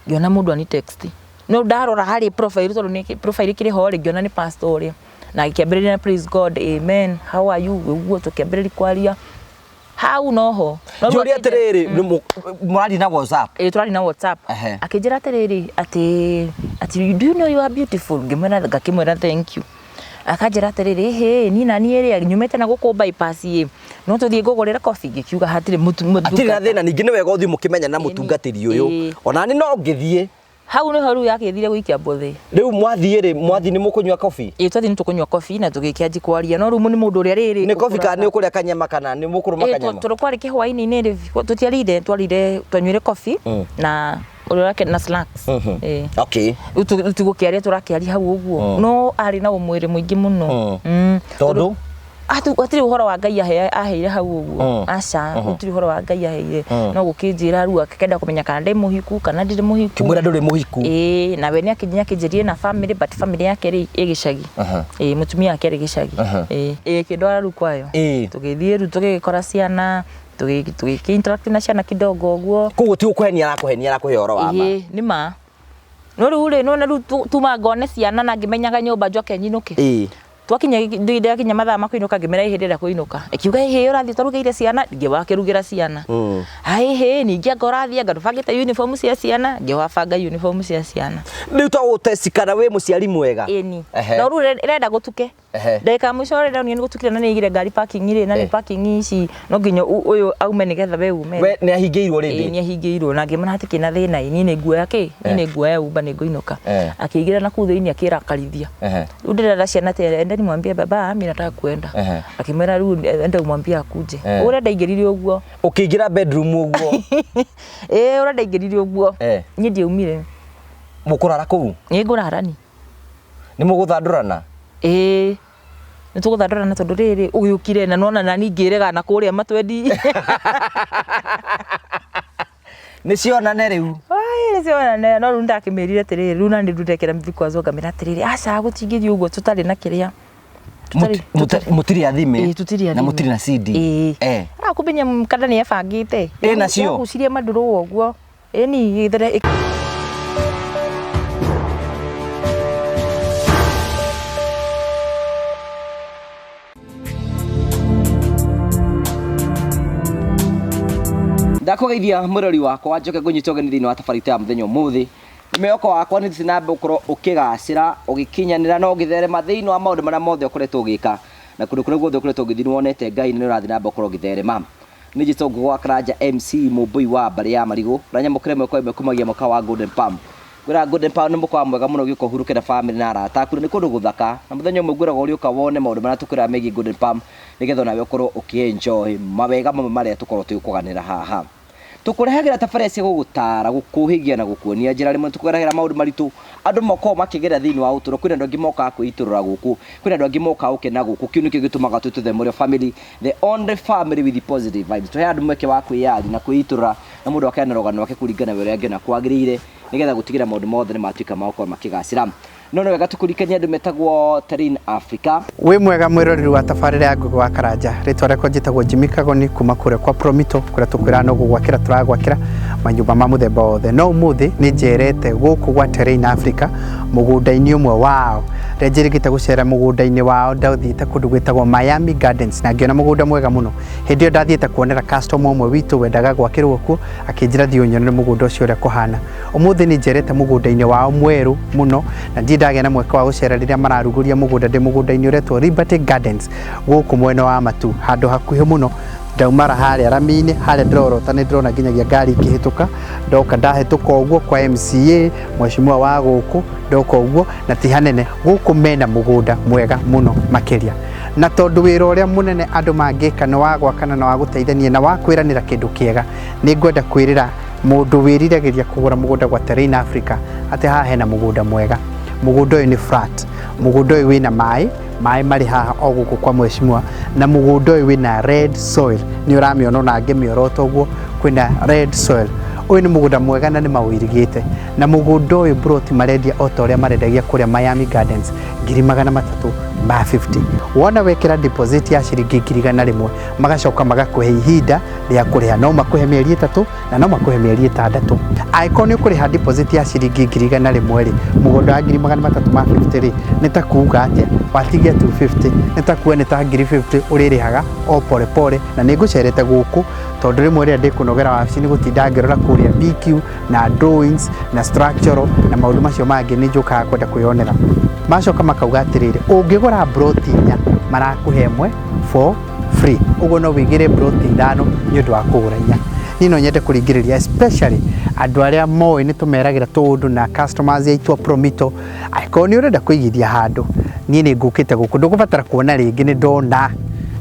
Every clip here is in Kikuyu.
Ngĩona mũndũ ani text. No ndarora harĩ profile tondũ nĩ profile ĩkĩrĩ ho rĩ, ngĩona nĩ pastor ũrĩa. Na agĩkĩambĩrĩria na praise God, amen, how are you, ũguo tũkĩambĩrĩria kwaria. Hau noho. No rĩu Njũria akĩnjĩra- atĩrĩrĩ, nĩ mũraria na WhatsApp? Ĩĩ, tũrarĩ na WhatsApp. Akĩnjĩra atĩrĩrĩ, atĩ do you know you are beautiful? Ngĩmwĩra, ngakĩmwĩra thank you. Akanjĩra atĩrĩrĩ, ĩhĩ, niĩ na niĩ rĩ, nyumĩte na gũkũ bypass ĩ, no tũthiĩ ngũgũrĩre coffee? Ngĩkiuga hatirĩ Hatirĩ na thĩna, ningĩ nĩ wega ũthiĩ mũkĩmenyane na mũtungatĩri ũyũ. Ona niĩ no ngĩthiĩ. Hau nĩho rĩu yakĩthire gũikia mbũthĩ. Rĩu mwathiĩ rĩ, mwathiĩ nĩ mũkũnyua coffee? Ĩĩ, twathiĩ nĩ tũkũnyua coffee na tũgĩkĩanji kwaria, no rĩu nĩ mũndũ ũrĩa rĩrĩ Nĩ coffee kana nĩ ũkũrĩa kanyama kana nĩ mũkũrũma Ĩĩ, kanyama? Tondũ kwarĩ kĩhwainĩ-inĩ rĩ, tũtiarire, twarire, twanyuire coffee na ũrĩa ũrake na snacks. Ĩĩ. Rĩu tũgũkĩaria tũrakĩaria hau ũguo, no arĩ na ũmwĩrĩ mũingĩ mũno. Tondũ? Hatirĩ ũhoro wa Ngai aheire hau ũguo. Aca, gũtirĩ ũhoro wa Ngai aheire. No gũkĩnjĩra rĩu akĩenda kũmenya kana ndĩ mũhiku kana ndirĩ mũhiku. Kĩmwĩra ndũrĩ mũhiku. Ĩĩ, nawe nĩ akĩnjĩrire na family, but family yake rĩ ĩ gĩcagi. Ĩĩ, mũtumia wake arĩ gĩcagi. Ĩĩ, ĩĩ, akĩndwara rĩu kwayo. Tũgĩthiĩ rĩu tũgĩgĩkora ciana, tũgĩkĩ interact na ciana kidogo ũguo. Koguo ti gũkũhenia arakũhenia, arakũhe ũhoro wa ma. Ĩĩ, nĩ ma. No rĩu rĩ, nĩwona rĩu tuma ngone ciana na ngĩmenyaga nyũmba njoke nyinũke. Twakinya ndakinya mathaa ma kũinũka ngĩmera ĩhĩ ndĩrenda kũinũka. Ĩkiuga ĩhĩ ũrathiĩ ũtarugĩire ciana, ngĩwakĩrugĩra ciana. Ĩhĩ ningĩ anga ũrathiĩ anga ndũbangĩte uniform cia ciana, ngĩwabanga uniform cia ciana. Rĩu to gũtest kana wĩ mũciari mwega. Ĩni. No rĩu ĩrenda gũtuke. Ndagĩka ya mũico rĩ, ndonire nĩ gũtukire na nĩ aigire ngari parking rĩ, na nĩ parking ici no nginya ũyũ aume nĩgetha we ume. We nĩ ahingĩirwo rĩngĩ? Ĩĩ nĩ ahingĩirwo na ngĩmwĩra hatikĩrĩ na thĩna ĩ, niĩ nĩ nguoya kĩ? Niĩ nĩ nguoya Uber nĩ ngũinũka. Akĩingĩra na kũu thĩinĩ akĩrakarithia. Rĩu ndĩrera ciana atĩ endeni mwambie baba mimi nataka kuenda. Akĩmwĩra rĩu enda umwambie akuje. Ũrĩa ndaingĩrire ũguo. Ũkĩingĩra bedroom ũguo? Ĩĩ ũrĩa ndaingĩrire ũguo. Niĩ ndiaumire. Mũkũrara kũu? Nĩ ngũrara ni. Nĩ mũgũthandũrana? Ĩĩ. Nĩ tũgũthandũrana tondũ rĩrĩ ũgĩũkire na nona nani ngĩrega na kũrĩa matwendi. Nĩ cionane rĩu. Ai, nĩ cionane. No rĩu ndakĩmĩrire atĩrĩrĩ, rĩu nani rĩu ndekĩra vikwazo ngamĩra atĩrĩrĩ, aca gũtingĩthiĩ ũguo tũtarĩ na kĩrĩa. Mũtirĩ athime. Ĩĩ, tũtirĩ Na athime. mũtirĩ na CD. Ĩĩ. Arakũmenya kada nĩ ebangĩte. Ĩ nacio? Yagucirie mandũrũ ũguo. Ĩni, gĩthere. Ndakũgeithia mwĩrori wakwa, njoke ngũnyite ũgeni thĩinĩ wa tabarĩra ya mũthenya ũmũthĩ. Mwĩhoko wakwa nĩ ũthiĩte na mbere gũkorwo ũkĩgacĩra, ũgĩkinyanĩra na ũgĩtherema thĩinĩ wa maũndũ marĩa mothe ũkoretwo ũgĩka, na kũndũ kũrĩa guothe ũkoretwo ũgĩthiĩ nĩ wonete Ngai na nĩ ũrathiĩ na mbere gũkorwo ũgĩtherema. Nĩ njĩtwo Ngũgũ wa Karanja MC Mũmbũi wa mbarĩ ya Marigũ, ũrĩa nyamũkĩra ĩmwe kwa ĩmwe kumagia mũkawa wa Golden Palm. Ngwĩraga Golden Palm nĩ mũkawa mwega mũno ũgĩũka ũhurũke na famĩlĩ na arata aku, na nĩ kũndũ gũthaka. Na mũthenya ũmwe ngwĩraga ũrĩũka wone maũndũ marĩa tũkwĩraga megiĩ Golden Palm, nĩgetha onawe ũkorwo ũkĩ enjoy mawega mamwe marĩa tũkoragwo tũgĩkũganĩra haha. Tũkũrehagĩra tabarĩra cia gũgũtaara, gũkũhĩgia na gũkuonia njĩra. Rĩmwe nĩtũkũrehagĩra maũndũ maritũ andũ makoragwo makĩgerera thĩinĩ wa ũtũũro. Kwĩna andũ angĩ mokaga kwĩitũrũra gũkũ, kwĩna andũ angĩ mokaga gũkena gũkũ. Kĩu nĩkĩo gĩtũmaga twĩtwo The Mũrĩo Family, the only family with positive vibes. Tũheaga andũ mweke wa kwĩyaria na kwĩitũrũra na mũndũ akaheana rũgano rwake kũringana na ũrĩa angĩona kwagĩrĩire, nĩgetha gũtigĩrĩra maũndũ mothe nĩmatuĩka ma gũkorwo makĩgacĩra. No nĩ wega tũkũririkanie andũ metagwo Terrain Africa. Wĩ mwega mwĩroreri wa tabarĩra ya Ngũgĩ wa Karanja. Rĩtwa rĩakwa njĩtagwo Jimmy Kagoni kuma kũrĩa kwa Promito kũrĩa tũkwĩraga no gũgwakĩra tũragwakĩra manyũmba ma mũthemba wothe. No ũmũthĩ nĩ njerete gũkũ gwa Terrain Africa mũgũnda-inĩ ũmwe wao. Rĩrĩa njĩrĩgĩte gũcera mũgũnda-inĩ wao ndathiĩte kũndũ gwĩtagwo Miami Gardens na ngĩona mũgũnda mwega mũno. Hĩndĩ ĩyo ndathiĩte kuonera customer ũmwe witũ wendaga gwakĩrwo kuo akĩnjĩra thiĩ ũnyonere mũgũnda ũcio ũrĩa kũhana. Ũmũthĩ nĩ njerete mũgũnda-inĩ wao mwerũ mũno na ndirĩ ndagĩa na mweke wa gũcera rĩrĩa mararugũria mũgũnda. Ndĩ mũgũnda-inĩ ũretwo Liberty Gardens gũkũ mwena wa Matu, handũ hakuhĩ mũno. Ndaumara harĩa rami-inĩ, harĩa ndĩrorota nĩ ndĩrona nginyagia ngari ikĩhĩtũka. Ndoka ndahĩtũka ũguo kwa MCA, mheshimiwa wa gũkũ, ndoka ũguo na ti hanene. Gũkũ mena mũgũnda mwega mũno makĩria. Na tondũ wĩra ũrĩa mũnene andũ mangĩka nĩ wa gwakana na wa gũteithania na wa kwĩranĩra kĩndũ kĩega, nĩ ngwenda kwĩrĩra mũndũ wĩriragĩria kũgũra mũgũnda gwa Terrain Africa atĩ haha hena mũgũnda mwega. Mũgũnda ũyũ nĩ flat, mũgũnda ũyũ wĩna maĩ, maĩ marĩ haha o gũkũ kwa mheshimiwa, na mũgũnda ũyũ wĩna red soil, nĩ ũramĩona ona ngĩmĩorota ũguo, kwĩna red soil. Ũyũ nĩ mũgũnda mwega na nĩ maũirigĩte, na mũgũnda ũyũ mburoti marendia o ta ũrĩa marendagia kũrĩa Miami Gardens, 350,000. Wona wekĩra deposit ya ciringi 100,000, magacoka magakũhe ihinda rĩa kũrĩha, no makũhe mĩeri 3 na no makũhe mĩeri 6. Angĩkorwo nĩ ũkũrĩha deposit ya ciringi 100,000 rĩ, mũgũnda wa 350,000 rĩ, nĩ ta kuga atĩa? Watigia 250, nĩ ta kuga nĩ ta 50,000 ũrĩrĩhaga o pole pole. Na nĩ ngũcerete gũkũ tondũ rĩmwe rĩrĩa ndĩkũnogera wabici nĩ gũtinda ngĩrora kũrĩa BQ na drawings na structural na maũndũ macio mangĩ, nĩ njũkaga kwenda kwĩyonera. Macoka makauga atĩrĩrĩ, ũngĩgũra mburoti 4 marakũhe ĩmwe for free, ũguo no wĩigĩre mburoti 5 nĩ ũndũ wa kũgũra 4. Niĩ no nyende kũringĩrĩria especially andũ arĩa moĩ nĩ tũmeragĩra tũũndũ na customers aitũ a Promito, angĩkorwo nĩ ũrenda kũigithia handũ, niĩ nĩ ngũkĩte gũkũ, ndũgũbatara kuona rĩngĩ, nĩ ndona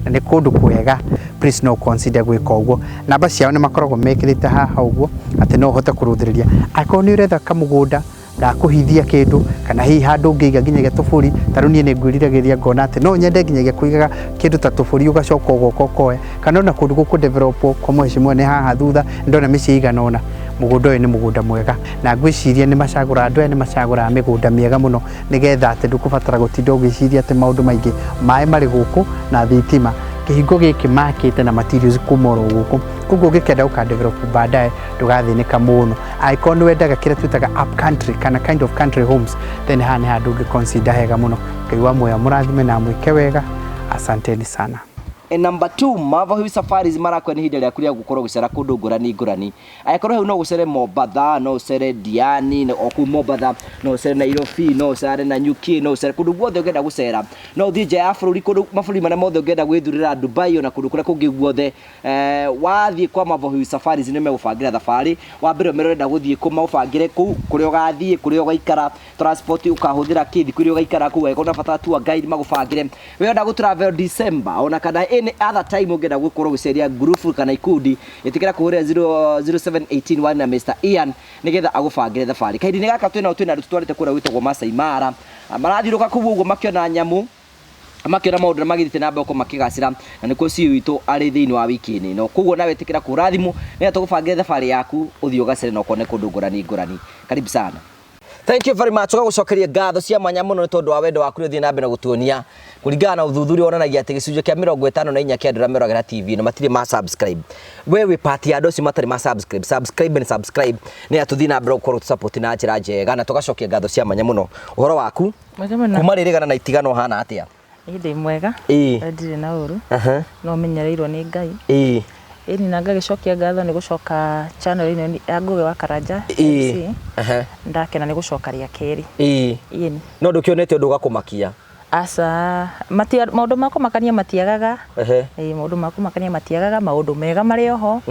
na nĩ kũndũ kwega, please no consider gwĩka ũguo. Namba ciao nĩ makoragwo mekĩrĩte haha ũguo atĩ no ũhote kũrũthĩrĩria angĩkorwo nĩ ũretha kamũgũnda ga kũhithia kĩndũ, kana hihi handũ ũngĩiga nginyagia tũbũri. Ta rĩu niĩ nĩ ngwĩriragĩria ngona atĩ no nyende nginyagia kũigaga kĩndũ ta tũbũri, ũgacoka ũgoka ũkoya, kana ona kũndũ gũkũ develop kwa mheshimiwa nĩ haha thutha ndona mĩciĩ igana ũna. Mũgũnda ũyũ nĩ mũgũnda mwega na ngwĩciria nĩ macagũraga, andũ aya nĩ macagũraga mĩgũnda mĩega mũno, nĩgetha atĩ ndũkũbatara gũtinda ũgĩciria atĩ maũndũ maingĩ. Maĩ marĩ gũkũ na thitima, kĩhingo gĩkĩ makĩte na materials kuma oro gũkũ, koguo ũngĩkenda gũka develop baadaye ndũgathĩnĩka mũno. Angĩkorwo nĩ wendaga kĩrĩa twĩtaga up country kana kind of country homes, then haha nĩ handũ ũngĩ consider hega mũno. Ngai wa muoyo amũrathime na amwĩke wega. Asanteni sana. And number 2, Mava Hill Safaris marakwa nĩ ihinda rĩaku rĩa gũkorwo ũgĩcera kũndũ ngũrani ngũrani. Angĩkorwo hau no ũcere Mombatha, no ũcere Diani, o kũu Mombatha, no ũcere Nairobi, no ũcere Nanyuki, no ũcere kũndũ guothe ũngĩenda gũcera. No ũthiĩ nja ya bũrũri, kũndũ mabũrũri marĩa mothe ũngĩenda gwĩthurĩra, Dubai ona kũndũ kũrĩa kũngĩ guothe. Wathiĩ kwa Mava Hill Safaris nĩ megũbangĩra thabarĩ. Wa mbere ũmere ũrenda gũthiĩ kũ, magũbangĩre kũu, kũrĩa ũgathiĩ, kũrĩa ũgaikara, transport ũkahũthĩra kĩ, thikũ iria ũgaikara kũu, angĩkorwo ũrabatara tour guide magũbangĩre. We ũrenda gũ travel December ona kana any other time ũngĩenda gũkorwo ũgĩceria group kana ikundi, ĩtĩkĩra kũhũrĩra 0718 1 na Mr Ian nĩgetha agũbangĩre thabarĩ. Kahinda-inĩ gaka twĩnao twĩna andũ tũtwarĩte kũrĩa gwĩtagwo Masai Mara, marathiũrũka kũu ũguo makĩona nyamũ, makĩona maũndũ na magĩthiĩte na mbere gũkorwo makĩgacĩra, na nĩkuo CEO witũ arĩ thĩinĩ wa wiki-inĩ ĩno. Koguo nawe ĩtĩkĩra kũhũra thimũ nĩgetha tũgũbangĩre thabarĩ yaku ũthiĩ ũgacĩre na ũkone kũndũ ngũrani ngũrani. Karibu sana. Thank you very much. Tũgagũcokeria ngatho cia mwanya mũno nĩ tondũ wa wendo waku ũrĩa ũthiĩ na mbere na gũtuonia. Kũringana na ũthuthuria wonanagia atĩ gĩcunjĩ kĩa 54 kĩa andũ arĩa meroragĩra TV na matirĩ ma subscribe. We wĩ part ya andũ acio matarĩ ma subscribe. Subscribe and subscribe nĩgetha tũthiĩ na mbere gũkorwo support na njĩra njega, na tũgacokia ngatho cia mwanya mũno. Ũhoro waku? Mwega mũno. Kuma rĩrĩ gana na itigano hana atĩa? Niĩ ndĩ mwega. Ndirĩ na ũru. No menyereirwo nĩ Ngai. Ĩni na ngagĩcokia ngatho nĩ gũcoka channel ĩno ya Ngũgĩ wa Karanja MC. Ndakena nĩ gũcoka rĩa kerĩ. Ĩni. No ndũkĩonete ũndũ ũgakũmakia? Aca, maũndũ ma kũmakania matiagaga. Maũndũ ma kũmakania matiagaga, maũndũ mega marĩ oho.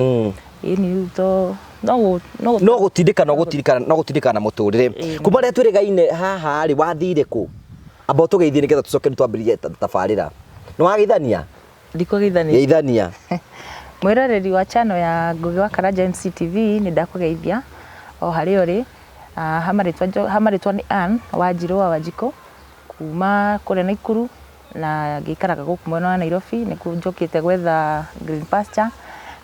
Ĩni rĩu to no no gũtindĩka, no gũtindĩka, no gũtindĩka na mũtũrĩre. Kuma rĩrĩa twĩrĩgaine haha rĩ, wathire kũ? Amba ũtũgeithie nĩgetha tũcoke twambĩrĩrie tabarĩra. Nĩ wageithania? Ndikũgeithania. Geithania. Mwĩroreri wa channel ya Ngũgĩ wa Karanja MCTV, nĩ ndakũgeithia o harĩa ũrĩ. Hamarĩtwa nĩ Ann Wanjirũ wa Wanjikũ kuma kũrĩa Naikuru, na ngĩikaraga gũkũ mwena wa Nairobi, nĩkuo njũkĩte gwetha green pasture,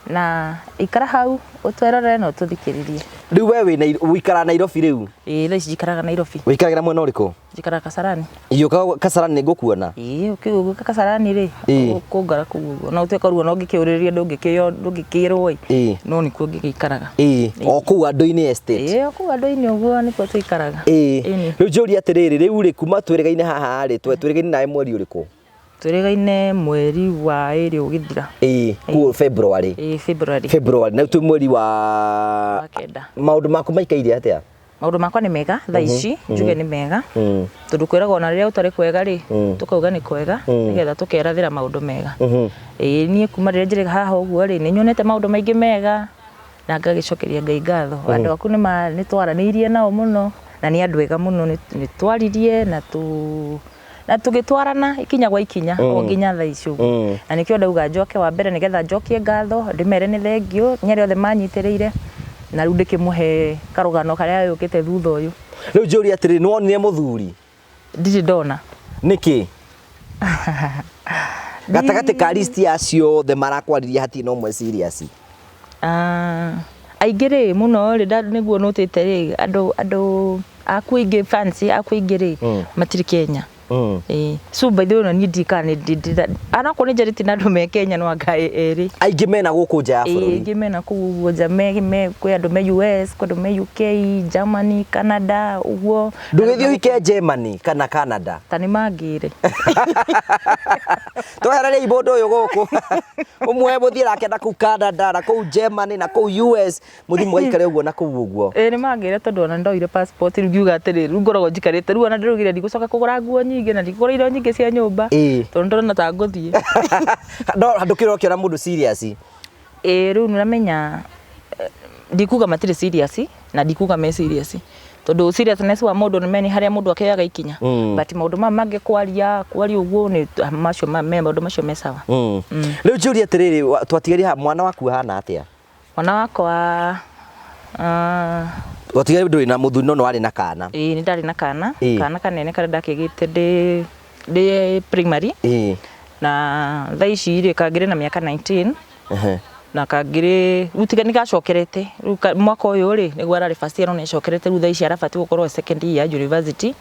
na ikara hau ũtwerorere na ũtũthikĩrĩrie. Rĩu we wĩ ũikaraga Nairobi rĩu? Ĩĩ, thaa ici njikaraga Nairobi. Ũikaragĩra mwena ũrĩkũ? Njikaraga Kasarani. Ũkaga Kasarani nĩ ngũkuona? Ĩĩ, ũgĩũka Kasarani rĩ, ũkũngora kũu ũguo. No ũtuĩke ũguo no ũngĩkĩũrĩrĩria ndũngĩkĩrwo ĩ. No nĩkuo ngĩgĩikaraga. Ĩĩ, o kũu andũ-inĩ estate. Ĩĩ, o kũu andũ-inĩ ũguo nĩkuo tũikaraga. Ĩĩ. Rĩu njũrie atĩrĩrĩ, rĩu rĩ kuma twĩrĩgaine haha rĩ, twĩrĩgaine nawe mweri ũrĩkũ? Twĩrĩgaine mweri wa 2 ũgĩthira. Ĩĩ, kuo February. Ĩĩ, February. February, na twĩ mweri wa 9. Maũndũ maku maikaire atĩa? Maũndũ makwa nĩ mega thaa ici, njuge nĩ mega. Tondũ kwĩragwo ona rĩrĩa gũtarĩ kwega rĩ, tũkauga nĩ kwega, nĩgetha tũkerathĩra maũndũ mega. Ĩĩ, niĩ kuma rĩrĩa njĩrĩ haha ũguo rĩ, nĩ nyonete maũndũ maingĩ mega, na ngagĩcokeria Ngai ngatho. Andũ aku nĩ twaranĩirie nao mũno, na nĩ andũ ega mũno, nĩ twaririe na na tũgĩtwarana ikinya gwa ikinya o nginya thaa ici ũguo. Na nĩkĩo ndauga njoke wa mbere nĩgetha njokie ngatho, ndĩmere nĩ thengiũ nĩ arĩa othe manyitĩrĩire, na rĩu ndĩkĩmũhe karũgano karĩa yũkĩte thutha ũyũ. Rĩu njũrie atĩrĩrĩ, nĩ wonire mũthuri? Ndirĩ ndona. Nĩkĩ? Gatagatĩ ka list ya acio othe marakwaririe hatirĩ na ũmwe serious. Aingĩ rĩ mũno rĩ nĩguo nũtĩte rĩ andũ aku aingĩ, fans aku aingĩ rĩ, matirĩ Kenya. Ĩĩ, so by the way, ona niĩ ndikana anakorwo nĩ njarĩtie na andũ me Kenya no anga erĩ. Aingĩ mena gũkũ nja ya bũrũri. Aingĩ mena kũu ũguo nja, me kwĩ andũ me US, kwĩ andũ me UK, Germany, Canada ũguo. Ndũgĩthiĩ ũhike Germany kana Canada? Ta nĩ mangĩre. Twehereriei mũndũ ũyũ gũkũ, ũmwe mũthiĩ nake na kũu Canada, na kũu Germany, na kũu US, mũthiĩ mũgaikare ũguo na kũu ũguo. Ĩĩ, nĩ mangĩre, tondũ ona ndoire passport rĩu ngiuga atĩrĩrĩ, rĩu ngoragwo njikarĩte rĩu, ona ndĩraugire ndigũcoka kũgũra nguo nyingĩ na ndikũgũra indo nyingĩ cia nyũmba, tondũ ndĩrona ta ngũthiĩ. No ndũkĩrĩ ũkĩona mũndũ serious? Ĩĩ, rĩu nĩũramenya, ndikuga matirĩ serious na ndikuga me serious, tondũ seriousness wa mũndũ nĩ harĩa mũndũ akĩoyaga ikinya, but maũndũ maya mangĩ, kwaria kwaria ũguo nĩ macio me maũndũ macio me sawa. Rĩu njũrie atĩrĩrĩ, twatigaria haha, mwana waku ahana atĩa? Mwana wakwa Twatigaria ndũrĩ na mũthuri no nĩ warĩ na kana. Ĩĩ, nĩ ndarĩ na kana. Kana kanene karĩa ndakĩgĩte ndĩ primary, na thaa ici rĩ kangĩrĩ na mĩaka 19. Na kangĩrĩ rĩu tiga nĩ gacokerete rĩu mwaka ũyũ rĩ nĩguo ararĩ first year, no nĩ acokerete rĩu, thaa ici arabatiĩ gũkorwo second year university,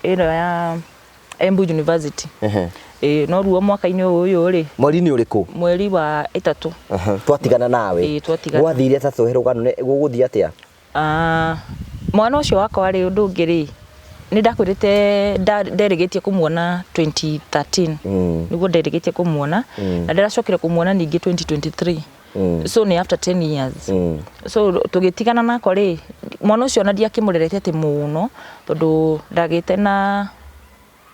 ĩno ya Embu University. Ĩĩ, no ruo mwaka-inĩ ũyũ rĩ. Mweri-inĩ ũrĩkũ? Mweri wa 3. Twatigana nawe. Ĩĩ, twatigana. Gwathire atĩa? Tũhe rũgano, gũgũthiĩ atĩa? Ah, mwana ũcio wakwa rĩ, ũndũ ũngĩ rĩ, nĩ ndakwĩrĩte nderĩgĩtie kũmuona 2013. Nĩguo nderĩgĩtie kũmuona, na ndĩracokire kũmuona ningĩ 2023. So nĩ after 10 years. So tũgĩtigana nako rĩ, mwana ũcio ona ndiakĩmũrerete atĩ mũno, tondũ ndagĩte na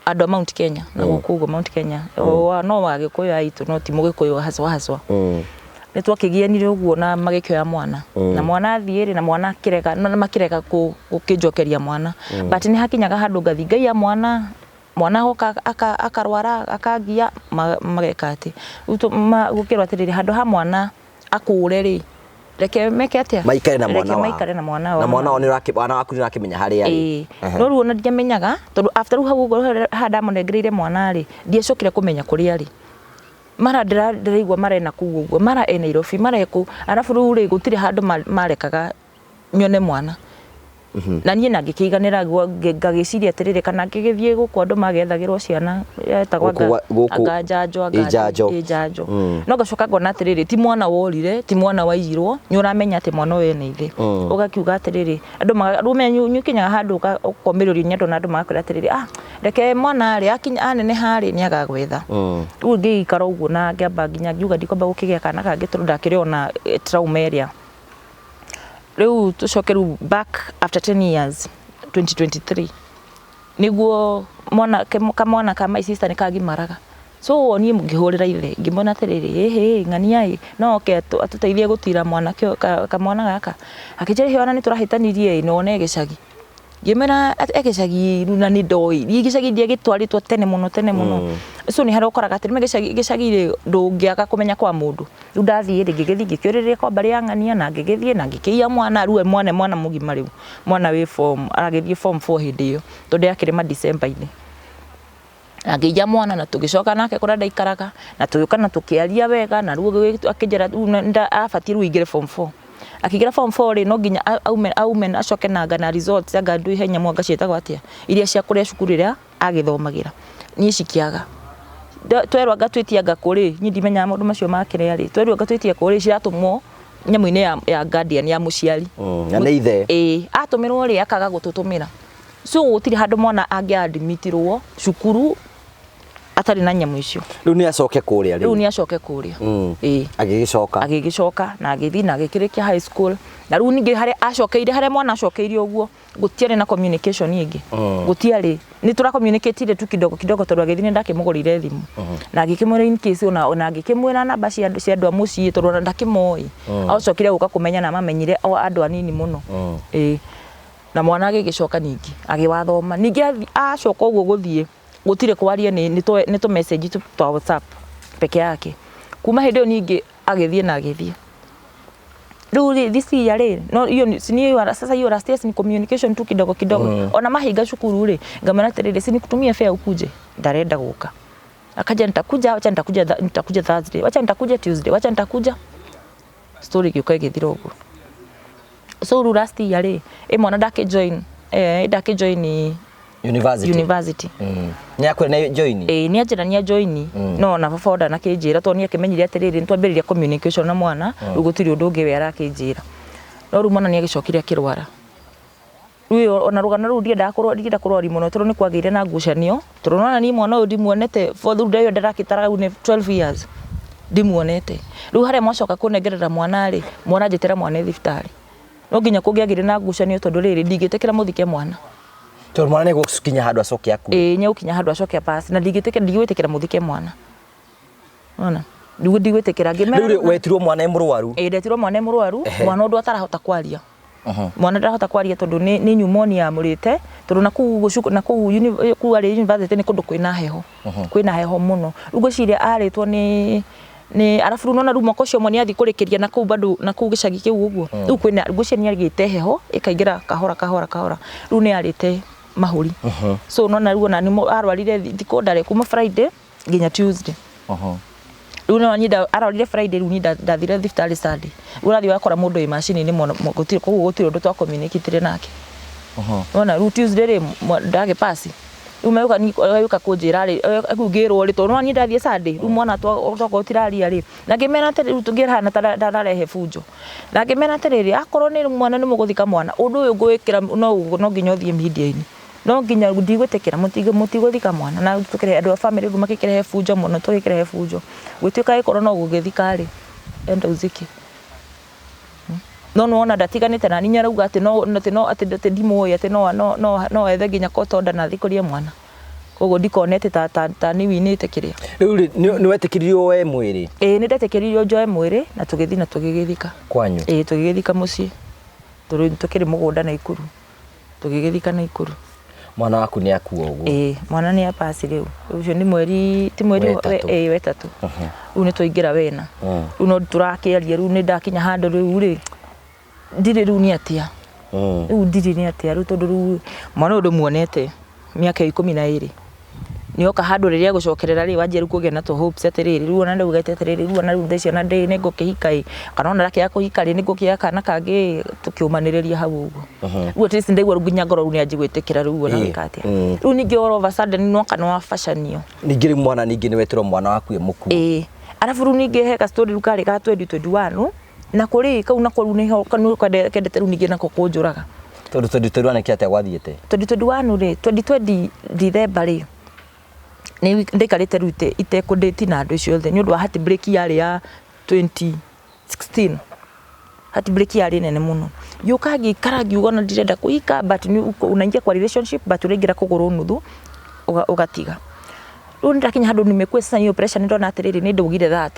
andũ a Mount Kenya na gũkũ ũguo Mount Kenya. O, no wa Gĩkũyũ aitũ, no ti Mũgĩkũyũ haswa haswa. Nĩ twakĩgianire ũguo na magĩkĩoya mwana, na mwana athiĩ rĩ, na mwana akĩrega, na makĩrega gũkĩnjokeria mwana, but nĩ hakinyaga handũ ngathi ngaiya mwana, mwana agoka akarwara akangia, mageka atĩ rĩu gũkĩrwo atĩrĩrĩ, handũ ha mwana akũre rĩ, reke meke atĩa? Maikare na mwana Reke wao. Maikare na mwana Na wao. mwana wao nĩ mwana waku nĩ ũrakĩmenya harĩa arĩ. Ĩĩ, no rĩu ona ndiamenyaga, tondũ after rĩu hau ũguo haha ndamũnengereire mwana rĩ, ndiacokire kũmenya kũrĩa arĩ. Mara ndĩraigua marena kũu ũguo, mara e Nairobi, mara e kũu, arabu rĩu rĩ, gũtirĩ handũ marekaga nyone mwana. Na niĩ na ngĩkĩiganĩra ngagĩciria atĩrĩrĩ, kana ngĩgĩthiĩ gũkũ andũ magethagĩrwo ciana etagwo Gũkũ gũkũ anga njanjo, anga Ĩ, njanjo. Ĩ, njanjo. No ngacoka ngona atĩrĩrĩ, ti mwana worire, ti mwana waiyirwo, nĩ ũramenya atĩ mwana ũyũ ena ithe. Ũgakiuga atĩrĩrĩ, andũ rĩu ũmenye nĩ ũkinyaga handũ ũkomĩrĩrio nĩ andũ, na andũ magakwĩra atĩrĩrĩ, ah, reke mwana rĩ akinya aneneha rĩ nĩ agagwetha. Rĩu ngĩikara ũguo na ngĩamba nginya ngiuga ndikwamba gũkĩgĩa kana kangĩ, tondũ ndakĩrĩ ona trauma ĩrĩa. Rĩu tũcoke rĩu back after 10 years, 2023, nĩguo mwana kamwana ka my sister nĩ kagimaraga. So niĩ ngĩhũrĩra ithe, ngĩmwĩra atĩrĩrĩ, ĩhĩ ng'ania ĩ no oke atũteithie gũtira mwanake kamwana gaka. Akĩnjĩra, ĩhĩ, ona nĩ tũrahĩtanirie ĩ, na one gĩcagi. Ngĩmwĩra e gĩcagi rĩu, na nĩ ndoĩ niĩ gĩcagi ndiagĩtwarĩtwo tene mũno tene mũno. So nĩ harĩa ũkoraga atĩ nĩma gĩcagi rĩ, ndũngĩaga kũmenya kwa mũndũ. Rĩu ndathiĩ rĩ, ngĩgĩthiĩ ngĩkĩũrĩrĩria kwa mbarĩ ya ng'ania, na ngĩgĩthiĩ na ngĩkĩiya mwana. Rĩu mwana mwana mũgima, rĩu mwana wĩ form, aragĩthiĩ form 4 hĩndĩ ĩyo, tondũ yakĩrĩ ma December-inĩ. Na ngĩiya mwana na tũgĩcoka nake kũrĩa ndaikaraga, na tũgĩũka na tũkĩaria wega, na rĩu akĩnjĩra rĩu abatiĩ rĩu aingĩre form 4. Akĩingĩra form 4 rĩ, no nginya aume acoke na anga na results, anga ndũĩ he nyamũ anga ciĩtagwo atĩa, iria cia kũrĩa cukuru ĩrĩa agĩthomagĩra. Niĩ cikĩaga. Twerwo anga twĩtie anga kũ rĩ, niĩ ndimenyaga maũndũ macio ma kĩrĩa rĩ, twerwo anga twĩtie kũ rĩ, ciratũmwo nyamũ-inĩ ya guardian, ya mũciari. Na nĩ ithe. Ĩĩ, atũmĩrwo rĩ, akaga gũtũtũmĩra. So gũtirĩ handũ mwana angĩ admitirwo cukuru atarĩ na nyamũ icio. Rĩu nĩ acoke kũrĩa rĩu. Nĩ acoke kũrĩa. Ĩĩ. Agĩgĩcoka. Agĩgĩcoka na agĩthiĩ na agĩkĩrĩkia high school, na rĩu ningĩ harĩa acokeire, harĩa mwana acokeire ũguo, gũtiarĩ na communication ĩngĩ. Gũtiarĩ, nĩ tũra communicate tu kidogo kidogo, tondũ agĩthiĩ nĩ ndakĩmũgũrĩire thimũ na ngĩkĩmwĩra in case, ona ngĩkĩmwĩra namba cia andũ a mũciĩ, tondũ ona ndakĩmoĩ. Acokire gũka kũmenya na mamenyire o andũ anini mũno. Ĩĩ, na mwana agĩgĩcoka ningĩ agĩwathoma ningĩ, acoka ũguo gũthiĩ gũtirĩ kwaria, nĩ tũ message tu twa WhatsApp peke yake. Kuma hĩndĩ ĩyo ningĩ agĩthiĩ na agĩthiĩ rĩu rĩ, this year rĩ, no hiyo si ni hiyo sasa, hiyo last year ni communication tu kidogo kidogo. Ona mahinga cukuru rĩ, ngamwĩra atĩrĩrĩ, si nikutumie fare ukuje? Ndarenda gũka. Akaja, nitakuja, wacha nitakuja, nitakuja Thursday, wacha nitakuja Tuesday, wacha nitakuja. Story ĩgĩũka ĩgĩthira ũguo. So rĩu last year rĩ, ĩ mwana ndakĩ join, ndakĩ join University. University. Nĩ akwĩra nĩ join? Ĩĩ, nĩ anjĩra nĩ ajoini, no ona baba o ndanakĩnjĩra tondũ nĩ akĩmenyire atĩrĩrĩ, nĩ twambĩrĩria communication na mwana, rĩu gũtirĩ ũndũ ũngĩ we arakĩnjĩra. No rĩu mwana nĩ agĩcokire akĩrwara. Rĩu ĩyo ona rũgano rũu ndiendaga kũrwa, ndingĩenda kũrwaria mũno tondũ nĩ kwagĩire na ngucanio, tondũ nĩwona niĩ mwana ũyũ ndimuonete for rĩu ĩyo ndĩrakĩtara rĩu nĩ 12 years ndimuonete. Rĩu harĩa mwacoka kũnengerera mwana rĩ, mwana njĩtĩra mwana e thibitarĩ. No nginya kũngĩagĩire na ngucanio tondũ rĩrĩ, ndingĩtĩkĩra mũthike mwana. Tondũ mwana nĩ egũkinya handũ acoke akue. Ĩĩ, nĩ egũkinya handũ acoke a pass na ndingĩtĩkĩra, ndigwĩtĩkĩra mũthike mwana. Nĩwona? Rĩu ndigwĩtĩkĩra ngĩmera. Rĩu rĩ, wetirwo mwana e mũrwaru? Ĩĩ, ndetirwo mwana e mũrwaru, mwana ũndũ atarahota kwaria. Mwana ndarahota kwaria tondũ nĩ pneumonia yamũrĩte, tondũ nakũu gũcu, nakũu kũu arĩ university nĩ kũndũ kwĩna heho. Kwĩna heho mũno. Rĩu ngwĩciria arĩtwo nĩ arabu rĩu nĩwona rĩu mwaka ũcio ũmwe nĩ athiĩ kũrĩkĩria nakũu bado nakũu gĩcagi kĩu ũguo. Rĩu kwĩna, ngwĩciria nĩ agĩte heho ĩkaingĩra kahora kahora kahora. Rĩu nĩ arĩte mahũri. So nĩwona rĩu ona nĩ arwarire thikũ ndarĩ kuma Friday nginya Tuesday. Rĩu no niĩ arorire Friday, rĩu niĩ ndathire thibitarĩ Sunday. Rĩu ũrathiĩ ũgakora mũndũ wĩ macini-inĩ mũno, gũtirĩ, koguo gũtirĩ ũndũ twa communicate nake. Nĩwona rĩu Tuesday rĩ, ndagĩ pass. Rĩu megũka niĩ agĩũka kũnjĩra rĩ, rĩu ngĩrwo rĩ, tondũ nĩwona niĩ ndathiĩ Sunday, rĩu mwana twakorwo tũtiraria rĩ, na ngĩmera atĩrĩ, rĩu ngĩhana ta ndararehe bunjo. Na ngĩmera atĩrĩrĩ, akorwo nĩ mwana nĩ mũgũthika mwana, ũndũ ũyũ ngũwĩkĩra no nginya ũthiĩ media-inĩ. No nginya ndigwĩtĩkĩra, mũtigũthika mwana. Na tũkĩrehe andũ a family rĩu magĩkĩrehe bunjo mũno, tũgĩkĩrehe bunjo. Gũtuĩka angĩkorwo no gũgĩthika rĩ, enda uzike. No nĩwona ndatiganĩte na niĩ, nĩarauga atĩ no, atĩ no, atĩ atĩ ndimũĩ, atĩ no, no, no, no ethe nginya court order na athikũrie mwana. Koguo ndikone atĩ ta nĩ winĩte kĩrĩa. Rĩu rĩ, nĩ wetĩkĩririo woe mwĩrĩ? Ĩĩ, nĩ ndetĩkĩririo njoe mwĩrĩ na tũgĩthiĩ na tũgĩgĩthika. Kwanyu? Ĩĩ, tũgĩgĩthika mũciĩ. Tondũ tũkĩrĩ mũgũnda Naikuru. Tũgĩgĩthika Naikuru. Mwana waku nĩ akua ũguo? Ĩĩ, mwana nĩ apasi rĩu. Ũcio nĩ mweri, ti mweri Wetatũ. Ĩĩ, wetatũ. Rĩu nĩ twaingĩra wena. Rĩu no tũrakĩaria, rĩu nĩ ndakinya handũ rĩu rĩ, ndirĩ rĩu nĩ atĩa. Rĩu ndirĩ nĩ atĩa rĩu tondũ rĩu mwana ũyũ ndĩmuonete mĩaka 12. Nĩoka handũ rĩrĩa egũcokerera rĩ, wanjia rĩu kũgĩa na tũ hopes atĩrĩrĩ, rĩu ona ndaugĩte atĩrĩrĩ, rĩu ona rĩu thaa ici ona ndĩ nĩngũkĩhika ĩ, kana ona ndakĩaga kũhika rĩ, nĩngũkĩgĩa kana kangĩ ĩ, tũkĩũmanĩrĩria hau ũguo. Rĩu at least ndaigua rĩu nginya ngoro rĩu nĩyanjia gwĩtĩkĩra rĩu ona gwĩka atĩa. Rĩu ningĩ all of a sudden nĩwoka nĩwabacanio. Ningĩ rĩu mwana ningĩ nĩwetirwo mwana waku e mũkuũ. Ĩĩ. Arabu rĩu ningĩ he ka story rĩu karĩ ga 2021, na kũrĩ kau nako rĩu nĩho kendete rĩu ningĩ nako kũnjũraga. Tondũ 2021 nĩkĩ atĩa gwathiĩte? 2021 rĩ, 2020 December rĩ, nĩ ndaikarĩte rĩu itekũndĩti na andũ acio othe nĩ ũndũ wa heartbreak yarĩ ya 2016. Heartbreak yarĩ nene mũno. Ngĩũka ngĩikara ngiuga ona ndirenda kũhika but nĩ unaingia kwa relationship but ũraingĩra kũgũrũ nuthu ũgatiga. Rĩu nĩndakinya handũ nimekuwa sasa hiyo pressure nĩndona atĩrĩrĩ nĩ ndũgire 30.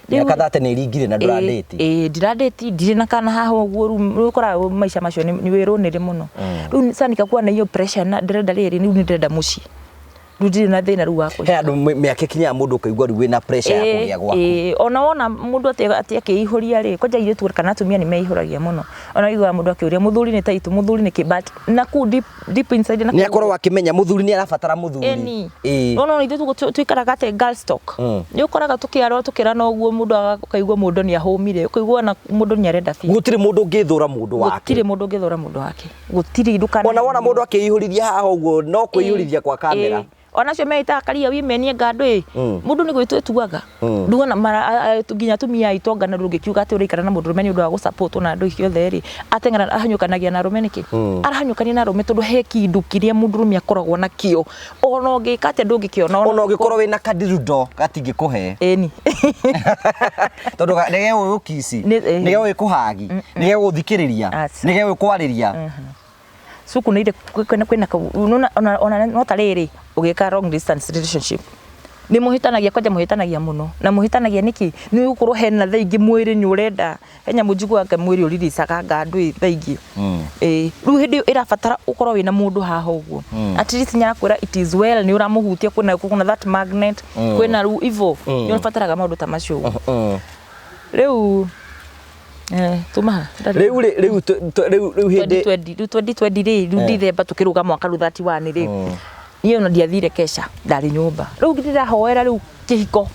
Mĩaka 30 nĩ ĩringire na ndũrandĩti. Ĩĩ, ndirandĩti, ndirĩ na kana haha ũguo, rĩu ũkoraga maica macio nĩ wĩrũnĩrĩ mũno. Rĩu sasa nikakuwa na hiyo pressure na ndĩrenda rĩrĩ, rĩu nĩ ndĩrenda mũciĩ. Rĩu ndirĩ na thĩna rĩu wa kũhika. He andũ mĩaka ĩkinyaga mũndũ ũkaigua rĩu wĩna pressure ya kũgĩa gwaku. Ĩĩ, ona wona mũndũ atĩ akĩihũria rĩ, kwanja airĩtu kana atumia nĩ meihũragia mũno. Ona ũiguaga mũndũ akĩũria mũthuri nĩ taitũ, mũthuri nĩ kĩ, but na kũu deep, deep inside na Nĩ akoragwo akĩmenya mũthuri nĩ arabatara mũthuri. Ĩni. No no ithuĩ tũikaraga atĩ girls talk. Nĩ ũkoraga tũkĩarwo tũkĩrana ũguo mũndũ ũkaigua mũndũ nĩ ahũmire, ũkaigua ona mũndũ nĩ arenda biũ. Gũtirĩ mũndũ ũngĩthũra mũndũ wake. Gũtirĩ mũndũ ũngĩthũra mũndũ wake. Gũtirĩ ndũkana. Ona wona mũndũ akĩihũrithia haha ũguo no kwĩihũrithia kwa kamera. Ona acio meitaga karia women anga andũ ĩ, mũndũ nĩ gwĩtua etuaga. Nduona nginya atumia a itonga na ndũngĩkiuga atĩ ũraikara na mũndũrũme nĩ ũndũ wa gũ-support na andũ icio othe rĩ, ateng'era ahanyũkanagia na arũme nĩkĩ? Arahanyũkania na arũme tondũ he kĩndũ kĩrĩa mũndũrũme akoragwo nakĩo. Ona ũngĩka atĩa ndũngĩkĩona. Ona ũngĩkorwo wĩna kadirudo gatingĩkũhe. Ĩni. Tondũ nĩgegũgũ kiss, nĩgegũgĩ kũhagi, nĩgegũgũthikĩrĩria, nĩgegũgĩ kwarĩria. Cuku nĩ ire kwĩna kwĩna kau ona ona no ta rĩrĩ ũgĩka long distance relationship nĩ mũhĩtanagia kwanja mũhĩtanagia mũno na mũhĩtanagia nĩkĩ nĩ ũgũkorwo hena thaa ingĩ mwĩrĩ nĩ ũrenda he nyamũ njiguaga mwĩrĩ ũriricaga anga andũ thaa ingĩ. Ĩĩ, rĩu hĩndĩ ĩyo ĩrabatara ũkorwo wĩna mũndũ haha ũguo. At least nĩ arakwĩra it is well, nĩ ũramũhutia, kwĩna that magnet, kwĩna rĩu ivo nĩ ũbataraga maũndũ ta macio ũguo. Rĩu tuma ha? Rĩu rĩ, rĩu rĩu rĩu hĩndĩ 2020, rĩu 2020 rĩ, rĩu December tũkĩrũga mwaka rĩu 31 rĩ, niĩ ona ndiathire kesha, ndarĩ nyũmba. Rĩu ndĩrahoera rĩu kĩhiko.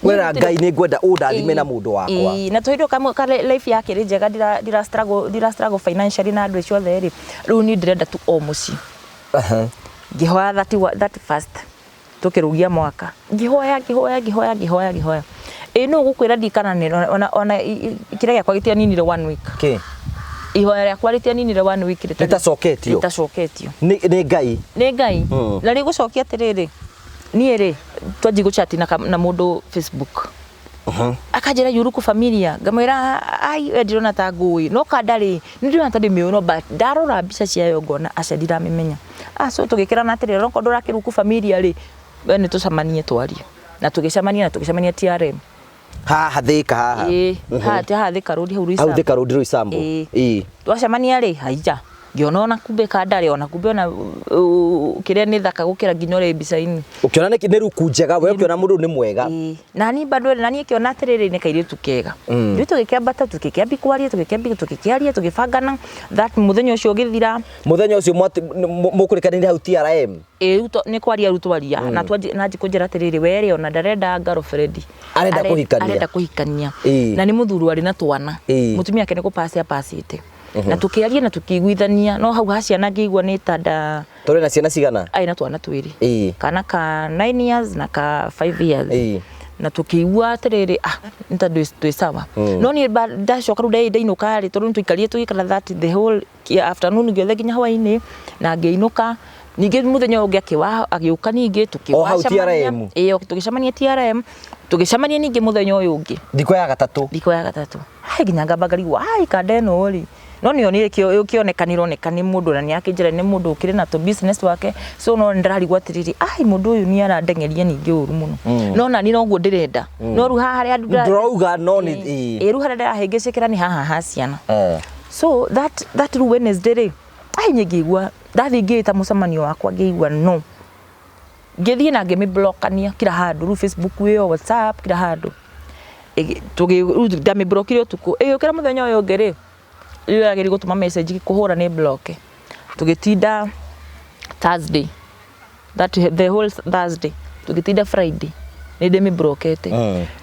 Wera Ngai nĩ ngwenda ũndathime na mũndũ wakwa. Ĩĩ, na tũhĩndĩ kamwe ka life yake ĩrĩ njega ndira ndira struggle ndira struggle financially na andũ acio othe rĩ, rĩu niĩ ndĩrenda tu o mũciĩ. Ngĩhoya 31st tũkĩrũgia mwaka, ngĩhoya ngĩhoya ngĩhoya ngĩhoya ngĩhoya, ĩĩ nũ ũgũkwĩra ndikana ona ona kĩrĩa gĩakwa gĩtianinire one week. Kĩ? Ihoya rĩakwa rĩtianinire one week rĩtacoketio. Rĩtacoketio. Nĩ nĩ Ngai. Nĩ Ngai. Na rĩgũcokia atĩrĩrĩ, niĩ rĩ twanji gũchat na, na mũndũ Facebook akanjĩra yuruku familia, ngamwĩra ai we ndirona ta ngũĩ no kanda rĩ nĩ ndĩrona ta ndĩmĩũĩ no but ndarora mbica ciayo ngona aca ndiramĩmenya. Ah, so tũgĩkĩrana atĩrĩrĩ onokorwo ndũrakĩruku familia rĩ we nĩ tũcemanie twarie, na tũgĩcemania na tũgĩcemania TRM Haha Thika haha. Ĩĩ, haha ti haha Thika Road hau Hau Roysambu. Thika Road Roysambu. Ĩĩ. Ĩĩ. Twacemania rĩ haija ngĩona ona kumbe kanda rĩ ona kumbe ona kĩrĩa nĩ thaka gũkĩra nginya ũrĩa mbica-inĩ. Ũkĩona nĩ ruku njega we ũkĩona mũndũ nĩ mwega. Ĩĩ. Na niĩ bado na niĩ kĩona atĩrĩrĩ nĩ kairĩtu kega. Rĩu tũgĩkĩambata tũgĩkĩambia kwaria tũgĩkĩambia tũgĩkĩaria tũgĩbangana that mũthenya ũcio ũgĩthira. Mũthenya ũcio mũkũrĩkanĩire hau TRM. Ĩĩ rĩu nĩ kwaria rĩu twaria na twanji na kũnjĩra atĩrĩrĩ we rĩ ona ndarenda girlfriend. Arenda kũhikania. Arenda kũhikania. Ĩĩ. Na nĩ mũthuri warĩ na twana. Ĩĩ. Mũtumia wake nĩ kũpass apacĩte. Na tũkĩaria na tũkĩiguithania no hau ha ciana ngĩigua nĩ ta nda Tũrĩ na ciana cigana? Arĩ na twana twĩrĩ. Ĩĩ. Kana ka 9 years na ka 5 years. Ĩĩ. Na tũkĩigua atĩrĩrĩ ah nĩ ta twĩ sawa. No niĩ ndacoka rĩu ndainũka rĩ tondũ nĩ twaikarire tũgĩikara that the whole afternoon gĩothe nginya hwainĩ na ngĩinũka. Ningĩ mũthenya ũyũ ũngĩ akĩwa agĩũka ningĩ O hau tũkĩwacemania. TRM? Ĩĩ tũgĩcemania TRM, tũgĩcemania ningĩ mũthenya ũyũ ũngĩ. Thikũ ya gatatũ. Thikũ ya gatatũ. Ai nginya ngamba ngarigwo ai kanda ĩno rĩ. No nĩyo nĩ ĩkĩonekanire oneka nĩ mũndũ na nĩ akĩnjĩra nĩ mũndũ ũkĩrĩ na tũ business wake. So no nĩndĩrarigwo atĩrĩrĩ ai mũndũ ũyũ nĩ arandengeria ningĩ ũru mũno. No nani noguo ndĩrenda. No rĩu haha harĩa Ndũrauga no nĩ ĩĩ. Ĩĩ rĩu harĩa ndĩrahĩngĩcĩkĩra nĩ haha ha ciana. So that that rĩu Wednesday rĩ ai niĩ ngĩigua ndathiĩ ngĩĩta mũcemanio wakwa ngĩigua no. Ngĩthiĩ na ngĩmĩblokania kila handũ rĩu Facebook ĩyo WhatsApp kila handũ. Rĩu ndamĩblokire ũtukũ. Ĩgĩũkĩra mũthenya ũyũ ũngĩ rĩ rĩu yagĩrĩirwo gũtũma message kũhũra nĩ block. Tũgĩtinda Thursday that the whole Thursday tũgĩtinda Friday nĩ ndĩmĩblokete.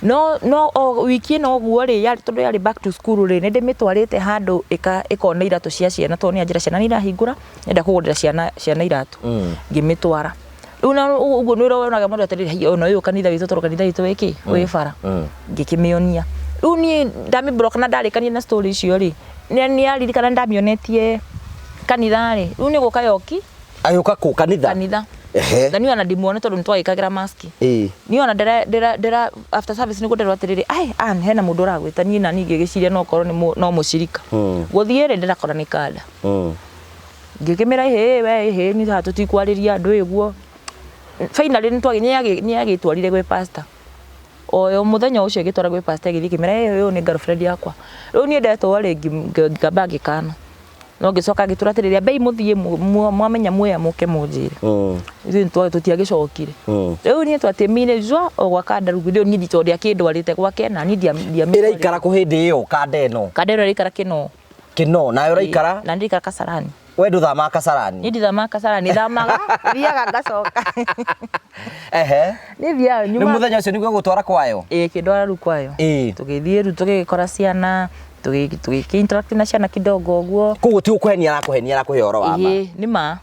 No no o wiki ĩno ũguo rĩ yarĩ tondũ yarĩ back to school rĩ nĩ ndĩmĩtwarĩte handũ ĩkona iratũ cia ciana tondũ nĩ anjĩra ciana nĩ irahingũra nĩenda kũgũrĩra ciana ciana iratũ. Ngĩmĩtwara. Rĩu na ũguo nĩ ũronaga mũndũ atĩrĩrĩ haiya ona ũyũ kanitha witũ tondũ kanitha witũ wĩ kĩ wĩ bara. Ngĩkĩmĩonia. Rĩu niĩ ndamĩblock na ndarĩkania na story icio rĩ nĩ aririkana ndamĩonetie kanitha rĩ rĩu nĩ gũka yoki. Agĩũka kũ kanitha? Kanitha. Ehe. Na niĩ ona ndimuone tondũ nĩ twagĩkagĩra mask. Ĩĩ. Niĩ ona ndĩra ndĩra ndĩra after service nĩguo nderwo atĩrĩrĩ ai Ann hena mũndũ ũragwĩta niĩ na niĩ ngĩgĩciria no korwo nĩ no mũcirika. Gũthiĩ rĩ ndĩrakora nĩ kanda. Ngĩkĩmĩra ĩhĩ we ĩhĩ niĩ haha tũtikwarĩria andũ ũguo. Finally nĩ agĩtwarire gwĩ pastor. Oyo mũthenya ũcio ĩgĩtwara gwĩ pastor ĩgĩthiĩ ĩkĩmĩra ĩ ũyũ nĩ girlfriend yakwa. Rĩu niĩ ndetwo rĩ ngĩamba ngĩkana. No ngĩcoka ngĩtura atĩrĩrĩ ambei mũthiĩ mwamenya mwea mũke mũnjĩre. Ithuĩ tũtiagĩcokire. Rĩu niĩ twatĩmire jua o gwa kanda rĩu rĩu niĩ tondũ ndiakĩndwarĩte gwake na niĩ ndiamĩtwarĩte. Ĩraikara kũ hĩndĩ ĩyo kanda ĩno? Kanda ĩno ĩraikara Kĩnoo. Kĩnoo, nawe ũraikara? Na ndĩraikara Kasarani. We ndũthamaga Kasarani? Niĩ ndithamaga Kasarani, thamaga, thiaga ngacoka. Ehe. Niĩ thiaga Rĩu nyuma. mũthenya ũcio nĩguo gũtwara kwayo? Ĩĩ ĩkĩndwara rĩu kwayo. Ĩĩ. Tũgĩthiĩ rĩu tũgĩgĩkora ciana, tũgĩkĩ interact na ciana kidogo ũguo. Koguo ti gũkũhenia arakũhenia arakũhe ũhoro wa ma. Ĩĩ nĩ ma.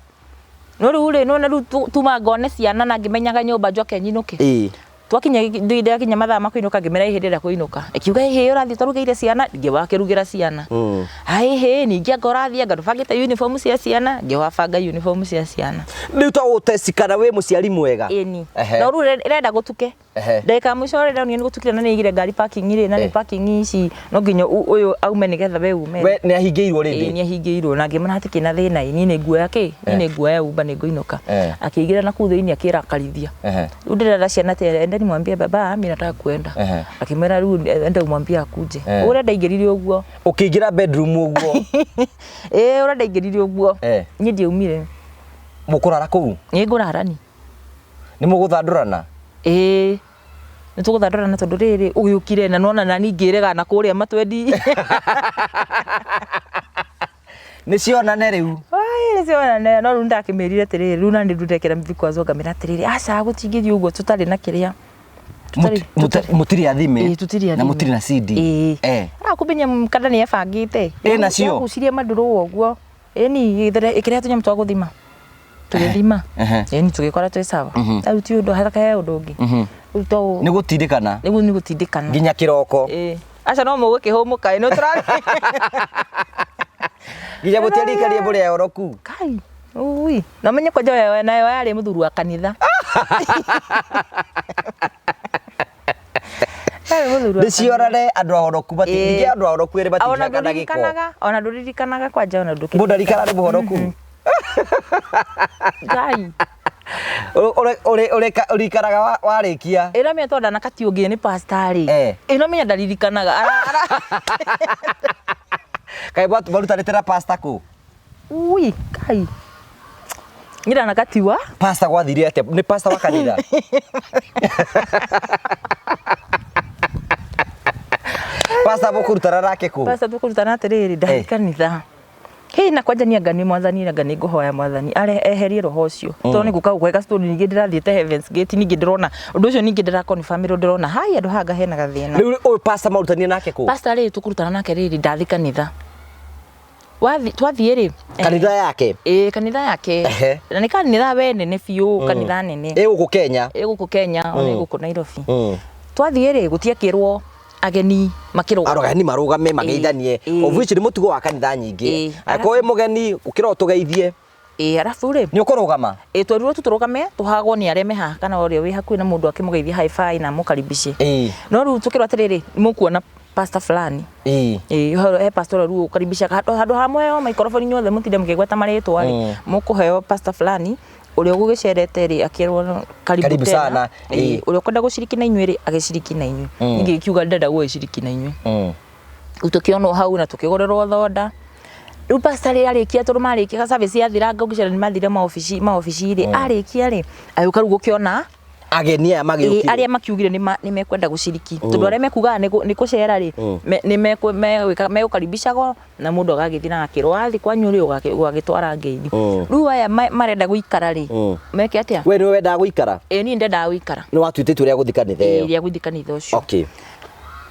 No rĩu rĩ nĩwona rĩu tuma ngone ciana na ngĩmenyaga nyũmba njoke nyinũke. Ĩĩ. Twakinya ndakinya mathaa ma kũinũka ngĩmĩra ĩhĩ ndĩrenda kũinũka. Ĩkiuga ĩhĩ ũrathiĩ ũtarugĩire ciana ngĩwakĩrugĩra ciana. Ai ĩhĩ ningĩ anga ũrathiĩ anga ndũbangĩte uniform cia ciana ngĩwabanga uniform cia ciana. Rĩu to gũtest kana wĩ mũciari mwega. Ĩni. Ehe. No rĩu ĩrenda gũtuke. Ehe. Ndagĩka ya mũico rĩ ndonire nĩ gũtukire na nĩ aigire ngari parking rĩ na nĩ parking ici no nginya ũyũ aume nĩgetha we ume. We nĩ ahingĩirwo rĩngĩ? Ĩĩ nĩ ahingĩirwo na ngĩmwĩra hatikĩrĩ na thĩna ĩ niĩ nĩ nguoya kĩ? Niĩ nĩ nguoya Uber nĩ ngũinũka. Akĩingĩra na kũu thĩinĩ akĩrakarithia. Rĩu ndĩrera ciana atĩ endeni mwambie baba mimi nataka kuenda. Akĩmwĩra rĩu enda umwambie akuje. Ũrĩa ndaingĩrire ũguo. Ũkĩingĩra bedroom ũguo? Ĩĩ ũrĩa ndaingĩrire ũguo. Niĩ ndiaumire. Mũkũrara kũu? Nĩ ngũrara ni. Nĩ mũgũthandũrana? Ĩĩ. Nĩ tũgũthandũrana tondũ rĩrĩ ũgĩũkire na nona nani ngĩrega na kũrĩa matwendi. Nĩ cionane rĩu. Ai, nĩ cionane. No rĩu ndakĩmĩrire atĩrĩrĩ, rĩu nani ndekĩra vikwazo ngamĩra atĩrĩrĩ, aca gũtingĩthiĩ ũguo tũtarĩ na kĩrĩa. Mũtirĩ athime. Ĩĩ, tũtirĩ Na athime. mũtirĩ na CD. Ĩĩ. Akumenya kada nĩ ebangĩte. Ĩ, nacio? Yagucirie mandũrũ ũguo. Ĩni ĩkĩrehe tũnyamũ twa gũthima. Tũgĩthima. Ĩni tũgĩkora twĩ sawa. Rĩu ti ũndũ haraka he ũndũ ũngĩ. Rĩu to Nĩ gũtindĩkana. Rĩu nĩ gũtindĩkana. Nginya kĩroko. Ĩĩ. Aca no mũgũkĩhũmũka ĩ, nĩ tũrathiĩ. Nginya mũtiarikarie mũrĩ ehoroku. Kai. Ui. Na menye kwanja wewe nayo yarĩ mũthuri wa kanitha. Yarĩ mũthuri wa kanitha. Nĩciorane andũ ahoroku mati ningĩ andũ ahoroku erĩ Ona matingiaga na gĩko. ndũririkanaga, ona ndũririkanaga kwanja ona ndũkĩ. Mũndũ arikara nĩ mũhoroku. Ngai. Ũrikaraga warĩkia. Ĩno menya tonda na kati ũngĩ nĩ pastor rĩ. Ĩno menya ndaririkanaga. Kaĩ marutanĩte na pastor kũ? Ui, kai. Nyira na katiwa. Pastor gwathire atĩa? Nĩ pastor wa kanitha? Pastor mũkũrutana nake kũ? Pastor tũkũrutana atĩrĩrĩ ndathi kanitha. Hĩ na kwanja ni anga nĩ mwathani anga nĩ ngũhoya mwathani are eherie roho ũcio. Tondũ nĩ gũka gũkweka story ningĩ ndĩrathiĩte Heavens Gate ningĩ ndĩrona ũndũ ũcio ningĩ ndĩra confirm ndĩrona hai andũ haha hena gathĩna. Rĩu ũyũ pastor marutanire nake kũ? Pastor rĩ tũkũrutana nake rĩrĩ ndathi kanitha. Wathi twathiĩ rĩ Kanitha yake? Ĩĩ kanitha yake. Na nĩ kanitha we nene biũ, kanitha nene. Ĩ gũkũ Kenya? Ĩ gũkũ Kenya, ona ĩ gũkũ Nairobi. Twathiĩ rĩ gũtiekĩrwo ageni makĩrũgama. Ageni marũgame mageithanie. Of which nĩ mũtugo wa kanitha nyingĩ. Angĩkorwo wĩ mũgeni ũkĩra ũtũgeithie. Ĩĩ arabu rĩ. Nĩ ũkũrũgama? Ĩĩ twerirwo tu tũrũgame tũhagwo nĩ arĩa me haha kana ũrĩa wĩ hakuhĩ na mũndũ akĩmũgeithia hi fi na amũkaribishe. No rĩu tũkĩrwo atĩrĩrĩ mũkuona pastor fulani. Ĩĩ he pastor ũrĩa rĩu ũkaribishaga handũ ha mũheo maikoroboni inyuothe mũtinde mũkĩgweta marĩtwa rĩ, mũkũheo pastor fulani ũrĩa ũgũgĩcerete rĩ akĩrwo karibu tena. Ĩĩ ũrĩa ũkwenda gũciriki na inyuĩ rĩ agĩciriki na inyuĩ. Ningĩ gĩkiuga ndĩrenda gũgĩciriki na inyuĩ. Rĩu tũkĩonwo hau na tũkĩgũrĩrwo thonda. Rĩu pastor rĩ arĩkia tondũ marĩkia service yathira ngũgĩcera nĩ mathire maobici maobici rĩ arĩkia rĩ agĩũka rĩu gũkĩona ageni aya magĩũkire. Arĩa makiugire nĩ mekwenda gũciriki. Tondũ arĩa mekugaga nĩ kũcera rĩ nĩ megũkaribicagwo na mũndũ agagĩthiĩ na agakĩrwo wathiĩ kwanyu rĩ ũgagĩtwara ngeithi. Rĩu aya marenda gũikara rĩ meke atĩa? We nĩwe wendaga gũikara? Ĩĩ niĩ ndendaga gũikara. Nĩ watuĩte itua rĩa gũthiĩ kanitha ĩyo? Ĩĩ rĩa gũthiĩ kanitha ũcio.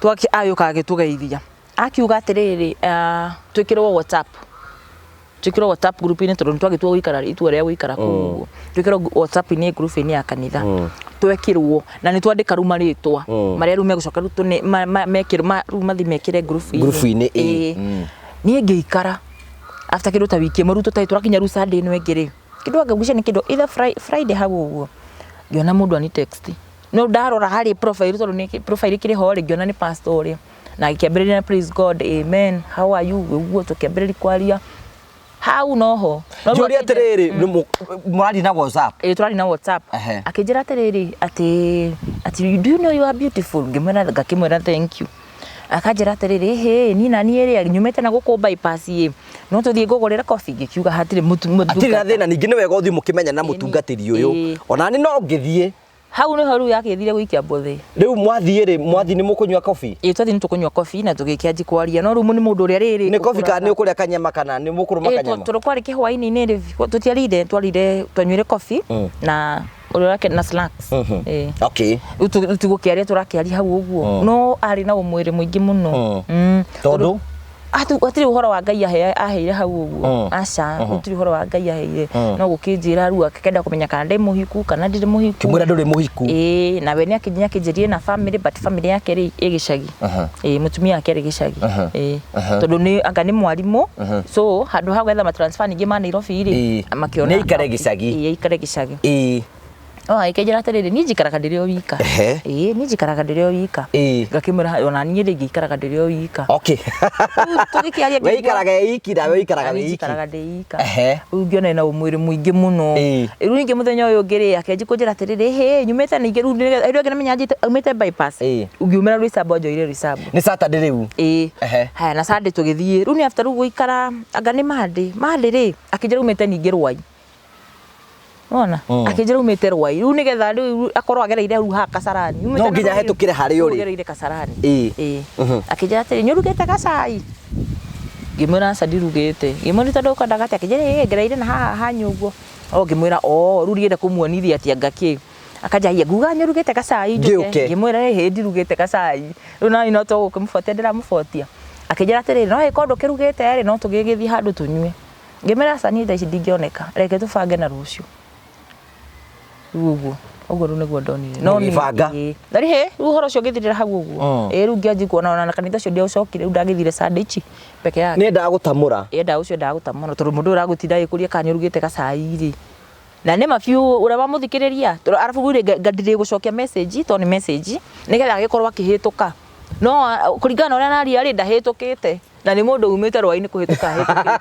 Twaki agĩũka agĩtũgeithia. Akiuga atĩrĩrĩ twĩkĩrwo WhatsApp. Twĩkĩrwo WhatsApp group-inĩ tondũ nĩ twagĩtua gũikara itua rĩa gũikara kũu ũguo. Twĩkĩrwo WhatsApp-inĩ group-inĩ ya kanitha. Twekĩrwo na nĩ twandĩka rĩu marĩtwa marĩa rĩu megũcoka rĩu tũne mekĩrwo rĩu mathiĩ mekĩre group-inĩ. Group-inĩ ĩĩ. Niĩ ngĩikara after kĩndũ ta wiki ĩmwe rĩu tũtarĩ tũrakinya rĩu Sunday ĩno ĩngĩ rĩ kĩndũ angagucia nĩ kĩndũ either Friday hau ũguo ngĩona mũndũ ani text. No ndarora harĩ profile tondũ nĩ profile ĩkĩrĩ ho rĩ ngĩona nĩ pastor ũrĩa. Na agĩkĩambĩrĩria na praise God, amen, how are you, ũguo tũkĩambĩrĩria kwaria. Hau noho. Njũria atĩrĩrĩ, mũraria na WhatsApp? Ĩĩ tũraria na WhatsApp. Akĩnjĩra atĩrĩrĩ atĩ do you know you are beautiful? Ngĩmwĩra ngakĩmwĩra thank you. Akanjĩra atĩrĩrĩ ĩhĩ niĩ na niĩ rĩ nyumĩte na gũkũ bypass ĩ no tũthiĩ ngũgũrĩre coffee ngĩkiuga hatirĩ Hatirĩ na thĩna ningĩ nĩ wega ũthiĩ mũkĩmenya na mũtungatĩri ũyũ. Ona niĩ no ngĩthiĩ. Hau nĩho rĩu yakĩthire gũikia mbũthĩ. Rĩu mwathiĩ rĩ mwathiĩ nĩ mũkũnyua coffee? Ĩĩ twathiĩ nĩ tũkũnyua coffee na tũgĩkĩanji kwaria no rĩu nĩ mũndũ ũrĩa rĩrĩ Nĩ coffee kana nĩ ũkũrĩa kanyama kana nĩ mũkũrũma kanyama? Tondũ kwarĩ kĩhwainĩ-inĩ rĩ tũtiarire twarire twanyuire coffee na ũrĩa ũrake na snacks. Ĩĩ. Okay. Rĩu tũgũkĩaria tũrakĩaria hau ũguo no arĩ na ũmwĩrĩ mũingĩ mũno. Tondũ? Hatirĩ ũhoro wa Ngai aheire hau ũguo. Aca, gũtirĩ ũhoro wa Ngai aheire. No gũkĩnjĩra rĩu akĩenda kũmenya kana ndĩ mũhiku kana ndirĩ mũhiku. Kĩmwĩra ndũrĩ mũhiku. Ĩĩ, na we nĩ akĩnjĩrire na family but family yake rĩ ĩ gĩcagi. Ĩĩ, mũtumia wake arĩ gĩcagi. Ĩĩ. Tondũ nĩ anga nĩ mwarimũ. So handũ ha gwetha ma transfer ningĩ ma Nairobi rĩ makĩona Nĩ aikare gĩcagi. Ĩĩ, aikare gĩcagi. Ĩĩ. No agĩkĩnjĩra atĩrĩrĩ niĩ njikaraga ndĩrĩ o wika. Ĩĩ niĩ njikaraga ndĩrĩ o wika. Ngakĩmwĩra ona niĩ rĩ ingĩikaraga ndĩrĩ o wika. Okay. Tũgĩkĩaria We ikaraga wĩ iki na we ikaraga wĩ Niĩ iki. njikaraga ndĩ ika. Rĩu ngĩona ena ũmwĩrĩ mũingĩ mũno. Rĩu ningĩ mũthenya ũyũ ũngĩ rĩ akĩanjia kũnjĩra atĩrĩrĩ hĩ nyumĩte ningĩ rĩu rĩu ĩngĩ namenya aumĩte bypass. Ngiumĩra Roysambu anjoire Roysambu. Nĩ Saturday rĩu? Ĩĩ. Haya na Sunday tũgĩthiĩ. Rĩu nĩ after rĩu gũikara anga nĩ Monday. Monday rĩ akĩnjĩra aumĩte ningĩ Ruai. Wona? Akĩnjĩra umĩte Ruai. Rĩu nĩgetha rĩu akorwo agereire rĩu haha Kasarani. No nginya hetũkĩre harĩa ũrĩ. Agereire Kasarani. Ĩĩ. Akĩnjĩra atĩrĩ, nĩ ũrugĩte gacai? Ngĩmwĩra aca ndirugĩte. Ngĩmwĩra tondũ ũkwendaga atĩa? Akĩnjĩra ĩĩ ngereire na haha hanyu ũguo. O ngĩmwĩra o rĩu ndienda kũmuonithia atĩ anga kĩ. Akanjagia nguga nĩũrugĩte gacai njũke. Ngĩũke. Ngĩmwĩra ĩhĩ ndirugĩte gacai. Rĩu nani no to gũkĩmũbotia ndĩramũbotia. Akĩnjĩra atĩrĩrĩ, no ĩkorwo ndũkĩrugĩte rĩ, no tũgĩgĩthiĩ handũ tũnyue. Ngĩmwĩra aca niĩ thaa ici ndingĩoneka, reke tũbange na rũciũ. Rĩu ũguo, ũguo rĩu nĩguo ndonire. No niĩ- Mũgĩbanga? Ĩĩ. Na rĩ, hĩ, rĩu ũhoro ũcio ũgĩthirĩra hau ũguo. Ĩĩ rĩu ngĩanjia kuona ona na kanitha ũcio ndiaũcokire, rĩu ndagĩthire Sunday ici peke yake. Nĩ endaga gũtamũra. Enda ũcio endaga gũtamũra tondũ mũndũ ũyũ ũragũtinda agĩkũria kana nĩũrugĩte gacai rĩ. Na nĩ ma biũ ũrĩa wamũthikĩrĩria, tondũ arabu rĩ ngandithia gũcokia message tondũ nĩ message, nĩgetha agĩkorwo akĩhĩtũka. No kũringana na ũrĩa araria rĩ, ndahĩtũkĩte. Na nĩ mũndũ umĩte rwa-inĩ kũhĩtũka ahĩtũkĩte.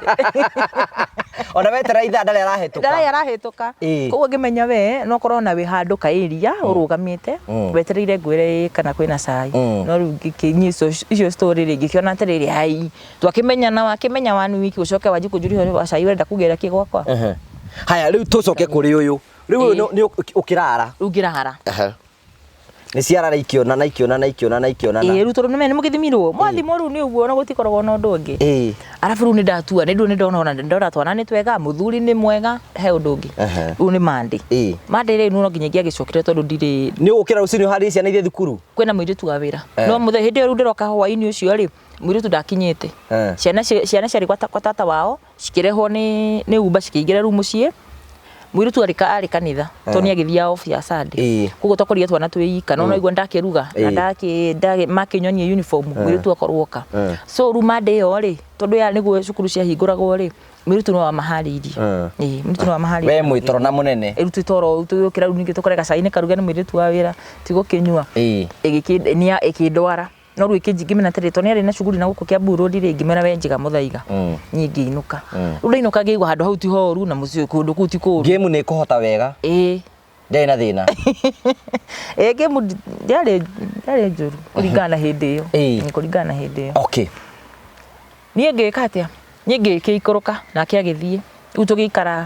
Ona wetera ithaa ndarĩ arahĩtũka. Ndarĩ arahĩtũka. Ĩĩ. Koguo ngĩmenya we no ũkorwo ona wĩ handũ ka area ũrũgamĩte wetereire ngwĩre ĩĩ kana kwĩna cai. No rĩu niĩ icio story rĩ ngĩkĩona atĩrĩrĩ ai twakĩmenyana wakĩmenya one week ũcoke wanjie kũnjũria ũhoro wa cai ũrenda kũgĩra kĩ gwakwa. Ehe. Haya rĩu tũcoke kũrĩ ũyũ. Rĩu ũyũ Ĩĩ. nĩ ũkĩrara. Rĩu ngĩrara. Ehe. Nĩ ciarara ikĩonana ikĩonana ikĩonana ikĩonana. Ĩĩ rĩu tondũ nĩ mũgĩthimirwo. Mwathimwo rĩu nĩ ũguo na gũtikoragwo na ũndũ ũngĩ. Ĩĩ. Arabu rĩu nĩ ndatua nĩ rĩu nĩ ndona ona ndona twana nĩ twega mũthuri nĩ mwega he ũndũ ũngĩ. Ehe. Rĩu nĩ Monday. Ĩĩ. Monday rĩ no nginya ingĩagĩcokire tondũ ndirĩ Nĩ ũgũkĩra rũcinĩ ũharĩrie ciana ithiĩ thukuru? kwĩna mũirĩtu wa wĩra. Eh. No mũthenya hĩndĩ ĩyo rĩu ndĩroka hwainĩ ũcio rĩ mũirĩtu ndakinyĩte. Eh. Ciana ciana ciarĩ kwa tata wao cikĩrehwo nĩ Uber cikĩingĩra rĩu mũciĩ. Mũirĩtu arĩ kanitha tondũ nĩ agĩthiaga off ya Sunday. Ĩĩ. Koguo twakorire twana twĩ ika no naigua ndakĩruga na Ĩĩ. makĩnyonia uniform mũirĩtu akorwo oka. Eh. So rĩu Monday ĩyo rĩ tondũ ya nĩguo cukuru ciahingũragwo rĩ mũirĩtu no wamaharĩirie. Eh. Ĩĩ mũirĩtu no wamaharĩirie. We mwĩ toro na mũnene. Rĩu twĩ toro tũgĩũkĩra rĩu ningĩ tũkore gacai nĩ karuge nĩ mũirĩtu wa wĩra tigũkĩnyua. Ĩĩ. Ĩkĩndwara no rĩu ngĩmenya atĩrĩ tondũ nĩarĩ na cuguri na gũkũ Kiambu Road rĩ ngĩmera we njiga mũthaiga niĩ ngĩinũka. Rĩu ndainũka ngĩigua handũ hau ti horu na mũciĩ kũndũ kũu ti kũru. Game nĩ ĩkũhota wega. Ĩĩ. Ndĩarĩ na thĩna. Ĩĩ game ndĩarĩ njũru kũringana na hĩndĩ ĩyo. Ĩĩ. Kũringana na hĩndĩ ĩyo. Okay. Niĩ ngĩka atĩa? Niĩ ngĩkĩikũrũka nake agĩthiĩ. Rĩu tũgĩikara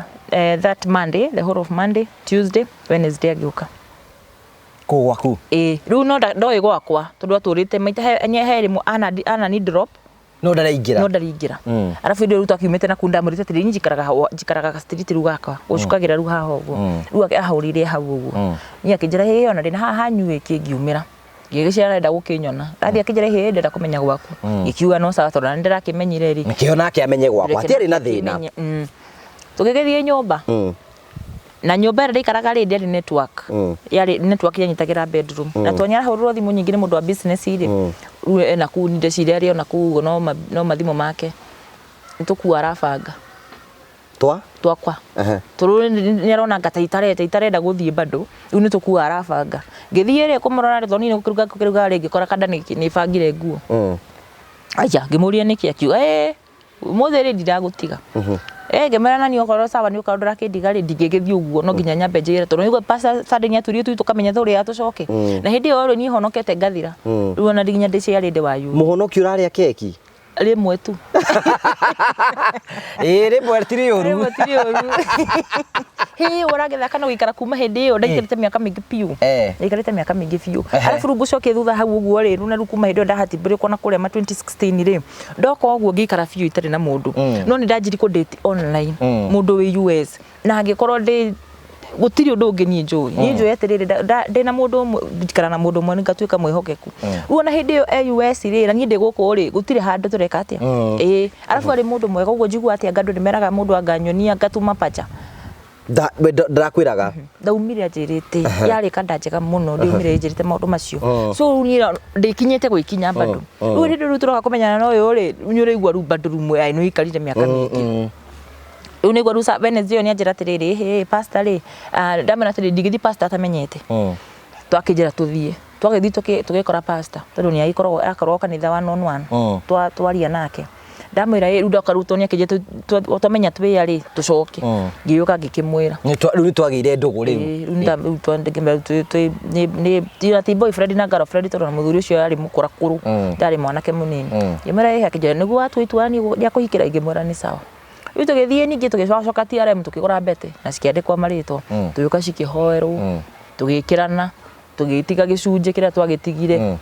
that Monday, the whole of Monday, Tuesday, Wednesday agĩũka. Kũu gwaku? Ĩĩ, rĩu no ndoĩ gwakwa tondũ atũrĩte maita he rĩmwe anani drop No ndaraingĩra. No ndaraingĩra. Arabu hĩndĩ ĩyo rĩu twakiumĩte na kũu ndamwĩrĩte atĩrĩrĩ niĩ njikaraga street rĩu gaka ũcukagĩra rĩu haha ũguo. Rĩu ahũrĩire hau ũguo. Niĩ akĩnjĩra hĩ ona ndĩna haha hanyu ĩ kĩngiumĩra. Ngĩgĩciria arenda gũkĩnyona. Ndathiĩ akĩnjĩra hĩ ndĩrenda kũmenya gwaku. Ngĩkiuga no sawa tondũ ona nĩndĩrakĩmenyire rĩ. Nĩkĩo nake amenye gwakwa. Reke Hatiarĩ na nake thĩna. akĩmenye. Tũgĩgĩthiĩ nyũmba. Na nyũmba ĩrĩa ndaikaraga rĩ ndĩarĩ network. Yarĩ network yanyitagĩra bedroom. Na tondũ nĩarahũrĩrwo thimũ nyingĩ nĩ mũndũ wa business rĩ. Rĩu ena kũu ndĩciria arĩ ona kũu ũguo no mathimũ make. Nĩ tũkuo arabanga. Twa? Twakwa. Ehe. Tondũ nĩ arona anga ta itarenda gũthiĩ bado. Rĩu nĩ tũkuo arabanga. Ngĩthiĩ rĩ kũmũrora rĩ tondũ niĩ nĩ gũkĩruga rĩ ngĩkora kanda nĩ bangire nguo. Aya ngĩmũria nĩkĩ akiuga ĩĩ ũmũthĩ rĩ ndiragũtiga. Ngĩmwĩra na niĩ okorwo sawa nĩ ũkorwo ndũrakĩndiga rĩ ndingĩgĩthiĩ ũguo no nginya nyambe njĩre tondũ nĩguo pastor Sunday nĩatwĩrire tũthiĩ tũkamenye tũrĩa tũcoke. Na hĩndĩ ĩyo rĩ niĩ honokete ngathira. Rĩu ona nginya ndĩciarĩ ndĩ wa yũ. Mũhonoki ũrarĩa keki? Rĩmwe tu. Ĩĩ rĩmwe ti rĩũru. Rĩmwe ti rĩũru. Hĩ ũragĩthaka na gũikara kuma hĩndĩ ĩyo ndaikarĩte mĩaka mĩingĩ biũ. Ndaikarĩte mĩaka mĩingĩ biũ. Arabu rĩu ngũcokia thutha hau ũguo rĩ, rĩu na rĩu kuma hĩndĩ ĩyo ndahatibũrĩkwo na kũrĩa ma 2016 rĩ, ndoka ũguo ngĩikara biũ itarĩ na mũndũ. No nĩ ndanjirie kũ date online mũndũ wĩ US na angĩkorwo ndĩ gũtirĩ ũndũ ũngĩ niĩ njũĩ. Niĩ njũĩ atĩrĩrĩ ndĩna mũndũ ũmwe njikara na mũndũ ũmwe ngatuĩka mwĩhokeku. Rĩu ona hĩndĩ ĩyo e US rĩ na niĩ ndĩ gũkũ rĩ gũtirĩ handũ tũreka atĩa. Ĩĩ arabu arĩ mũndũ mwega ũguo njiguaga atĩ anga andũ nĩ meraga mũndũ anga nyonia ngatuma pacha. Ndarakwĩraga. Ndaumire anjĩrĩte yarĩ kanda njega mũno ndaumire anjĩrĩte maũndũ macio. So rĩu niĩ ndĩkinyĩte gwĩkinya bado. Rĩu hĩndĩ rĩu tũroka kũmenyana na ũyũ rĩ nĩ ũraigua rĩu bado rĩu nĩ ũikarire mĩaka mĩingĩ. Rĩu nĩguo rĩu Wednesday ĩyo nĩ anjĩra atĩrĩrĩ hĩ pastor rĩ ndamwĩra atĩrĩrĩ ndingĩthiĩ pastor atamenyete. Twakĩnjĩra tũthiĩ. Twagĩthiĩ tũgĩkora pastor tondũ nĩ agĩkoragwo akoragwo kanitha one on one. Twaria nake. Ndamwĩra ĩ rĩu ndoka rĩu tondũ nĩ akĩnjĩra twamenya twĩ arĩ tũcoke. Ngĩũka ngĩkĩmwĩra. Rĩu nĩ twagĩire ndũgũ rĩu. Ĩĩ rĩu rĩu ti boyfriend na girlfriend tondũ na mũthuri ũcio arĩ mũkũrakũrũ ndarĩ mwanake mũnini. Ngĩmwĩra ĩ akĩnjĩra nĩguo watua itua rĩa kũhikĩra ngĩmwĩra nĩ sawa. Rĩu tũgĩthiĩ ningĩ tũgĩcoka TRM tũkĩgũra mbete na cikĩandĩkwo marĩtwa. Tũgĩũka cikĩhoerwo tũgĩkĩrana tũgĩtiga gĩcunjĩ kĩrĩa twagĩtigire.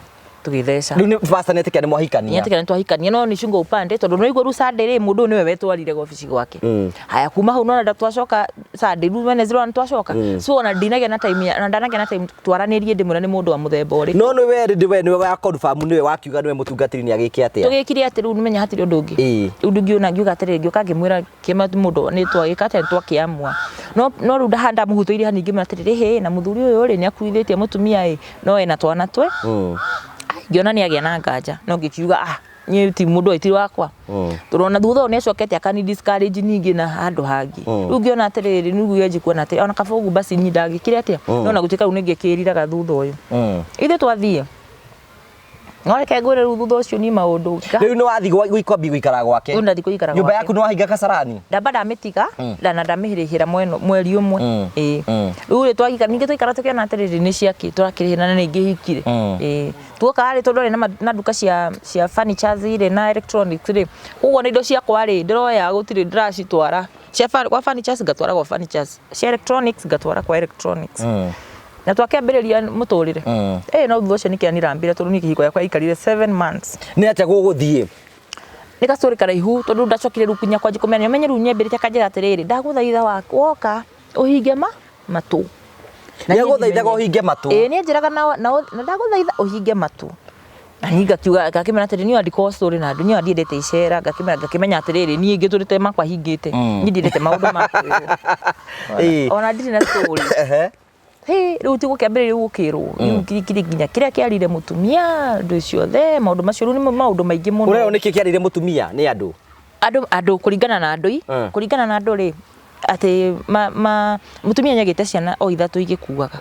Tũgĩtheca. Rĩu nĩ pastor nĩetĩkĩra nĩ mwahikania. Nĩetĩkĩra nĩ twahikania, no nĩ cungo upande tondũ nĩ rĩu Sunday rĩ, mũndũ ũyũ nĩwe wetwarire obici gwake. Haya, kuma hau nona twacoka Sunday, rĩu Wednesday nĩ twacoka. So ona ndinagĩa na time na ndanagĩa na time twaranĩrie ndĩmwĩra nĩ mũndũ wa mũthemba ũrĩkũ. No nĩwe nĩwe nĩwe wa confirm, nĩwe wakiuga nĩwe mũtungatĩri nĩ agĩke atĩa? Tũgĩkire atĩ rĩu nĩmenya hatirĩ ũndũ ũngĩ. Rĩu ndingiona ngiuga atĩrĩrĩ, ngĩũka ngĩmwĩra kĩma mũndũ nĩ twagĩka atĩa, twakĩamua. No rĩu ndahanda mũhutũire hanini ngĩmwĩra atĩrĩrĩ, hĩ na mũthuri ũyũ rĩ, nĩ akuithĩtie mũtumia ĩ, no ena twana twe. Ngĩona nĩ agĩa na nganja, no ngĩkiuga ah, niĩ ti mũndũ ũyũ ti wakwa. Tondũ ona thutha ũyũ nĩ acokete akani discourage ningĩ na handũ hangĩ. Rĩu ngĩona atĩrĩrĩ, rĩu ngĩanjia kuona atĩ ona kaba ũguo basi niĩ ndagĩkire atĩa. No ona gũtuĩka rĩu nĩ ngĩkĩriraga thutha ũyũ. Ithuĩ twathiĩ. No reke ngwĩre rĩu thutha ũcio niĩ maũndũ Rĩu nĩ wathiĩ kwambia gũikara gwake. Rĩu ndathiĩ gũikara Nyũmba gwake. yaku nĩ wahinga Kasarani? Ndamba ndamĩtiga na ndamĩrĩhĩra mweri ũmwe. Ĩĩ. Rĩu rĩ twahika ningĩ twaikara tũkĩona atĩrĩrĩ, nĩ ciakĩ tũrakĩrĩhĩra na nĩ ingĩhikire. Ĩĩ. Tuoka rĩ, tondũ arĩ na nduka cia furnitures rĩ na electronics rĩ, koguo na indo ciakwa rĩ, ndĩroya gũtirĩ ndĩracitwara. Cia kwa furnitures ngatwara gwa furnitures, cia electronics ngatwara kwa electronics. Na twakĩambĩrĩria mũtũrĩre. Ĩĩ, no thutha ũcio nĩkĩo nirambire tondũ niĩ kĩhiko gĩakwa gĩaikarire 7 months. Nĩ atĩa gũgũthiĩ? Nĩ gastory karaihu tondũ ndacokire rĩu nginya kwanjia kũmenya, ũmenye rĩu nyambĩrĩte akanjĩra atĩrĩrĩ, ndagũthaitha woka ũhinge matũ. Na niĩ Nĩagũthaithaga ũhinge matũ? Ĩĩ, nĩanjĩraga na ndagũthaitha ũhinge matũ. Na niĩ ngakiuga, ngakĩmera atĩrĩrĩ, niĩ andĩkwo story na andũ, niĩ ndiendete icera, ngakĩmera, ngakĩmenya atĩrĩrĩ, niĩ ngĩtũrĩte makwa hingĩte, niĩ ndiendete maũndũ ma kwĩrwo. Ona ndirĩ na story. Hĩ, rĩu ti gũkĩambĩrĩria rĩu gũkĩrwo. Rĩu kiri nginya kĩrĩa kĩarire mũtumia, andũ ciothe, maũndũ macio rĩu nĩ maũndũ maingĩ mũno. Ũrerwo nĩkĩ kĩarire mũtumia nĩ andũ? Andũ kũringana na andũ, kũringana na andũ rĩ, atĩ mũtumia nĩagĩte ciana o ithatũ igĩkuaga.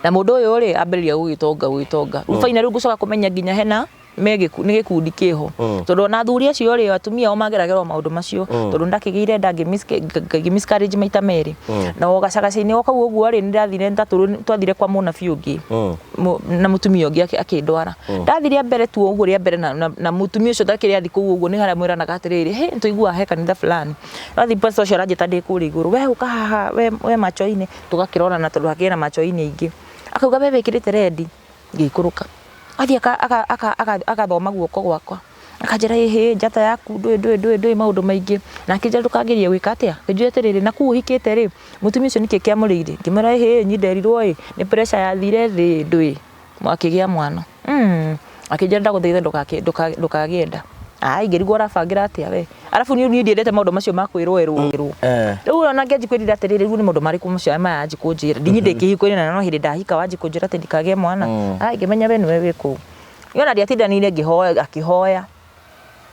Na mũndũ ũyũ rĩ, ambĩrĩria gũgĩtonga, gũgĩtonga. Rĩu finally rĩu ngũcoka kũmenya nginya hena nĩ gĩkundi kĩho. Tondũ ona athuri acio rĩ, atumia ao mageragĩra o maũndũ macio. Tondũ ndakĩgĩire nda ngĩ miscarriage maita merĩ. Na o gacagaca-inĩ o kau ũguo rĩ, nĩndathire twathire kwa mũnabii ũngĩ. Na mũtumia ũngĩ akĩndwara. Ndathire mbere tu ũguo rĩa mbere na mũtumia ũcio ndakĩrĩ athi kũu ũguo nĩ harĩa mwĩranaga atĩrĩrĩ, hĩ, nĩtũiguaga he kanitha fulani. Wathiĩ pastor ũcio aranjĩta ndĩ kũrĩa igũrũ, we ũka haha, we macho-inĩ, tũgakĩrorana tondũ hakĩrĩ na macho-inĩ aingĩ. Akauga we wĩkĩrĩte red, ngĩikũrũka. Athiĩ agathoma guoko gwakwa. Akanjĩra ĩhĩ, njata yaku ndũĩ ndũĩ ndũĩ ndũĩ maũndũ maingĩ. Na akĩnjĩra ndũkagerie gwĩka atĩa, akĩnjĩra atĩrĩrĩ, na kũu ũhikĩte rĩ, mũtumia ũcio nĩkĩ kĩamũrĩire? Ngĩmwĩra ĩhĩ, niĩ nderirwo ĩ, nĩ pressure yathire thĩ ndũĩ, akĩgĩa mwana. Akĩnjĩra ndagũthaitha ndũkagĩe nda. Ai, ngĩrigwo ũrabangĩra atĩa we. Arabu niĩ ndiendete maũndũ macio ma kwĩrwo ĩrwo. Rĩu ona ngĩanjia kwĩrira atĩrĩrĩ, rĩu nĩ maũndũ marĩkũ macio maya anjia kũnjĩra. Niĩ ndĩ kĩhiko-inĩ na no hĩndĩ ndahika wanjia kũnjĩra atĩ ndikagĩe mwana. Ai, ngĩmenya we nĩwe wĩ kũu. Niĩ ona ndiatindanĩire ngĩhoya, akĩhoya.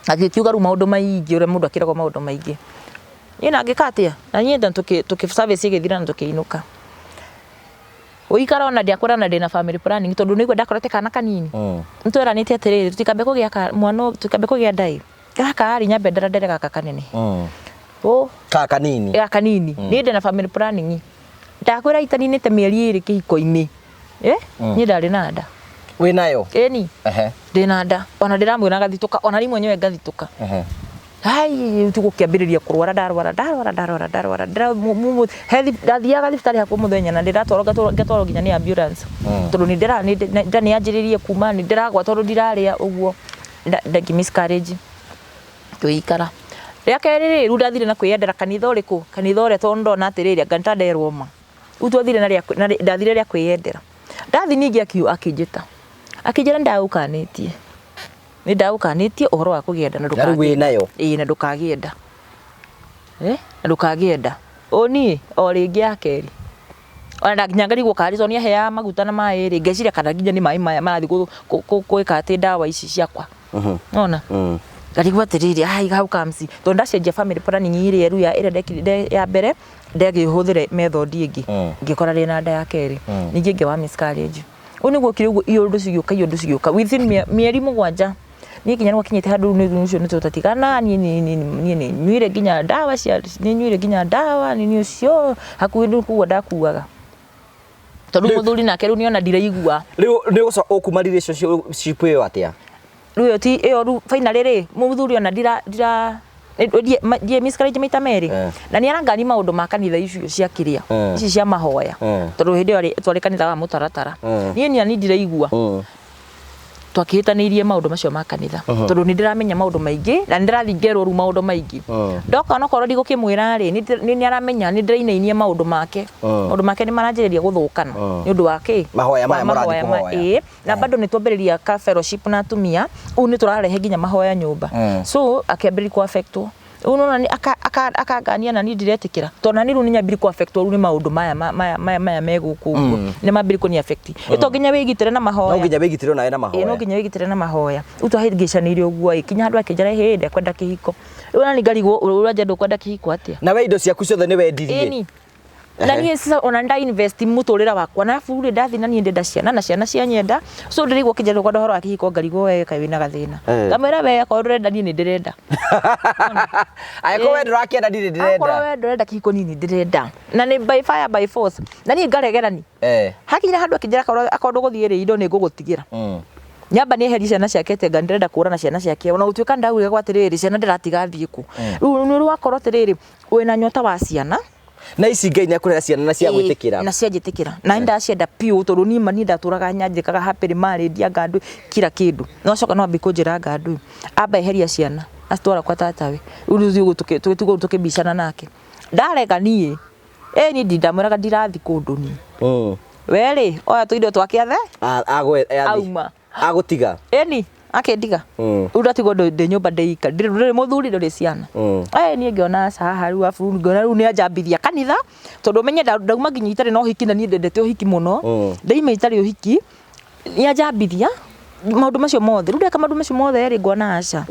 Agĩkiuga rĩu maũndũ maingĩ ũrĩa mũndũ akĩragwo maũndũ maingĩ. Niĩ na ngĩka atĩa? Na niĩ na tũkĩ service ĩgĩthira na tũkĩinũka. Gũikara ona ndiakwĩra na ndĩna family planning tondũ nĩguo ndakorete kana kanini. Nĩtweranĩte atĩrĩrĩ, tũtikambe kũgĩa mwana, tũtikambe kũgĩa nda ĩ. Gaka rĩ, nyambe nderandere gaka kanene. Gaka kanini. Gaka kanini. Niĩ ndĩna family planning. Ndakwĩra itaninĩte mĩeri ĩrĩ kĩhiko-inĩ. Niĩ ndarĩ na nda. Wĩ nayo? Ĩni. Ndĩna nda. Ona ndĩramwĩra ngathitũka, ona niĩ mwenyewe ngathitũka. Hai, ti gũkĩambĩrĩria kũrwara, ndarwara, ndarwara, ndarwara, ndarwara. Ndathiaga thibitarĩ hakuhĩ mũthenya na ndĩratwarwo, ngatwarwo nginya nĩ ambulance. Tondũ nĩ ndĩra, nĩ nda nĩ yanjĩrĩirie kuma, nĩ ndĩragwa tondũ ndirarĩa ũguo. Ngĩ miscarriage. Ngĩikara. Rĩa kerĩ rĩ, rĩu ndathire na kwĩyendera kanitha ũrĩkũ? Kanitha ũrĩa tondũ ndona atĩrĩrĩ, anga nĩtanderwo ma. Rĩu twathire na rĩa, ndathire rĩa kwĩyendera. Ndathi ningĩ akĩnjĩta. Akĩnjĩra nĩndagũkanĩtie. Nĩndagũkanĩtie ũhoro wa kũgĩa nda na Na rĩu wĩ nayo? Ĩĩ, na ndũkagĩe nda. Na ndũkagĩe nda. Ũ niĩ, o rĩngĩ ya kerĩ. Ona nginya ngarigwo karĩ tondũ nĩaheaga maguta na maĩ rĩ, ngeciria kana nginya nĩ maĩ maya marathiĩ gwĩka atĩ ndawa ici ciakwa. Nona? Ngarigwo atĩrĩrĩ, ai how comes? Tondũ ndacenjia family planning ĩrĩa rĩu ĩrĩa ndekire ya mbere, ndagĩhũthĩra method ĩngĩ. Ngĩkora ndĩna nda ya kerĩ. Ningĩ ngĩwa miscarriage. Ũguo nĩguo okire ũguo iũndũ cigĩũka, iũndũ cigĩũka. Within mĩeri mũgwanja, niĩ nginya nĩgwakinyĩte handũ rĩu nĩ ũcio nĩtũtatigana, niĩ nĩ nyuire nginya ndawa cia, nĩ nyuire nginya ndawa, nĩ ũcio, hakuhĩ nĩ kũgua ndakuaga. Tondũ mũthuri nake rĩu nĩona ndiraigua. Rĩu nĩ ũgũcoka ũkuma relationship ĩyo atĩa? Rĩu ĩyo ti, ĩyo rĩu finally rĩ, mũthuri ona ndira, ndira, ndiĩ miscarriage maita merĩ. Na nĩ arangani maũndũ ma kanitha icio cia kĩrĩa, ici cia mahoya. Tondũ hĩndĩ ĩyo twarĩ kanitha wa mũtaratara. Niĩ nĩ ndiraigua. Twakĩhĩtanĩirie maũndũ macio ma kanitha tondũ nĩ ndĩramenya maũndũ maingĩ na nĩ ndĩrathiĩ ngerwo rĩu maũndũ maingĩ. Ndoka onokorwo ndigũkĩmwĩra rĩ, nĩ aramenya nĩ ndĩrainainia maũndũ make. Maũndũ make nĩ maranjĩrĩria gũthũkana nĩ ũndũ wa kĩ? Mahoya maya Wa mũrathiĩ mahoya kũhoya. Ĩĩ, na bado nĩ twambĩrĩria ka fellowship na atumia, ũguo nĩ tũrarehe nginya mahoya nyũmba. So akĩambĩrĩria kũ affect wo. Rĩu nĩwona nĩ akangania na niĩ ndiretĩkĩra tondũ nani rĩu nĩ nyambire kũ affect rĩu nĩ maũndũ maya maya maya maya me gũkũ ũguo nĩ mambire kũni affect. Ĩ to nginya wĩgitĩre na mahoya. No nginya wĩgitĩre onawe na mahoya. Ĩ no nginya wĩgitĩre na mahoya. Rĩu twahĩngĩcanĩire ũguo ĩ kinya handũ akĩnjĩra hĩ ndekwenda kĩhiko. Rĩu nani ngarigwo ũranjĩra ndũkwenda kĩhiko atĩa? Na we indo ciaku ciothe nĩ wendirie? Ĩni. Na niĩ sasa ona nda invest mũtũrĩre wakwa na arabu rĩ ndathiĩ na niĩ ndenda ciana na ciana cianyenda so ndĩraigua ũkĩnjĩra ndũkwenda ũhoro wa kĩhiko ngarigwo we kaĩ wĩna gathĩna. Ngamwĩra we akorwo ndũrenda niĩ nĩ ndĩrenda. Angĩkorwo we ndũrakĩenda niĩ nĩ ndĩrenda. Akorwo we ndũrenda kĩhiko niĩ nĩ ndĩrenda. Na nĩ by fire by force. Na niĩ ngaregerani. Hakinya handũ akĩnjĩra akorwo ndũgũthiĩ rĩ indo nĩ ngũgũtigĩra. Nyamba nĩ eherie ciana ciake tenga ndĩrenda kũra na ciana ciake ona gũtuĩka ndaugire atĩrĩrĩ ciana ndĩratiga thiĩ kũ. Rĩu nĩ wakorwo atĩrĩrĩ wĩna nyota wa ciana. Na ici Ngai nĩ akũrehera ciana na cia gwĩtĩkĩra. Na cia njĩtĩkĩra. Na nĩ ndacienda biũ tondũ niĩ ma niĩ ndatũraga nyanjĩkaga happily married anga ndũ kila kĩndũ. No coka no ambie kũnjĩra anga ndũ amba eheria ciana acitwara kwa tatawe. Rĩu rĩu tũgĩtigwo tũkĩbicana nake. Ndarega niĩ, ĩ niĩ ndamwĩraga ndirathiĩ kũndũ niĩ. We rĩ, oya tũindo twake athe. Auma. Agũtiga. Ĩni, akĩndiga. Rĩu ndatigwo ndĩ nyũmba ndĩ ika, ndũrĩ mũthuri ndũrĩ ciana. Ĩ niĩ ngĩona aca haha rĩu arabu ngĩona rĩu nĩ anjambithia kanitha, tondũ ũmenye ndauma nginya itarĩ na ũhiki na niĩ ndendete ũhiki mũno. Ndaima itarĩ ũhiki, nĩ anjambithia maũndũ macio mothe. Rĩu ndeka maũndũ macio mothe rĩ, ngona aca.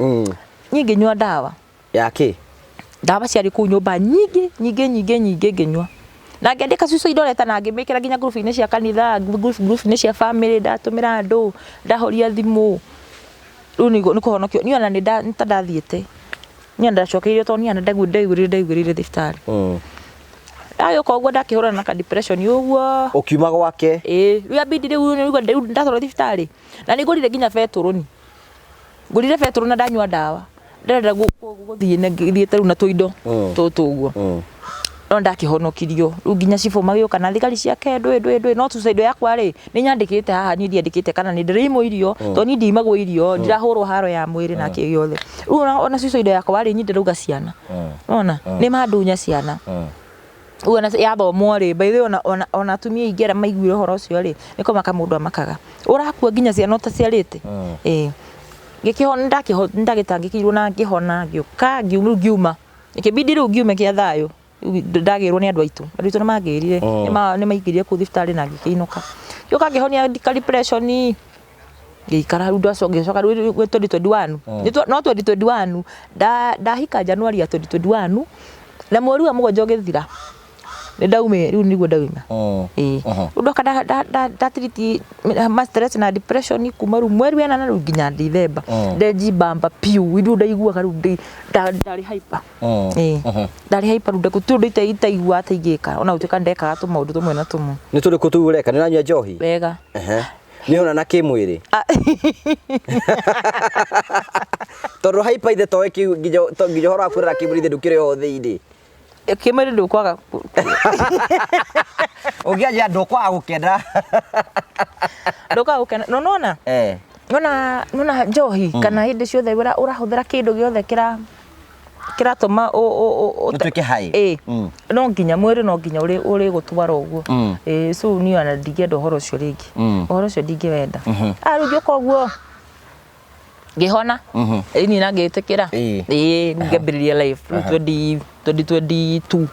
Niĩ ngĩnyua ndawa. Ya kĩ? Ndawa ciarĩ kũu nyũmba nyingĩ nyingĩ nyingĩ nyingĩ ngĩnyua. Na ngĩandĩka suicide letter na ngĩmĩkĩra nginya ngurubu-inĩ cia kanitha, ngurubu-inĩ cia family, ndatũmĩra andũ, ndahoria thimũ. Rĩu nĩ kũhonokio, niĩ ona nĩ ta ndathiĩte. Niĩ ona ndacokeirio tondũ niĩ ona ndaiguĩrĩire ndaiguĩrĩire thibitarĩ. Ndagĩũka ũguo ndakĩhũrana na ka depression ũguo. Ũkiuma gwake? Ĩĩ, rĩu yabidi rĩu ndatwarwo thibitarĩ. Na nĩ ngũrire nginya betũrũ. Ngũrire betũrũ na ndanyua ndawa. Ndĩrenda gũthiĩ na thiĩte rĩu na tũindo tũtũ ũguo. No ndakĩhonokirio. Rĩu nginya cibũ magĩũka na thigari ciake ndũĩ ndũĩ ndũĩ no suicide yakwa rĩ, nĩ nyandĩkĩte haha niĩ ndiandĩkĩte kana nĩ ndĩraimwo irio, tondũ niĩ ndiimagwo irio, ndirahũrwo haro ya mwĩrĩ na kĩ gĩothe. Rĩu ona suicide yakwa rĩ, niĩ ndĩrauga ciana. Nĩwona? Nĩ mandunya ciana. Rĩu ona yathomwo rĩ, by the way ona ona ona atumia aingĩ arĩa maiguire ũhoro ũcio rĩ, nĩ kũmaka mũndũ amakaga. Ũrakua nginya ciana ũtaciarĩte? Ĩĩ. Ngĩkĩhona nĩndagĩtangĩkĩirwo na ngĩhona ngĩũka rĩu ngiuma. Ĩkĩbidi rĩu ngiume kĩa thayũ. Rĩu ndagĩrwo nĩ andũ aitũ. Andũ aitũ nĩ mangĩrire, nĩ maingĩrire kũu thibitarĩ na ngĩkĩinũka. Ngĩũka ngĩhonia ka depression ngĩikara rĩu ngĩcoka rĩu 2021 no 2021 ndahika January ya 2021 na mweri wa mũgwanja ũgĩthira nĩ ndaumire rĩu nĩguo ndauma. Ĩĩ. Rĩu ndoka ndatiriti ma stress na depression kuma rĩu mweri wa ĩnana rĩu nginya Dithemba ndejibamba biũ rĩu ndaiguaga rĩu ndarĩ hyper. Ĩĩ. Ndarĩ hyper rĩu gũtirĩ ũndũ itaiguaga ta ingĩka ona gũtuĩka nĩndekaga tũmaũndũ tũmwe na tũmwe. Nĩ tũrĩkũ tũu ũreka? Nĩ ũranyua njohi? Wega. Nĩ ona na kĩmwĩrĩ? Tondũ hyper ithe toĩ kĩu nginya nginya ũhoro wa kwĩrora kĩmwĩrĩ ithe ndũkĩrĩ ho thĩinĩ. Kĩmwĩrĩ ndũkwaga. Ũngĩanjia ndũkwaga gũkena. Ndũkwaga gũkena. No nĩwona? Nĩwona nĩwona njohi kana hĩndĩ ciothe ũrahũthĩra kĩndũ gĩothe kĩra kĩratũma Ũtuĩke high. Ĩĩ. No nginya mwĩrĩ no nginya ũrĩgũtwara ũguo. Ĩĩ so niĩ ona ndingĩenda ũhoro ũcio rĩngĩ. Ũhoro ũcio ndingĩwenda. Ah rĩu ngĩũka ũguo ngĩhona. Ĩĩ niĩ na ngĩtĩkĩra. Ĩĩ rĩu ngĩambĩrĩria life rĩu 2022.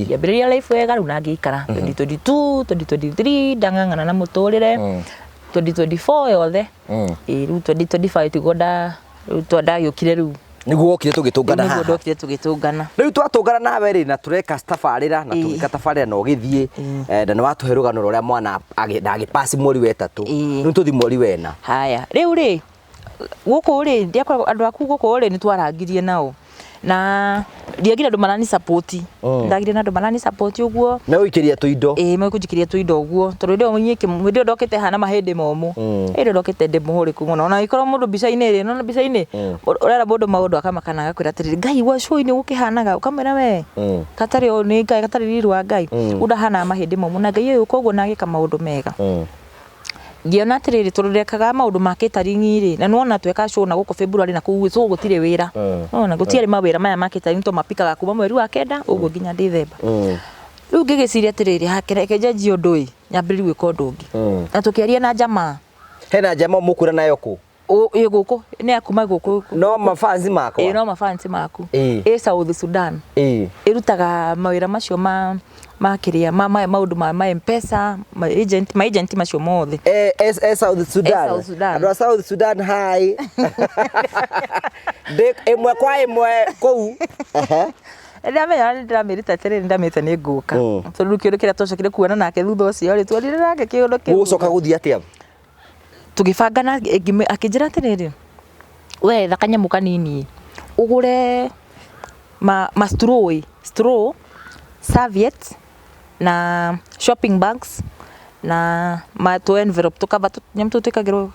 Ngĩambĩrĩria life wega rĩu na ngĩikara 2022, 2023 ndang'ang'ana na mũtũrĩre. 2024 yothe. Ĩĩ rĩu 2025 tiguo ndagĩũkire rĩu. Nĩguo wokire tũgĩtũngana Nĩguo haha. ndokire tũgĩtũngana. Rĩu twatũngana nawe rĩ na tũreka tabarĩra na tũgĩka tabarĩra na ũgĩthiĩ na nĩ watũhe rũgano rũrĩa mwana ndagĩpaci mweri wa ĩtatũ. Rĩu tũthiĩ mweri wa ĩna. Haya, rĩu rĩ gũkũ rĩ ndiakoragwo andũ aku gũkũ rĩ nĩ twarangirie nao na ndiagire andũ marani support. Ndagire na andũ marani support ũguo. Megũikĩria tũindo. Ĩĩ megũnjikĩria tũindo ũguo tondũ hĩndĩ ĩyo niĩ hĩndĩ ĩyo ndokĩte hana mahĩndĩ momũ. Hĩndĩ ĩyo ndokĩte ndĩ mũhũrĩku mũno ona angĩkorwo mũndũ mbica-inĩ rĩ, nĩwona mbica-inĩ ũrera mũndũ maũndũ akamaka na agakwĩra atĩrĩrĩ Ngai wa cũi nĩ gũkĩhanaga ũkamwĩra we gatarĩ ũũ nĩ Ngai gatarĩ riri wa Ngai. Rĩu ndahanaga mahĩndĩ momũ na Ngai agĩũka ũguo na agĩka maũndũ mega. Ngĩona atĩrĩrĩ, tondũ ndekaga maũndũ ma catering rĩ, na nĩwona tweka show na gũkũ February na kũu so gũtirĩ wĩra. Nĩwona gũtiarĩ mawĩra maya ma catering twamapikaga kuma mweri wa kenda ũguo nginya December. Rĩu ngĩgĩciria atĩrĩrĩ, hake reke njanjie ũndũ ĩ, nyambĩrĩrie gwĩka ũndũ ũngĩ. Na tũkĩaria na jamaa. Hena jamaa mũkwĩra nayo kũ? Ĩ gũkũ, nĩ ya kuma gũkũ. No mafansi makwa? Ĩ no mafansi maku. Ĩ South Sudan. Ĩrutaga mawĩra macio ma ma kĩrĩa ma maũndũ ma ma M-Pesa, ma agent, ma agent macio mothe. E, e, e South Sudan. E South Sudan. Andũ a South Sudan hi. Ndĩ ĩmwe kwa ĩmwe kũu. Ehe. Ndamenya nĩ ndĩramĩrĩte atĩrĩrĩ, ndamĩrĩte nĩ ngũka. Tondũ rĩu kĩũndũ kĩrĩa twacokire kuona nake thutha ũcio rĩ, tuonire nake kĩũndũ kĩu. Gũgũcoka gũthiĩ atĩa? Tũgĩbanga na akĩnjĩra atĩrĩrĩ, we etha kanyamũ kanini ũgũre ma, ma straw ĩ, straw, serviettes na shopping bags na ma tũ envelope tũ cover tũnyamũ tũu twĩkagĩrwo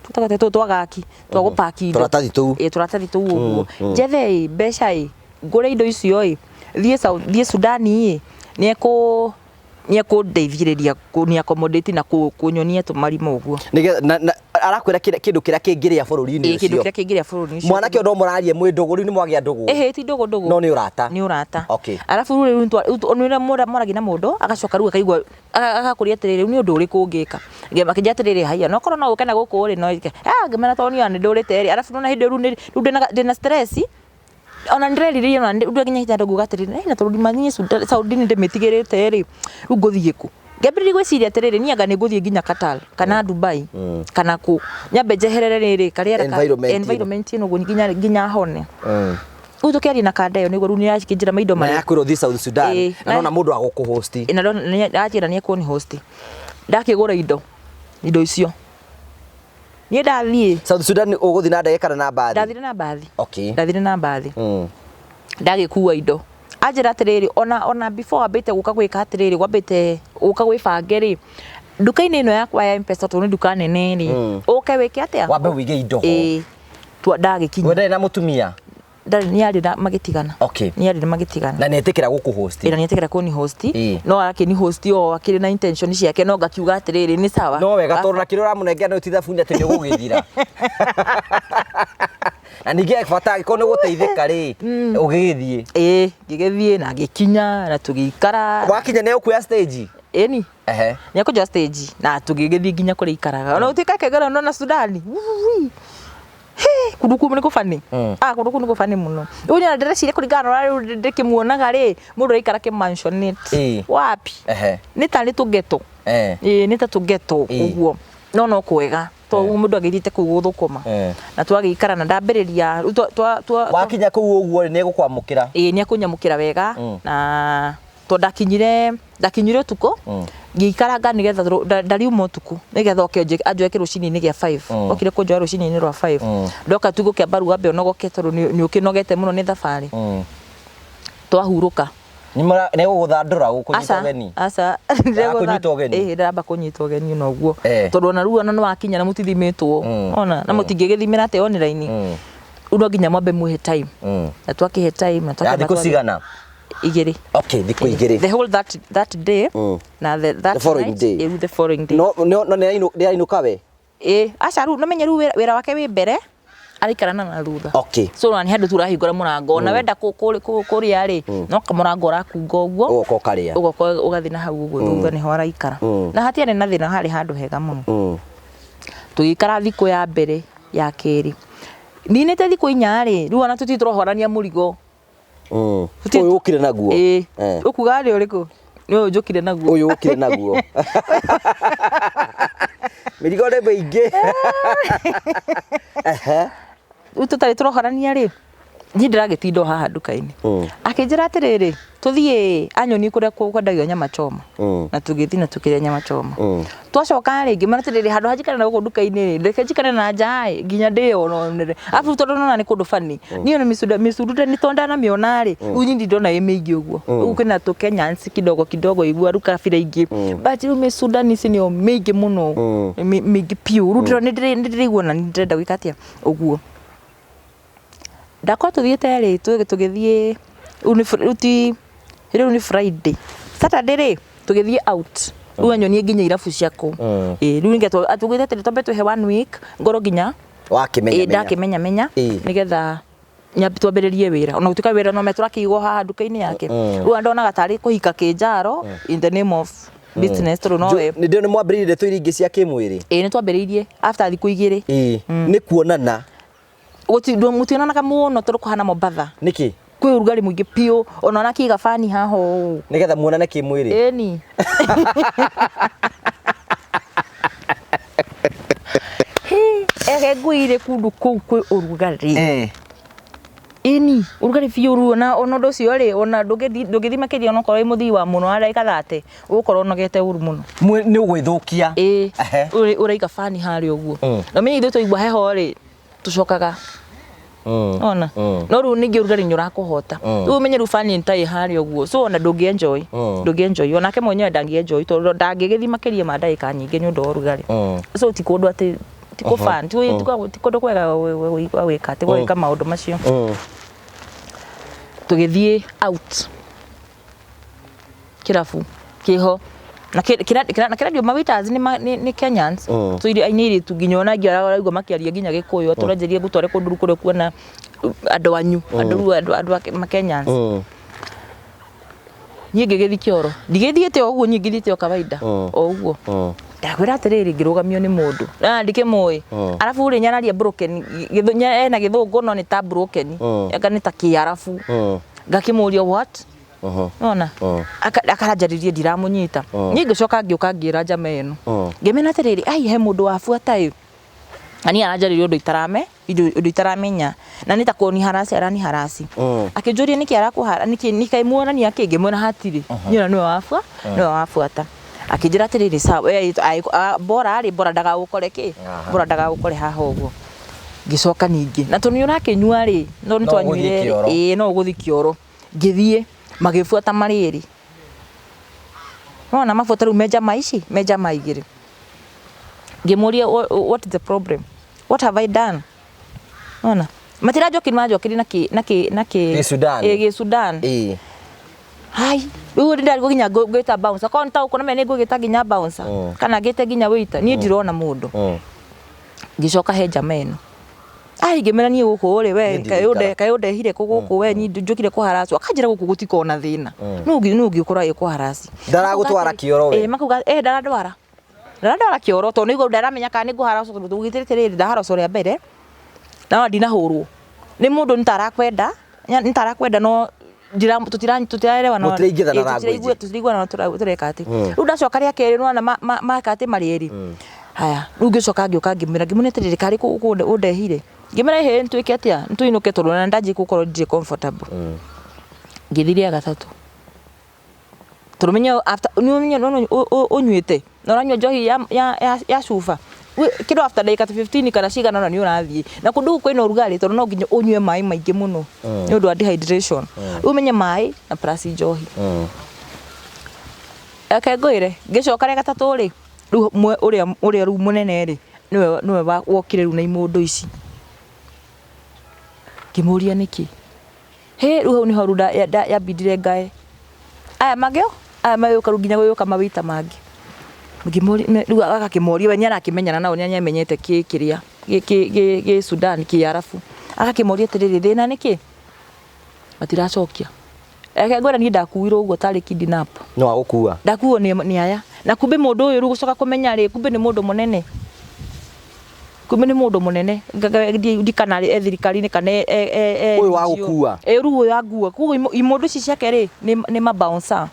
twĩtagwo atĩa tũtũ twa gaki twa gũpaki indo. Tũratathi tũu. Ĩ tũratathi tũu ũguo. Njethe ĩ mbeca ĩ ngũre indo icio ĩ thiĩ South, thiĩ Sudan ĩ nĩekũ nĩekũndeithĩrĩria kũni accommodate na kũnyonia tũmarima ũguo. Nĩgetha na, na arakwĩra kĩndũ kĩrĩa kĩngĩrĩa bũrũri-inĩ Ĩ kĩndũ ũcio. kĩrĩa kĩngĩrĩa bũrũri ũcio. Mwanake ũyũ no mũraria mwĩ ndũgũ, rĩu nĩ mwagĩa ndũgũ. Ĩhĩ ti ndũgũ ndũgũ. No nĩ ũrata. Nĩ ũrata. Okay. Arabu rĩu rĩu mwaragia na mũndũ agacoka rĩu akaigua agakũria atĩrĩrĩ, rĩu nĩ ũndũ ũrĩkũ ũngĩka? Akĩnjĩra atĩrĩrĩ, haiya no korwo no ũke na gũkũ rĩ no wĩke. Ah ngĩmera tondũ niĩ ona nĩ ndũrĩte rĩ, arabu nĩwona hĩndĩ ĩyo rĩu ndĩna stress ona nĩndĩrerirĩria ona rĩu nginya handũ nguga atĩrĩrĩ, na tondũ niĩ Saudi nĩ ndĩmĩtigĩrĩte rĩ, rĩu ngũthiĩ kũ? Ngĩambĩrĩria gwĩciria atĩrĩrĩ, niĩ anga nĩ ngũthiĩ nginya Qatar kana Dubai kana kũ, nyambe njeherere rĩrĩ karĩera ka Environment ĩno. environment ĩno ũguo nginya hone. Rĩu tũkĩaria na kanda ĩyo nĩguo rĩu nĩyakĩnjĩra maindo Na marĩa yakwĩra ũthiĩ South Sudan Ĩĩ, na nona mũndũ wa gũkũhost. na anjĩra nĩ ekũni host. Ndakĩgũra indo, indo icio. Niĩ ndathiĩ. South Sudan ũgũthiĩ na ndege kana na mbathi? Ndathire na mbathi. Okay. Ndathire na mbathi. Ndagĩkua indo. Anjĩra atĩrĩrĩ, ona before wambĩte gũka gwĩka atĩrĩrĩ, wambĩte gũka gwĩbange rĩ, nduka-inĩ ĩno yakwa ya M-Pesa tondũ nĩ nduka nene rĩ, ũke wĩke atĩa? Wambe wĩige indo ho. Ĩĩ. Ndagĩkinya. We ndarĩ na mũtumia? Ndarĩ, nĩ arĩ na magĩtigana. Okay. Nĩ arĩ na magĩtigana. Na nĩ etĩkĩra gũkũ host. Ĩĩ, na nĩ etĩkĩra kũni host. No arakĩni host o akĩrĩ na intention ciake no ngakiuga atĩrĩrĩ nĩ sawa. No wega tondũ na kĩrĩa ũramũnengera no ti thabuni atĩ nĩ ũgũgĩthira. Na ningĩ bata angĩkorwo nĩ ũgũteithĩka rĩ, ũgĩgĩthiĩ. Ĩĩ, ngĩgĩthiĩ na ngĩkinya na tũgĩikara. Wakinya nĩ ũkuoya stage? Ĩni. Ehe. Nĩ ekũnjoya stage na tũgĩgĩthiĩ nginya kũrĩa aikaraga. Ona gũtuĩka akĩngora nona Sudan. Wuui. Hĩ, kũndũ kũu nĩ kũbani. Ah, kũndũ kũu nĩ kũbani mũno. Rĩu niĩ ndĩreciria kũringana na ũrĩa rĩu ndĩkĩmuonaga rĩ, mũndũ araikara kĩ-mansionette. Wapi? Nĩ tarĩ tũgeto. Ĩĩ nĩ ta tũgeto ũguo. No no kwega. Tondũ mũndũ agĩthiĩte kũu gũthũkũma. Na twagĩikara na ndambĩrĩria rĩu twa Wakinya kũu ũguo rĩ, nĩ egũkwamũkĩra? Ĩĩ nĩ ekũnyamũkĩra wega na tondũ ndakinyire ndakinyire ũtukũ ngĩikaranga nĩgetha ndariuma ũtukũ nĩgetha oke anjoe kĩrũcinĩ-inĩ gĩa 5 okire kũnjoya rũcinĩ-inĩ rwa 5 ndoka tu gũkĩamba rĩu wambe ũnogoke tondũ nĩ ũkĩnogete mũno nĩ thabarĩ twahurũka. Nĩ gũgũthandũra gũkũnyita ũgeni? Aca, Arakũnyita ũgeni? Ĩĩ ndaramba kũnyita ũgeni ona ũguo tondũ ona rĩu ona nĩ wakinya na mũtithimĩtwo ona na mũtingĩgĩthimĩra atĩ online rĩu no nginya mwambe mwĩhe time na twakĩhe time na Ya twakĩamba thikũ cigana? Igĩrĩ. Okay, thikũ igĩrĩ. The whole that day na the that The following night, day. ĩĩ, the following day. No no no nĩ ainũka we? Ĩĩ, aca rĩu namenye rĩu wĩra wake wĩ mbere araikarana na thutha. Okay. So na nĩ handũ tu ũrahingũra mũrango ona wenda kũrĩa rĩ no kamũrango ũrakunga ũguo. Ũgoka ũkarĩa. Ũgoka ũgathiĩ na hau ũguo thutha nĩho araikara. Na hatiarĩ na thĩna, harĩ handũ hega mũno. Tũgĩikara thikũ ya mbere ya kerĩ. Ninĩte thikũ inya rĩ, rĩu ona tũtirĩ tũrohorania mũrigo. Ũyũ ũkire naguo? Ĩĩ. Ũkuga nĩ ũrĩkũ? Nĩ ũyũ njũkire naguo. Ũyũ ũkire naguo. Mĩrigo nĩ mĩingĩ. Ehe. Rĩu tũtarĩ tũrohorania rĩ, niĩ ndĩragĩtinda o haha nduka-inĩ. Akĩnjĩra atĩrĩrĩ, tũthiĩ anyonie kũrĩa kwendagio nyama choma. Na tũgĩthiĩ na tũkĩrĩa nyama choma. Twacoka rĩ, ngĩmwĩra atĩrĩrĩ, handũ ha njikare na gũkũ nduka-inĩ rĩ, reke njikare na nja ĩ, nginya ndĩyonere. Arabu tondũ nĩwona nĩ kũndũ funny, niĩ ona mĩcundude nĩ tondũ ndanamĩona rĩ, rĩu niĩ ndindona ĩ mĩingĩ ũguo. Rĩu kwĩna tũ Kenyans kidogo kidogo iguaru kabira ingĩ. But rĩu mĩcundani ici nĩyo mĩingĩ mũno, mĩingĩ biũ. Rĩu nĩndĩraigua ona niĩ ndĩrenda gwĩka atĩa, ũguo. Ndakorwo tũthiĩte rĩ, tũgĩthiĩ, rĩu ti, rĩu nĩ Friday. Saturday rĩ, tũgĩthiĩ out. Rĩu anyonie nginya irabu cia kũu. Ĩĩ, rĩu nĩgetha atugĩte atĩrĩ twambe twĩhe one week ngorwo nginya Wakĩmenya ĩĩ ndakĩmenya menya nĩgetha nyambe twambĩrĩrie wĩra, ona gũtuĩka wĩra no metũrakĩigwo haha nduka-inĩ yake. Rĩu ndonaga tarĩ kũhika kĩnjaro in the name of business tondũ nowe. Nĩ ndĩrona nĩ mwambĩrĩirie ndeto iria ingĩ cia kĩmwĩrĩ. Ĩĩ, nĩ twambĩrĩirie after thikũ 2. Ĩĩ, nĩ kuonana. Mũtionanaga mũno tondũ kũhana Mombatha. Nĩkĩ? Kwĩ ũrugarĩ mũingĩ biũ, ona ũrakĩiga bani haha ũũ. Nĩgetha muonane kĩmwĩrĩ. Ĩni. Ege ngwĩire kũndũ kũu kwĩ ũrugarĩ. Ĩni, ũrugarĩ biũ rĩu ona ũndũ ũcio rĩ, ona ndũngĩthiĩ makĩria onokorwo wĩ mũthii wa mũno wa ndagĩka 30, ũgũkorwo ũnogete ũru mũno. Nĩ ũgwĩthũkia. Ĩĩ, ũraiga bani harĩa ũguo. Na ũmenye ithuĩ twaigua heho rĩ, tũcokaga. Ona no rĩu ningĩ ũrugarĩ nĩ ũrakũhota. Rĩu ũmenye rĩu bani nĩ ta ĩ harĩa ũguo, so ona ndũngĩ enjoy, ndũngĩ enjoy, onake mwenyewe ndangĩ enjoy tondũ ndangĩgĩthiĩ makĩria ma ndagĩka nyingĩ nĩ ũndũ wa ũrugarĩ. So ti kũndũ atĩ ti kũ fun, ti kũndũ kwega gwa gwĩka atĩ gwa gwĩka maũndũ macio. Tũgĩthiĩ out kĩrabu kĩho na kĩradio ma waiters nĩ Kenyans, so iria nĩ airĩtu nginya ona angĩ ũraigua makĩaria nginya Gĩkũyũ, atĩ ũranjĩria ngũtware kũndũ rĩu kũrĩa ũkuona andũ anyu, andũ rĩu andũ a Kenyans. Niĩ ngĩgĩthiĩ kĩoro, ndigĩthiĩte o ũguo, niĩ ngĩthiĩte o kawaida o ũguo. Ndakwĩra atĩrĩrĩ, ngĩrũgamio nĩ mũndũ na ndikĩmũĩ, arabu rĩ nyararia broken, ena gĩthũngũ no nĩ ta broken, anga nĩ ta kĩarabu. Ngakĩmũria what, nona akaranjarĩria ndiramũnyita. Niĩ ngĩcoka ngĩũka ngĩra njama ĩno, ngĩmena atĩrĩrĩ, ai he mũndũ wabuata ĩ, na niĩ aranjarĩria ũndũ itarame ũndũ itaramenya, na nĩ ta kũni harass arani harass. Akĩnjũria nĩkĩ arakũhara, nĩkĩ nĩkaĩ muonania kĩ, ngĩmwĩra hatirĩ, niĩ ona nĩwe wabua nĩwe wabuata. Akĩnjĩra atĩrĩrĩ, sawa, bora rĩ, bora ndagagũkore kĩ, bora ndagagũkore haha ũguo. Ngĩcoka ningĩ na tondũ nĩ ũrakĩnyua rĩ, no nĩ twanyuire rĩ, ĩĩ no ũgũthiĩ kĩoro. Ngĩthiĩ magĩbuata marĩ erĩ, nona mabuata rĩu me njama ici, me njama igĩrĩ. Ngĩmũria what is the problem, what have I done? Nona matiranjokeria, maranjokeria na kĩ na kĩ na kĩ Gĩ-Sudan. Ĩĩ, Gĩ-Sudan. Hai, rĩu nĩ ndarigwo nginya ngwĩta bouncer, korwo nĩ ta ũkũna nĩ ngũgĩta nginya bouncer kana ngĩte nginya waiter, niĩ ndirona mũndũ. Ngĩcoka he njama ĩno, ai ngĩmera niĩ gũkũ rĩ, we kaĩ ũndehire kũ gũkũ, we niĩ njũkire kũharacwo. Akanjĩra gũkũ gũtikoragwo na thĩna, nũ ũngĩ ũkorwo agĩkũharaci? Ndaragũtwara kĩoro we? Ĩĩ, makauga ĩ ndarandwara, ndarandwara kĩoro tondũ nĩguo ndaramenya kana nĩ ngũharacwo, tondũ tũgĩtĩrĩte rĩrĩ ndaharacwo rĩa mbere na ndinahũrwo nĩ mũndũ, nĩ ta arakwenda, nĩ ta arakwenda, no tũtiraelewana, Mũtiraingĩrana language. Tũtiraiguana tũreka atĩ. Rĩu ndacoka rĩa kerĩ, nĩwona maka atĩ marĩ erĩ. Haya, rĩu ngĩcoka ngĩũka ngĩmwĩra, ngĩmwĩra atĩrĩrĩ, karĩ gũkũ ũndehire? Ngĩmwĩra ĩhĩ, nĩtwĩke atĩa, nĩtũinũke tondũ ona ndanjia gũkorwo ndirĩ comfortable. Ngĩthiĩ rĩa gatatũ, tondũ menye after nĩ ũmenye nĩ ũnyuĩte na ũranyua njohi ya cuba kĩndũ, after ndagĩka ta 15 kana cigana ũna nĩ ũrathiĩ na kũndũ gũkũ kwĩna ũrugarĩ, tondũ no nginya ũnyue maĩ maingĩ mũno nĩ ũndũ wa dehydration. Rĩu ũmenye maĩ na plus njohi. Reke ngwĩre, ngĩcoka rĩa gatatũ rĩ, rĩu ũrĩa rĩu mũnene rĩ, nĩwe wokire rĩu na imũndũ ici. Ngĩmũria nĩkĩ. Hĩ, rĩu hau nĩho rĩu yambindire ngae aya magĩo aya magĩũka rĩu nginya gũgĩũka mawĩita mangĩ. Ngĩmũria rĩu, agakĩmoria we nĩarakĩmenyana nao, nĩamenyete kĩ kĩrĩa gĩ Sudan, kĩ Arabu. Agakĩmoria atĩrĩrĩ, thĩna nĩkĩ? Matiracokia. Reke ngwĩre, niĩ ndakuirwo ũguo tarĩ kidnap. No agũkua. Ndakuo nĩ aya, na kumbe mũndũ ũyũ rĩu gũcoka kũmenya rĩ, kumbe nĩ mũndũ mũnene, kumbe nĩ mũndũ mũnene ndikana e thirikari-inĩ kana e Ũyũ wa gũkua? Ĩ, rĩu ũyũ angua. Koguo imũndũ ici ciake rĩ, nĩ ma bouncer.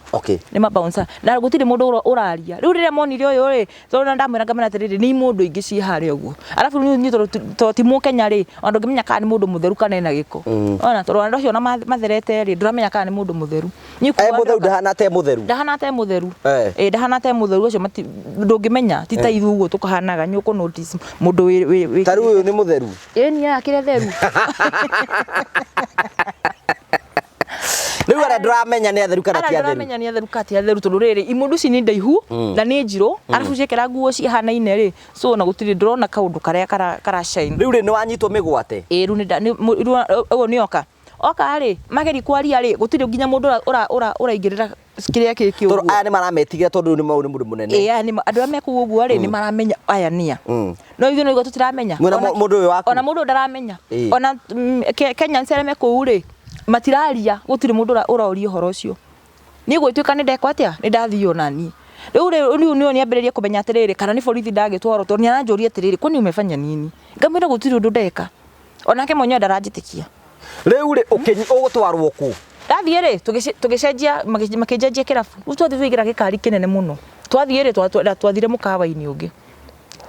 Nĩ ma bouncer, na gũtirĩ mũndũ ũraria. Rĩu rĩrĩa monire ũyũ rĩ, tondũ na ndamwĩra ngamwĩra atĩrĩrĩ, nĩ imũndũ ingĩ ciĩ harĩa ũguo, arabu rĩu niĩ tondũ ti mũkenya rĩ, ona ndũngĩmenya kana nĩ mũndũ mũtheru kana ena gĩko. Ona tondũ andũ acio ona matherete rĩ, ndũramenya kana nĩ mũndũ mũtheru. Niĩ E kuma mũtheru? ndoka- Ndahana ta e mũtheru. Ndahana ta e mũtheru. Ĩ, ndahana ta e mũtheru. Acio ndũngĩmenya, ti ta ithuĩ ũguo tũkahanaga, nĩ ũkũ notice mũndũ wĩ Ta rĩu ũyũ nĩ mũtheru? Ĩ, niĩ akĩrĩ theru. Rĩu arĩa ndũramenya nĩ atheru kana Ara ti atheru? Ndũramenya nĩ atheru kana ti atheru, tondũ rĩrĩ, imũndũ ici nĩ ndaihu na nĩ njirũ, arabu ciekĩra nguo cihanaine rĩ, so ona gũtirĩ ndũrona kaũndũ karĩa kara shine. Rĩu rĩ, nĩ wanyitwo mĩgwate? Ĩ, rĩu nĩ rĩu ũyũ nĩ oka. Oka rĩ, mageri kwaria rĩ, gũtirĩ nginya mũndũ ũraingĩrĩra kĩrĩa kĩ Tondũ ũguo. Aya nĩ marametigĩra tondũ nĩ mau nĩ mũndũ mũnene. Ĩĩ, aya nĩ andũ arĩa me kũu ũguo rĩ, nĩ maramenya aya nĩa. No ithuĩ no igua tũtiramenya. Mwĩna mũndũ ũyũ waku? Ona mũndũ ũyũ ndaramenya. Ona Kenyans arĩa me kũu rĩ, matiraria, gũtirĩ mũndũ ũroria ũhoro ũcio. Niĩ gũgĩtuĩka nĩ ndekwo atĩa, nĩ ndathiĩ ona niĩ. Rĩu rĩ, rĩu nĩ nĩambĩrĩrie kũmenya atĩrĩrĩ, kana nĩ borithi ndagĩtwarwo, tondũ nĩ aranjũria atĩrĩrĩ, kwani umefanya nini? Ngamwĩra gũtirĩ ũndũ ndeka. Onake mwenyewe ndaranjĩtĩkia. Rĩu rĩ, ũgũtwarwo kũ? Ndathiĩ rĩ, tũgĩcenjia, makĩnjenjia kĩrabu. Rĩu twathiĩ twaingĩra gĩkari kĩnene mũno. Twathiĩ rĩ, twathire mũkawa-inĩ ũngĩ.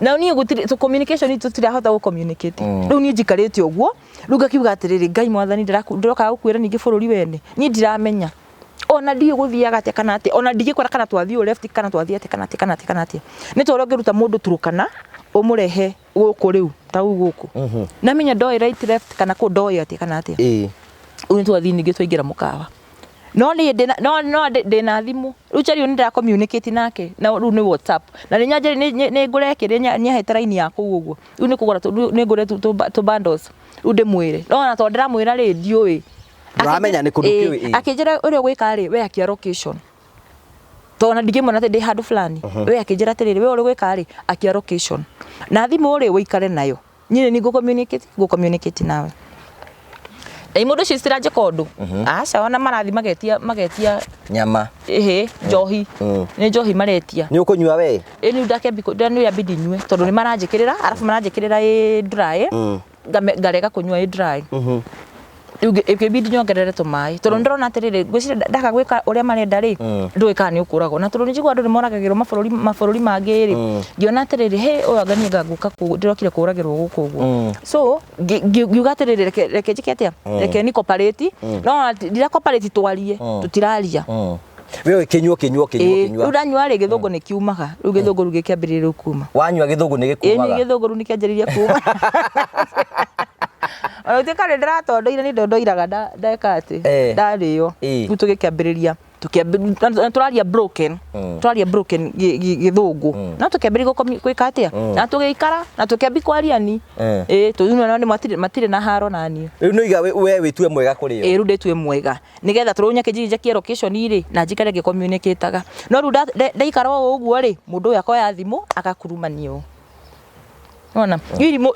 Na niĩ gũtirĩ, communication itũ tũtirahota gũ communicate. Rĩu niĩ njikarĩte ũguo, rĩu ngakiuga atĩrĩrĩ, Ngai mwathani ndĩroka gũkuĩra ningĩ bũrũri wene. Niĩ ndiramenya. Ona ndiũĩ gũthiaga atĩa kana atĩa, ona ndingĩkwĩra kana twathiĩ ũũ left kana twathiĩ atĩa kana atĩa kana atĩa kana atĩa. Nĩ ta ũrĩa ũngĩruta mũndũ Turkana ũmũrehe gũkũ rĩu, ta rĩu gũkũ. Namenya ndoĩ right left kana kũ ndoĩ atĩa kana atĩa. Rĩu nĩ twathiĩ ningĩ twaingĩra mũkawa. No niĩ ndĩna, no, no ndĩna thimũ. Rĩu Cherio nĩ ndĩra communicate nake, na rĩu nĩ WhatsApp. Na nĩ nyanjĩrĩ, nĩ, nĩ, nĩ ngũre kĩrĩa, nĩ ahete raini ya kũu ũguo. Rĩu nĩ kũgũra, nĩ ngũre tũ bundles. Rĩu ndĩmwĩre. No ona tondũ ndĩramwĩra rĩ, ndiũĩ. Ndũramenya nĩ kũndũ kĩũĩ, ĩĩ. Akĩnjĩra ũrĩa ũgwĩka rĩ, we akia location. Tondũ ona ndingĩmuona atĩ ndĩ handũ fulani. We akĩnjĩra atĩrĩrĩ, we ũrĩa ũgwĩka rĩ, akia location. Na thimũ rĩ, ũikare nayo. Niĩ nĩ ngũ communicate nawe. Na imũndũ icio citiranjĩka ũndũ. Aca, ona marathi magetia nyama. Ĩhĩ, njohi. Nĩ njohi maretia. Nĩ ũkũnyua we? Ĩ, nĩ ndakĩambi nyue tondũ nĩ maranjĩkĩrĩra, arabu maranjĩkĩrĩra ĩ dry. Ngarega kũnyua ĩ dry. Rĩu ĩkĩbidi nyongerere tũmaĩ tondũ nĩndĩrona atĩrĩrĩ, ngwĩciria ndaka gwĩka ũrĩa marenda rĩ, ndũĩ kana nĩ ũkũragwo. Na tondũ nĩnjiguaga andũ nĩmoragagĩrwo mabũrũri mangĩ rĩ, ngĩona atĩrĩrĩ, hĩ, ũyũ anga niĩ ngũka ndĩrokire kũragĩrwo gũkũ ũguo. So ngiuga atĩrĩrĩ, reke njĩke atĩa? Reke ni cooperate. No ndira cooperate twarie, tũtiraria. We ũkĩnyua, ũkĩnyua, ũkĩnyua, Ĩĩ, ũkĩnyua. Rĩu ndanyua rĩ, gĩthũngũ nĩ kiumaga. Rĩu gĩthũngũ rĩu gĩkĩambĩrĩria rĩu kuma. Wanyua gĩthũngũ nĩ Ĩĩ, gĩkumaga? nĩ gĩthũngũ rĩu nĩkĩanjĩrĩirie kuma. Ona gũtuĩka nĩ ndĩratondoire, nĩ ndondoiraga ndeka atĩ, ndarĩo. Rĩu tũgĩkĩambĩrĩria, na tũraria broken, tũraria broken gĩthũngũ. No tũkĩambĩrĩria gwĩka atĩa? Na tũgĩikara, na tũkĩambia kwaria ni. Ĩĩ, tondũ nĩ matirĩ na haro na niĩ. Rĩu nĩ ũiga we wĩtue mwega kũrĩ o? Ĩĩ, rĩu ndĩtue mwega. Nĩgetha tondũ nyake njakie location rĩ, na njikare ngĩ communicate-aga. No rĩu ndaikara o ũguo rĩ, mũndũ ũyũ akoya thimũ agakurumania ũũ. Wona?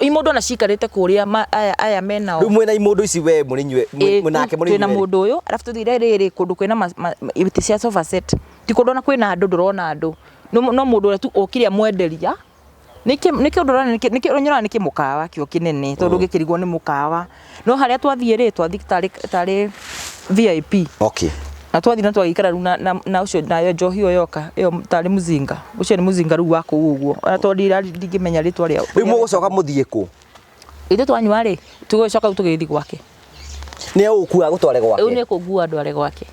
Imũndũ ona cikarĩte kũrĩa aya menao. Rĩu mwĩna imũndũ ici we mũrĩ inyuĩ, Ĩĩ, mwĩnake mũrĩ twĩna inyuĩ erĩ? mũndũ ũyũ, arabu tũthire rĩrĩ kũndũ kwĩna itĩ cia sofa set. Ti kũndũ ona kwĩna andũ ndũrona andũ. No mũndũ ũrĩa tu okire amwenderia. Nĩkĩ, nĩkĩ ũndũ ũrona, nĩkĩ, nĩkĩ ũrona nĩkĩ mũkawa kĩo kĩnene, tondũ ũngĩkĩrigwo nĩ mũkawa. No harĩa twathiĩ rĩ, twathiĩ tarĩ VIP. Na twathiĩ na twagĩikara rĩu na ũcio, nayo njohi ĩyo yoka, ĩyo tarĩ mũcinga. Ũcio nĩ mũcinga rĩu wa kũu ũguo. Ona tondũ ndingĩmenya rĩtwa rĩao. Rĩu mũgũcoka mũthiĩ kũ? Ithuĩ twanyua rĩ, tũgũcoka rĩu tũgĩthiĩ gwake. Nĩ egũgũkua agũtware gwake? Rĩu nĩ ekũngua andware gwake.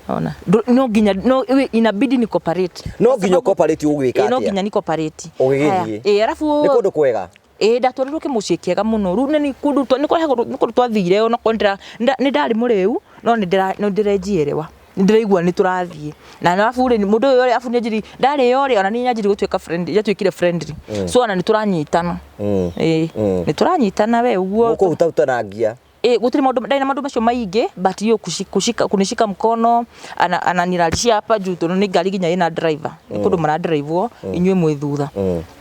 Ona. No nginya, no, we, inabidi ni cooperate. No nginya cooperate ũgwĩka Ĩĩ, no atĩa? nginya ni cooperate. Ũgĩgĩthiĩ. Haya. Ĩĩ, arabu Nĩ kũndũ kwega? Ĩĩ, ndatwarirwo kĩmũciĩ kĩega mũno. Rĩu nĩ kũndũ twa, nĩ kũrĩa nĩ kũndũ twathire ona korwo nĩ ndarĩ mũrĩu, no nĩ ndĩrenjiĩrĩwa. Nĩ ndĩraigua nĩ tũrathiĩ. Na arabu rĩ, mũndũ ũyũ rĩ, arabu nĩ anjĩrire, ndarĩo rĩ, ona niĩ nyanjirie gũtuĩka friendly, njatuĩkire friendly. So ona nĩ tũranyitana. Ĩĩ, nĩ tũranyitana we ũguo. Mũkũhutahutana. Ĩĩ, gũtirĩ maũndũ, ndarĩ na maũndũ macio maingĩ, but hiyo kunishika mkono, ananilalishia hapa juu tondũ nĩ ngari nginya ĩna driver. Nĩ kũndũ maradrive-wo, inyuĩ mwĩ thutha.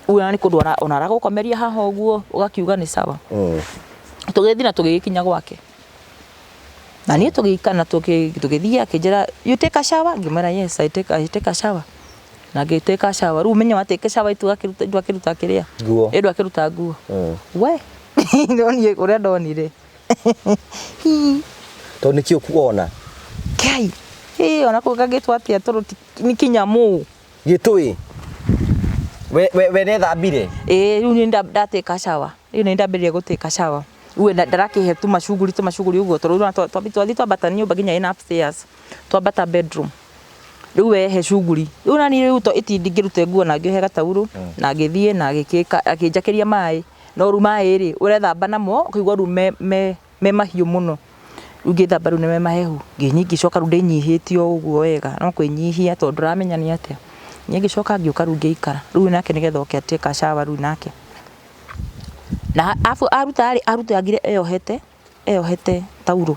Ũyũ nĩ kũndũ ona aragũkomeria haha ũguo, ũgakiuga nĩ sawa. Tũgĩthiĩ na tũgĩgĩkinya gwake. Na niĩ tũgĩikara na tũgĩthiĩ akĩnjĩra, you take a shower? Ngĩmwĩra yes, I take a shower. Na ngĩ take a shower. Rĩu ũmenye wa take a shower ndwakĩruta kĩrĩa? Nguo. Ĩ, ndwakĩruta nguo. We, ndonire ũrĩa ndonire. Tondũ nĩkĩ ũkuona? Kai. Ĩ, ona kũu kangĩtwo atĩa tondũ nĩ kĩnyamũ. Gĩtũĩ? We nĩethambire? Ĩ, rĩu nĩ ndatake a shower. Rĩu nĩ ndambĩrĩria gũtake a shower. Rĩu ndarakĩhe tũmacuguri ũguo tondũ rĩu twathiĩ twambata nyũmba nginya ĩna upstairs. Twambata bedroom. Rĩu wehe cuguri. Rĩu nani rĩu to iti ndingĩruta nguo na ngĩohe gataurũ na ngĩthiĩ na agĩkĩka akĩnjakĩria maĩ. No rĩu maĩ rĩ, ũrethamba namo ũkaigua rĩu me mahiũ mũno. Rĩu ngĩthamba rĩu nĩ me mahehu. Ngĩcoka rĩu ndĩnyihĩtie o ũguo wega. No kwĩnyihia tondũ ndũramenya nĩ atĩa. Niĩ ngĩcoka ngĩũka rĩu ngĩikara. Rĩu nake nĩgetha oke atake a shower rĩu nake. Na arabu aruta rĩ, arutangire eyohete. Eyohete taurũ.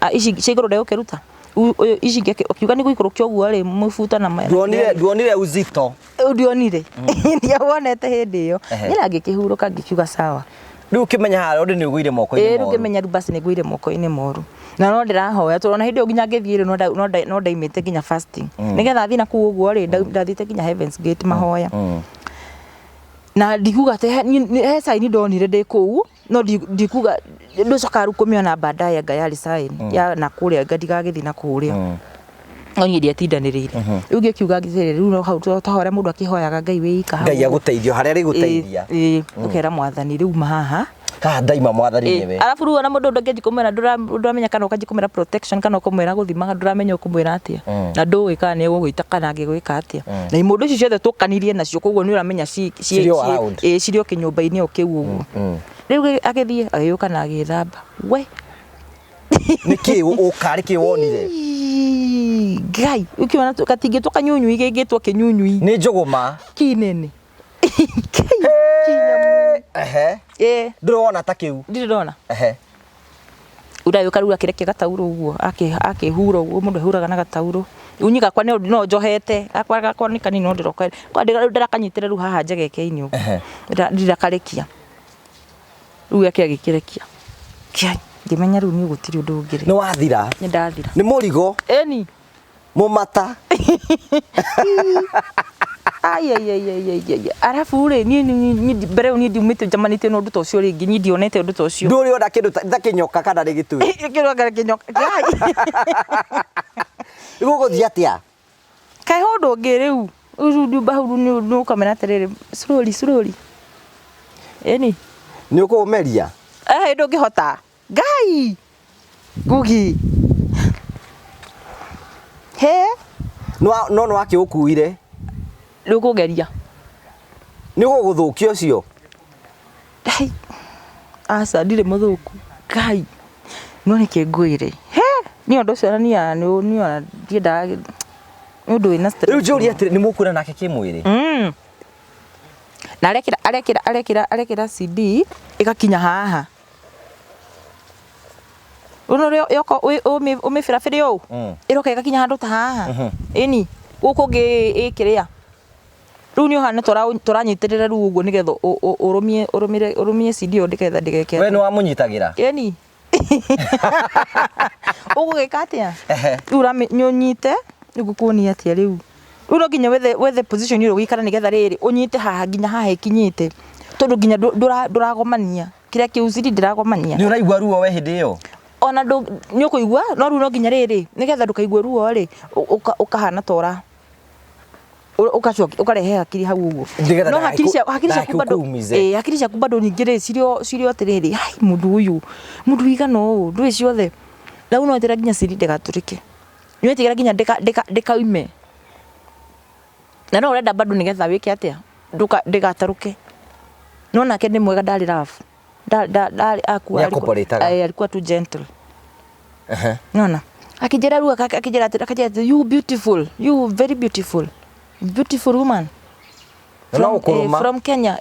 Ah, ici cia igũrũ ndegũkĩruta. Ũyũ ici ingĩ akiuga nĩ gũikũrũkia ũguo rĩ, mũbuto na Nduonire nduonire uzito. Ndionire. Ndiawonete hĩndĩ ĩyo. Ehe. Niĩ na ngĩkĩhurũka ngĩkiuga sawa. Rĩu ũkĩmenya harĩa ũndũ nĩ ũgũire moko-inĩ Ĩĩ rĩu moru. ngĩmenya rĩu basi nĩ ngũire moko-inĩ moru. Na no ndĩrahoya tondũ ona hĩndĩ ĩyo nginya ngĩthiĩ rĩ no ndaimĩte nginya fasting. Nĩgetha thiĩ na kũu ũguo rĩ, ndathiĩte nginya Heavens Gate mahoya. Na ndikuga atĩ he sign ndonire ndĩ kũu, no ndikuga ndũcokaga rĩu kũmĩona baadaye anga yarĩ sign ya na kũrĩa anga ndigagĩthiĩ na kũrĩa. No niĩ ndiatindanĩrĩire. Rĩu ngĩkiuga atĩrĩrĩ, rĩu no hau ta harĩa mũndũ akĩhoyaga Ngai wĩ ika hau. Ngai agũteithia harĩa arĩgũteithia. Ĩĩ, ũkera mwathani rĩu ma haha. Haha ndaima mwathani nĩwe. Arabu rĩu ona mũndũ ndũngĩanjia kũmwĩra ndũramenya kana ũkanjia kũmwĩra protection kana ũkũmwĩra gũthimaga ndũramenya ũkũmwĩra atĩa. Na ndũĩ kana nĩ egũgũita kana angĩgwĩka atĩa. Na imũndũ ici ciothe tũkanirie nacio koguo nĩ ũramenya Cirĩ o around. ĩĩ cirĩ o kĩnyũmba-inĩ o kĩu ũguo. Rĩu agĩthiĩ agĩũka na agĩthamba. We! Nĩkĩ ũkarĩ kĩ wonire? Ii, Ngai, ũkĩona gatingĩtwo kanyunyui gĩngĩtwo kĩnyunyui. Nĩ njũgũma. Kinene. Ngai, kinyamu. Ehe. Ĩĩ. Ndũrĩ wona ta kĩu. Ndirĩ ndona. Ehe. Ũragĩũka rĩu akĩrekia gataurũ ũguo, akĩhura ũguo, mũndũ ahuraga na gataurũ. Rĩu niĩ gakwa no njohete, gakwa gakwa nĩ kanini no ndĩroka, ndĩrakanyitĩra rĩu haha njegeke-inĩ ũguo, ndirakarekia. Rĩu gĩake agĩkĩrekia. Kĩai, ngĩmenya rĩu niĩ gũtirĩ ũndũ ũngĩ Nĩ wathira. Nĩ ndathira. Nĩ mũrigo. Ĩni. Mũmata. Ai ai ai ai ai ai. Arabu rĩ, niĩ niĩ mbere ĩyo niĩ ndiumĩte njamanĩtie na ũndũ ta ũcio rĩngĩ, niĩ ndionete ũndũ ta ũcio. Ndũrĩ ona kĩndũ ta kĩnyoka kana nĩ gĩtui. Kĩndũ anga kĩnyoka. Ngai. Rĩu ũgũthiĩ atĩa? Kaĩ he ũndũ ũngĩ rĩu. Rĩu ndumba hau rĩu nĩ ũkamera atĩrĩrĩ, slowly slowly. Ĩni. Nĩ ũkũũmeria? Eh, ndũngĩhota. Ngai! Ngugi. He? No no nĩ wakĩũkuire. Rĩu kũgeria. Nĩ ũgũgũthũkia ũcio. Hai. Aca ndirĩ mũthũku. Ngai. No nĩkĩ ngwĩre. He? Niĩ ũndũ ũcio niĩ ona ndiendaga nĩ ũndũ wĩna stress. Rĩu njũrie atĩrĩ nĩ mũkuona nake kĩmwĩrĩ? Na arekĩra arekĩra arekĩra arekĩra CD ĩgakinya haha. Ũrona ũrĩa yoka ũmĩbĩrabĩre ũũ ĩroka ĩgakinya handũ ta haha ĩni gũkũ ũngĩ ĩkĩrĩa rĩu nĩ ũhana tũranyitĩrĩra rĩu ũguo nĩgetha ũrũmie ũrũmire ũrũmie CD ĩyo nĩgetha ndĩgeke We nĩ wamũnyitagĩra? Ĩni. Ũgũgĩka atĩa? Rĩu ũnyite rĩu ngũkuonia atĩa rĩu? Rĩu no nginya wethe wethe position ĩrĩa ũgũikara nĩgetha rĩrĩ ũnyite haha nginya haha ĩkinyĩte tondũ nginya ndũragomania kĩrĩa kĩu CD ndĩragomania. Nĩ ũraigua ruo we hĩndĩ ĩyo? Ona nĩ ũkũigua no rĩu no nginya rĩrĩ nĩgetha ndũkaigue ruo rĩ ũkahana ta ũra ũgacokia ũkarehe hakiri hau ũguo. Nĩgetha No hakiri cia hakiri ciaku bado ndagagĩkũumize. ĩĩ hakiri ciaku bado ningĩ rĩ cirĩ o cirĩ o atĩrĩrĩ hai mũndũ ũyũ mũndũ ũigana ũũ ndũĩ ciothe. Na rĩu no weterere nginya CD ndĩgatũrĩke. Nĩ weterera nginya ndĩkaume. Na no ũrenda bado nĩgetha wĩke atĩa ndĩgatarũke. No nake nĩ mwega ndarĩ rough. Ndarĩ akua alikuwa too gentle. Nona akĩnjĩra rĩu akĩnjĩra atĩrĩ akĩnjĩra atĩrĩ you beautiful you very beautiful beautiful woman. No ũkũrũma. From Kenya.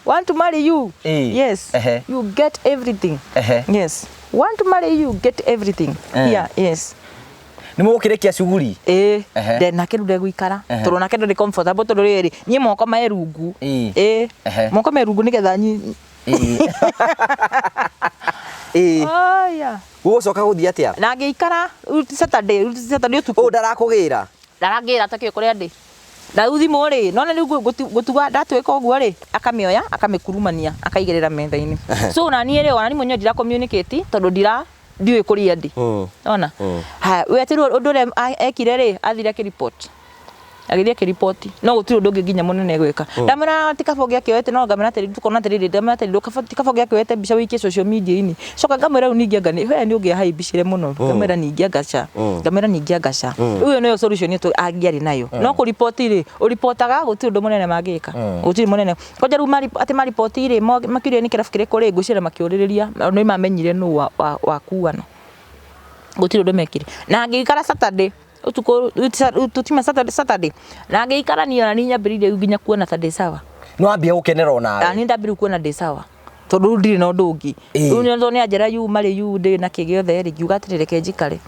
Want to marry you? Yes. You get everything. Yes. Want to marry you, get everything. Here, yes. Nĩ mũgũkĩrĩkia cuguri? Ĩĩ. Nde nake rĩu ndegũikara. Tondũ nake ndarĩ comfortable tondũ rĩrĩ niĩ moko me rungu. Ĩĩ. Moko me rungu nĩgetha Ĩĩ. Aya. Gũgũcoka gũthiĩ atĩa? Na ngĩikara Saturday, Saturday ũtukũ. Ũũ ndarakũgĩra? Ndarangĩra atakĩũĩ kũrĩa ndĩ. Na rĩu thimũ rĩ, nona rĩu ngũtuga ndatwĩka ũguo rĩ, akamĩoya akamĩkurumania akaigĩrĩra metha-inĩ. So ona niĩ rĩ, ona niĩ mwenyewe ndira communicate tondũ ndira ndiũĩ kũrĩa ndĩ. Ona? Haya, we atĩ rĩu ũndũ ũrĩa ekire rĩ, athire akĩ-report. Agĩthiĩ akĩ-report. No gũtirĩ ũndũ ũngĩ nginya mũnene egwĩka. Ndamwĩra ti kaba ũngĩakĩoete no ngamwĩra atĩrĩrĩ tukona atĩrĩrĩ ndamwĩra atĩrĩrĩ ti kaba ũngĩakĩoete mbica ũikie social media-inĩ. Coka ngamwĩra rĩu ningĩ anga we nĩ ũngĩahaibicire mũno. Ngamwĩra ningĩ anga ca. Ngamwĩra ningĩ anga ca. Rĩu ĩyo nĩyo solution ĩtũ angĩarĩ nayo. No kũripoti rĩ, ũripotaga gũtirĩ ũndũ mũnene mangĩka. Gũtirĩ mũnene. Kwanja rĩu atĩ maripoti rĩ, makĩũria nĩ kĩrabu kĩrĩkũ rĩ, ngwĩciria makĩũrĩrĩria nĩ mamenyire nũ wakuana. Gũtirĩ ũndũ mekire. Na ngĩikara Saturday ũtukũ tũtima Saturday Saturday. Na ngĩikara niĩ ona niĩ nyambĩrĩirie rĩu nginya kuona ta ndĩ sawa. Nĩ wambia gũkenera onawe? Niĩ ndambĩrĩria kuona ndĩ sawa. Tondũ rĩu ndirĩ na ũndũ ũngĩ. Ĩĩ. Rĩu nĩ tondũ nĩ anjĩra yu marĩ yu ndĩ na kĩ gĩothe rĩ, ngiuga atĩrĩ reke njikare.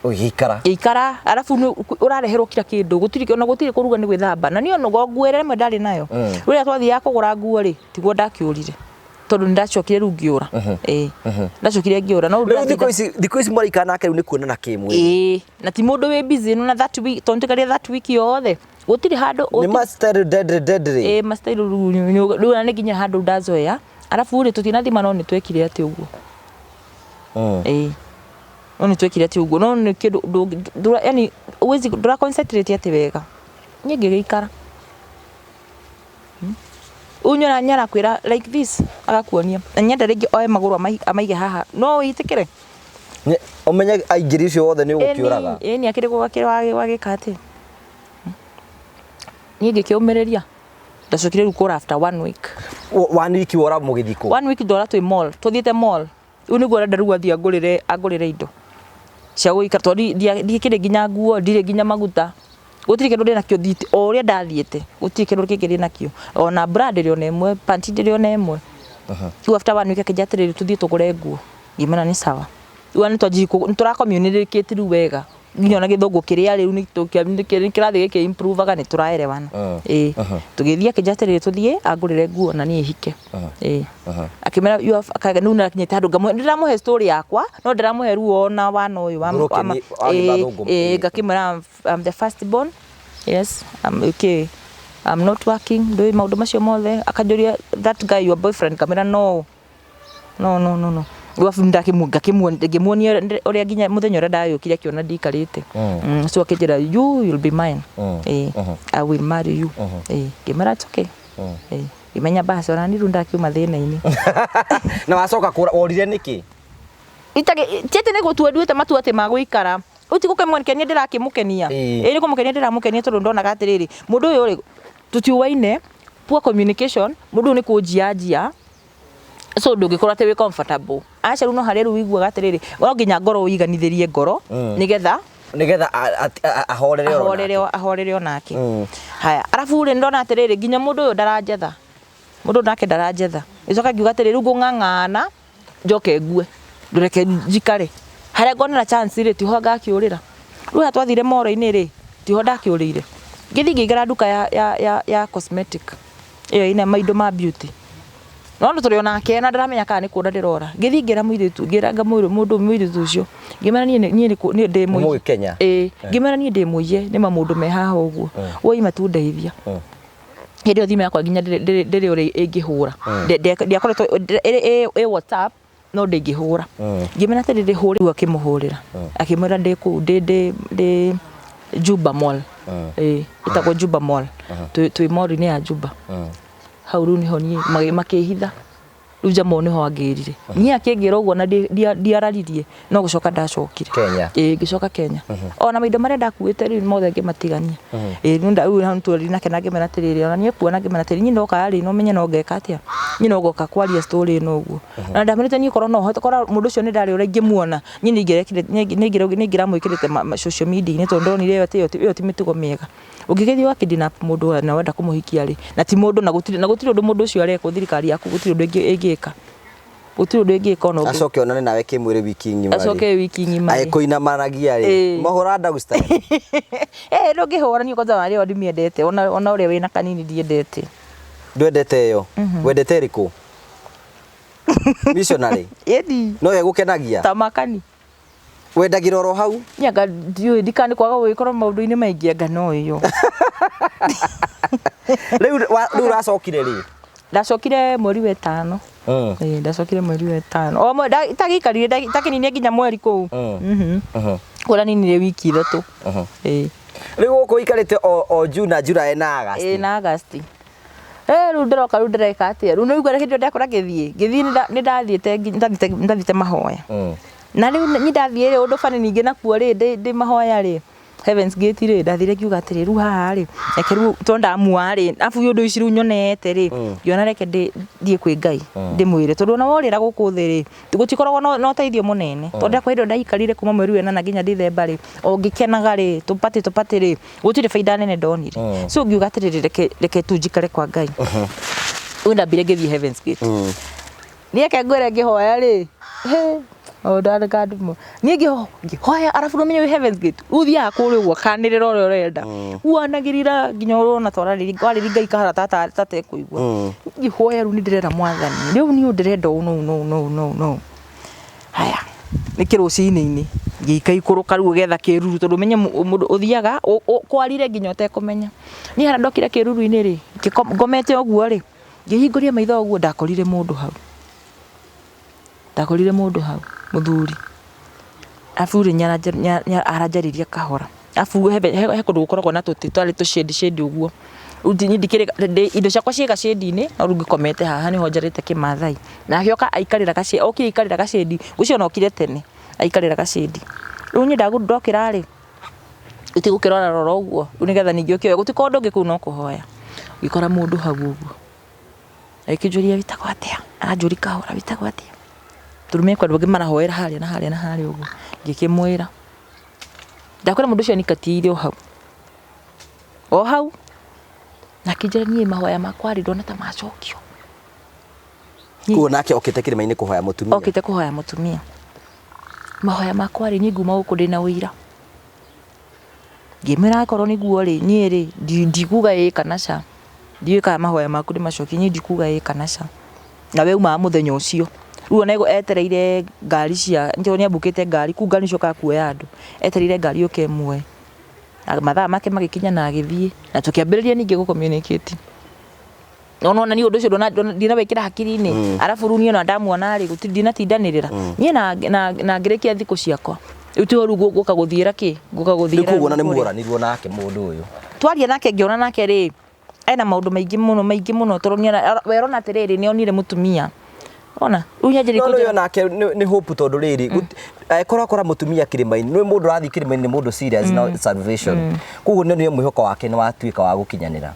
Ũgĩikara. Ngĩikara arabu nĩ ũrareherwo kira kĩndũ, gũtirĩ ona gũtirĩ kũruga nĩ gwĩthamba. Na niĩ ona nguo ĩrĩa ĩmwe ndarĩ nayo, rĩrĩa twathiaga kũgũra nguo rĩ, tiguo ndakĩũrire. Tondũ nĩ ndacokire rĩu ngĩũra. Ĩĩ. Ndacokire ngĩũra. No Rĩu thikũ ici mũraikara nake rĩu nĩ kuonana kĩmwĩrĩ. Ĩĩ. Na ti mũndũ wĩ busy na that week, tondũ nĩtwaikarire that week yothe. Gũtirĩ handũ Nĩ ma style deadly deadly. Ĩĩ ma style rĩu rĩu ona nĩ nginya handũ ndazoea. Arabu rĩ tũtinathima no nĩ twekire atĩ ũguo. Ĩĩ. No nĩ twekire atĩ ũguo no nĩ kĩndũ ndũra yani huwezi ndũra concentrate atĩ wega. Niĩ ngĩgĩikara. Rĩu nĩ arakwĩra like this agakuonia. Na nyenda rĩngĩ oe magũrũ amaige haha. No wĩtĩkĩre? Ũmenye aingĩri ũcio wothe nĩ ũgũkĩũraga. Ĩni ĩni akĩrĩ wagĩka atĩ. Niĩ ngĩkĩũmĩrĩria. Ndacokire rĩu kũra after one week. One week wora mũgĩthiĩ kũ? One week ndora twĩ mall, tũthiĩte mall. Rĩu nĩguo arenda rĩu athiĩ angũrĩre angũrĩre indo cia gũikara tondũ ndiĩkĩrĩ nginya nguo, ndirĩ nginya maguta. Gũtirĩ kĩndũ ndĩnakĩo thiĩte, o ũrĩa ndathiĩte, gũtirĩ kĩndũ kĩngĩ ndĩnakĩo. Ona bra ndĩrĩ ona ĩmwe, panty ndĩrĩ ona ĩmwe. Rĩu after one week akĩnjĩra atĩrĩrĩ tũthiĩ tũgũre nguo. Ngĩmwĩra nĩ sawa. Rĩu ona nĩtwanjirie nĩtũra communicate rĩu wega. Nginya ona gĩthũngũ kĩrĩa rĩu nĩ kĩrathiĩ gĩkĩ improve aga nĩ tũraerewana. Ĩĩ. Tũgĩthiĩ akĩnjĩra atĩrĩrĩ tũthiĩ angũrĩre nguo na niĩ hike. Ĩĩ. Akĩmwĩra you have rĩu nĩakinyĩte handũ ngamũhe nĩndĩramũhe story yakwa no ndĩramũhe ruo ona wana ũyũ wa ĩĩ ngakĩmwĩra I'm the first born. Yes, I'm okay. I'm not working. Ndũĩ maũndũ macio mothe. Akanjũria that guy your boyfriend ngamwĩra no. No no no no. Rĩu ndakĩmu ngakĩmuonia ngĩmuonia ũrĩa nginya mũthenya ũrĩa ndagĩũkire akĩona ndikarĩte. So akĩnjĩra you will be mine. Ĩĩ. I will marry you. Ĩĩ. Ngĩmwĩra it's okay. Ĩĩ. Ngĩmenya basi ona niĩ rĩu ndakiuma thĩna-inĩ. Na wacoka kũra worire nĩkĩ? Itarĩ ti atĩ nĩ gũtua nduĩte matua atĩ ma gũikara. Rĩu ti gũkĩmũkenia ndĩrakĩmũkenia. Ĩĩ. Ĩĩ nĩ kũmũkenia ndĩramũkenia tondũ ndonaga atĩrĩrĩ, mũndũ ũyũ rĩ, tũtiũaine, poor communication, mũndũ ũyũ nĩ kũnjianjia, so ndũngĩkorwo atĩ wĩ comfortable. Aca rĩu no harĩa rĩu ũiguaga atĩrĩrĩ, no nginya ngoro ũiganithĩrie ngoro, nĩgetha Nĩgetha ahorere oro ahorere nake. Ahorere onake. Haya, arabu rĩ ndona atĩrĩrĩ, nginya mũndũ ũyũ ndaranjetha. Mũndũ ũyũ nake ndaranjetha. Ngĩcoka ngiuga atĩrĩrĩ, rĩu ngũng'ang'ana njoke ngue, ndũreke njikare. Harĩa ngonera chance rĩ, tiho ngakĩũrĩra. Rĩu haha twathire mall-inĩ rĩ, tiho ndakĩũrĩire. Ngĩthiĩ ngĩingĩra nduka ya cosmetic, ĩyo ĩna maindo ma beauty. No tũrĩ o nake na ndaramenya kana nĩ kũra ndĩrora. Ngĩthiĩ ngĩra mũirĩtu, ngĩra mũndũ mũirĩtu ũcio, ngĩmwĩra niĩ niĩ niĩ ndĩ mũiye. Mũgĩkenya? Ĩĩ, ngĩmwĩra niĩ ndĩ mũiye nĩ mamũndũ me haha ũguo. Woi matundeithia. Hĩndĩ ĩyo thimũ yakwa nginya ndĩrĩ ũrĩa ĩngĩhũra. Ndiakoretwo ĩ WhatsApp no ndĩngĩhũra. Ngĩmwĩra atĩrĩrĩ hũrĩra, rĩu akĩmũhũrĩra. Akĩmwĩra ndĩ kũu ndĩ Juba Mall. Ĩĩ, ĩtagwo Juba Mall. Twĩ mall-inĩ ya Juba. Hau rĩu nĩho niĩ makĩhitha. Rĩu Jamal nĩho angĩrire. Niĩ akĩngĩra ũguo na ndiararirie no gũcoka ndacokire. Kenya. Ĩĩ ngĩcoka Kenya. Ona maindo marĩa ndakuĩte rĩu mothe ngĩmatigania. Ĩĩ rĩu rĩu hau nĩtwarire nake na ngĩmwĩra atĩrĩrĩ ona niĩ kuona ngĩmwĩra atĩrĩrĩ niĩ ndoka rĩ no ũmenye no ngeka atĩa. Niĩ no ngoka kwaria story ĩno ũguo. Na ndamwĩrĩte niĩ korwo no hote korwo mũndũ ũcio nĩ ndarĩ ũrĩa ingĩmuona niĩ nĩ ingĩrekire nĩ ingĩramwĩkĩrĩte social media-inĩ tondũ ndonire ĩyo ĩyo ti mĩtugo mĩega. Ũngĩgĩthiĩ wa kidnap mũndũ na wenda kũmũhikia rĩ, na ti mũndũ na gũtirĩ na gũtirĩ ũndũ mũndũ ũcio arekwo thirikari yaku gũtirĩ ũndũ ĩngĩka. Gũtirĩ ũndũ ĩngĩka ona ũngĩ. Acoke onane nawe kĩmwĩrĩ wiki ng'ima rĩ. Acoke wiki ng'ima rĩ. Agĩkũinamanagia rĩ. Ĩĩ. Mahũra dog style. Eh ndũngĩhũra niĩ kwanza warĩ ĩyo ndimĩendete ona ũrĩa wĩna kanini ndiendete. Ndwendete ĩyo? Wendete ĩrĩkũ? Missionary. Ĩni. No ĩgũkenagia? Tamakani. Wendagĩra oro hau? Niĩ anga ndiũĩ ndikana kwaga gũgĩkorwo maũndũ-inĩ maingĩ anga no ĩyo. Rĩu rĩu ũracokire rĩ? Ndacokire mweri wa ĩtano. Ĩĩ ndacokire mweri wa ĩtano. O itagĩikarire itakĩninire nginya mweri kũu. Kũrĩa ninire wiki ithatũ. Ĩĩ. Rĩu gũkũ ũikarĩte o June na July na August. Ĩĩ na August. Eh rĩu ndĩroka rĩu ndĩreka atĩa? Rĩu nĩũigua hĩndĩ ĩyo ndakora ngĩthiĩ. Ngĩthiĩ nĩndathiĩte ndathiĩte mahoya. Na rĩu niĩ ndathiĩ rĩ ũndũ bani ningĩ nakuo rĩ ndĩ mahoya rĩ Heavens Gate rĩ ndathire ngiuga atĩrĩ rĩu haha rĩ reke rĩu tondũ ndamua rĩ arabu ũndũ ici rĩu nyonete rĩ ngĩona reke thiĩ kwĩ Ngai ndĩmwĩre tondũ ona worĩra gũkũ thĩ rĩ gũtikoragwo na ũteithio mũnene tondũ ndakwa hĩndĩ ĩyo ndaikarire kuma mweri wa ĩnana nginya Dithemba rĩ o ngĩkenaga rĩ tũpatĩ tũpatĩ rĩ gũtirĩ baida nene ndonire. So ngiuga atĩrĩrĩ reke tu njikare kwa Ngai. Rĩu ndambire ngĩthiĩ Heavens Gate. Niĩ ke ngwĩre ngĩhoya rĩ, hĩ, maũndũ arĩ kandumo. Niĩ ngĩhoya arabu nĩũmenye wĩ Heaven's Gate, rĩu ũthiaga kũrĩa ũguo ũkanĩrĩra ũrĩa ũrenda. Wanagĩrĩra nginya ũrona ta ũrarĩria warĩria Ngai kahora ta atekũigua. Ngĩhoya rĩu nĩ ndĩrera Mwathani, rĩu niĩ ndĩrenda ũũ na ũũ na ũũ na ũũ na ũũ na ũũ. Haya, nĩ kĩrũcinĩ-inĩ, ngĩikaikũrũka rĩu ũgetha kĩruru tondũ ũmenye mũndũ ũthiaga kwarire nginya ũtekũmenya. Niĩ harĩa ndokire kĩruru-inĩ rĩ, ngomete ũguo rĩ, ngĩhingũria maitho ũguo ndakorire mũndũ hau. Ndakorire mũndũ hau, mũthuri. Arabu rĩ aranjarĩria kahora. Arabu he kũndũ gũkoragwo na tũtĩ twarĩ tũ shade shade ũguo. Rĩu niĩ ndikĩrĩ indo ciakwa ciĩ gacĩndi-inĩ no rĩu ngĩkomete haha nĩho njarĩte kĩmathai. Na agĩũka aikarĩra okire aikarĩra gacĩndi, ũcio ona okire tene aikarĩra gacĩndi. Rĩu niĩ ndokĩra rĩ, ti gũkĩrora rora ũguo rĩu nĩgetha ningĩ ũkĩoe, gũtikoragwo ũndũ ũngĩ kũu no kũhoya. Ngĩkora mũndũ hau ũguo. Agĩkĩnjũria wĩtagwo atĩa, aranjũria kahora wĩtagwo atĩa, tondũ me andũ angĩ marahoera harĩa na harĩa na harĩa ũguo. Ngĩkĩmwĩra. Ndakwĩra mũndũ ũcio anyikatiire o hau. O hau. Na akĩnjĩra niĩ mahoya makwa rĩ ndona ta macokio. Koguo nake okĩte kĩrĩma-inĩ kũhoya mũtumia. Okĩte kũhoya mũtumia. Mahoya makwa rĩ niĩ nguma gũkũ ndĩna ũira. Ngĩmwĩra akorwo nĩguo rĩ niĩ rĩ ndikuga ĩĩ kana ca. Ndiũĩ kana mahoya maku nĩ macokie niĩ ndikuga ĩĩ kana ca. Na we umaga mũthenya ũcio. Rĩu ona etereire ngari cia nĩ ambukĩte ngari kũu ngari nĩciũkaga kuoya andũ. Etereire ngari yũke ĩmuoe. Mathaa make magĩkinya na agĩthiĩ. Na tũkĩambĩrĩria ningĩ gũ communicate. No nona niĩ ũndũ ũcio ndinawĩkĩra hakiri-inĩ. Arabu rĩu niĩ ona ndamuona rĩ ndinatindanĩrĩra. Niĩ na ngĩrĩkia thikũ ciakwa. Rĩu tiho rĩu ngũka gũthiĩra kĩ? Ngũka Rĩu gũthiĩra koguo ona nĩ kũrĩa. muoranirwo nake mũndũ ũyũ. Twaria nake ngĩona nake rĩ, ena maũndũ maingĩ mũno maingĩ mũno tondũ we arona atĩrĩrĩ nĩ onire mũtumia. Wona? Rĩu nĩanjĩrĩirie No kũnjĩra no nake nĩ hope tondũ rĩrĩ angĩkorwo akora mũtumia kĩrĩma-inĩ nĩ mũndũ ũrathiĩ kĩrĩma-inĩ nĩ mũndũ serious na salvation. Koguo nĩ mwĩhoko wake nĩ watuĩka wa gũkinyanĩra.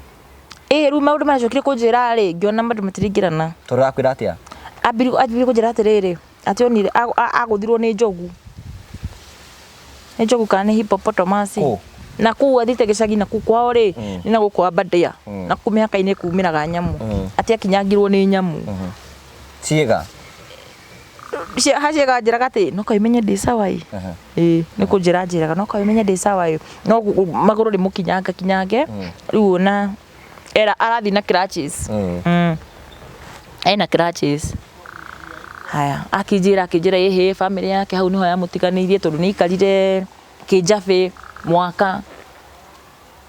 Ĩĩ rĩu maũndũ maracokire kũnjĩra rĩ, ngĩona maũndũ matiringĩrana. Tondũ arakwĩra atĩa? Ambirie kũnjĩra atĩrĩrĩ, atĩ onire agũthirwo nĩ njogu. Nĩ njogu kana nĩ hippopotamus. Kũ? Na kũu athiĩte gĩcagi na kũu kwao rĩ, nĩ na gũkũ Aberdare. Na kũu mĩhaka-inĩ kumĩraga nyamũ. Atĩ akinyangirwo nĩ nyamũ. Ciĩga? Haciĩga anjĩraga atĩ no kaũmenye ndĩ sawa ĩ. Ĩĩ nĩ kũnjĩra anjĩraga no kaũmenye ndĩ sawa ĩ. No magũrũ nĩ mũkinyanga kinyange. Rĩu ona era arathiĩ na crutches. Ena crutches. Haya akĩnjĩra akĩnjĩra ĩhĩ bamĩrĩ yake hau nĩho yamũtiganĩirie tondũ nĩ aikarire kĩnjabĩ mwaka.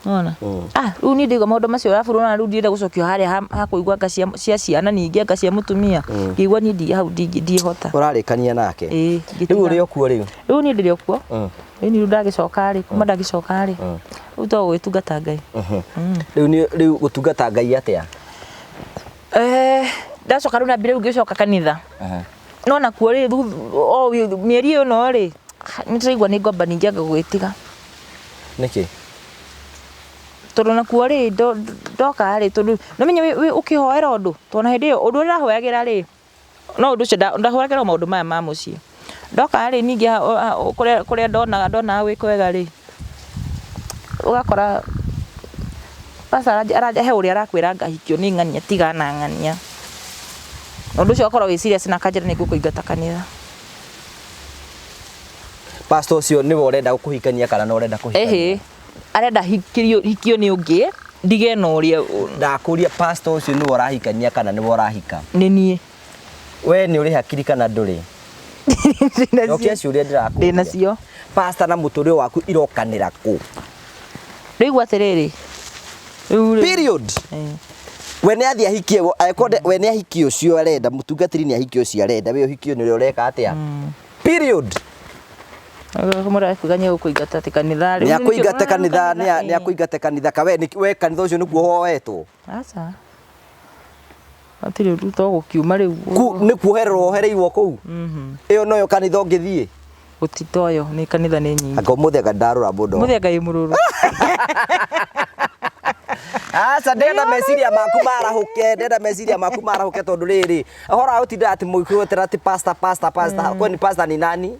Nĩwona? Ah, rĩu niĩ ndaigua maũndũ macio arabu rĩu rĩu ndirenda gũcokio harĩa ha kũigua anga cia ciana ningĩ anga cia mũtumia. Ngĩigua niĩ hau ndingĩhota. Ũrarĩkania nake? Ĩĩ. Rĩu ũrĩ o kuo rĩu? Rĩu niĩ ndĩrĩ o kuo. Rĩu niĩ ndagĩcoka rĩ, kuma ndagĩcoka rĩ, rĩu to gũgĩtungata Ngai. Rĩu nĩ rĩu gũtungata Ngai atĩa? Ndacoka rĩu ndambire rĩu ngĩcoka kanitha. No nakuo rĩ, o mĩeri ĩno rĩ, nĩ ndĩraigua nĩ ngwamba ningĩ anga gũgĩtiga. Nĩkĩ? Tondũ nakuo rĩ, ndoka rĩ, tondũ nĩ ũmenye ũkĩhoera ũndũ, tondũ ona hĩndĩ ĩyo ũndũ ũrĩa ndĩrahoyagĩra rĩ, no ũndũ ũcio ndahoyagĩra o maũndũ maya ma mũciĩ. Ndoka rĩ, ningĩ kũrĩa ndonaga ndonaga gwĩ kwega rĩ, ũgakora pastor he ũrĩa arakwĩra ngahikio nĩ ng'ania tiga na ng'ania. Ũndũ ũcio ũgakorwo wĩ serious na akanjĩra nĩ ngũkũingata kanitha. Pastor ũcio nĩwe ũrenda kũhikania kana nĩ ũrenda kũhikania? Ĩhĩ, arenda hikio nĩ ũngĩ ndige na ũrĩa. Ndakũria pastor ũcio nĩwe ũrahikania kana nĩwe ũrahika? Nĩ niĩ. We nĩ ũrĩ hakiri kana ndũrĩ? Cokia ciũria ndĩrakũria. Ndĩ nacio. Pastor na mũtũrĩre waku irokanĩra kũ? Rĩu atĩrĩrĩ. Period. We nĩ athiĩ ahikie, angĩkorwo we nĩ ahikie ũcio arenda, mũtungatĩri nĩ ahikie ũcio arenda, we ũhikio nĩ ũrĩa ũreka atĩa? Period. Mũrakuga nĩ egũkũingata atĩ kanitha rĩ. Nĩ akũingate kanitha, nĩ akũingate kanitha ka we we kanitha ũcio nĩkuo ũhoetwo. Aca. Hatirĩ ũndũ to gũkiuma rĩu. Nĩ kuohererwo wohereirwo kũu. Ĩyo noyo kanitha ũngĩthiĩ. Gũtitoyo nĩ kanitha nĩ nyingĩ. Anga ũmũthĩ anga ndarũra mũno. Ũmũthĩ anga wĩ mũrũrũ. Aca ndĩrenda meciria maku marahũke, ndĩrenda meciria maku marahũke tondũ rĩrĩ, ũhoro wa gũtinda atĩ mũgĩkwĩtĩra atĩ pastor pastor pastor, kwani pastor ni nani?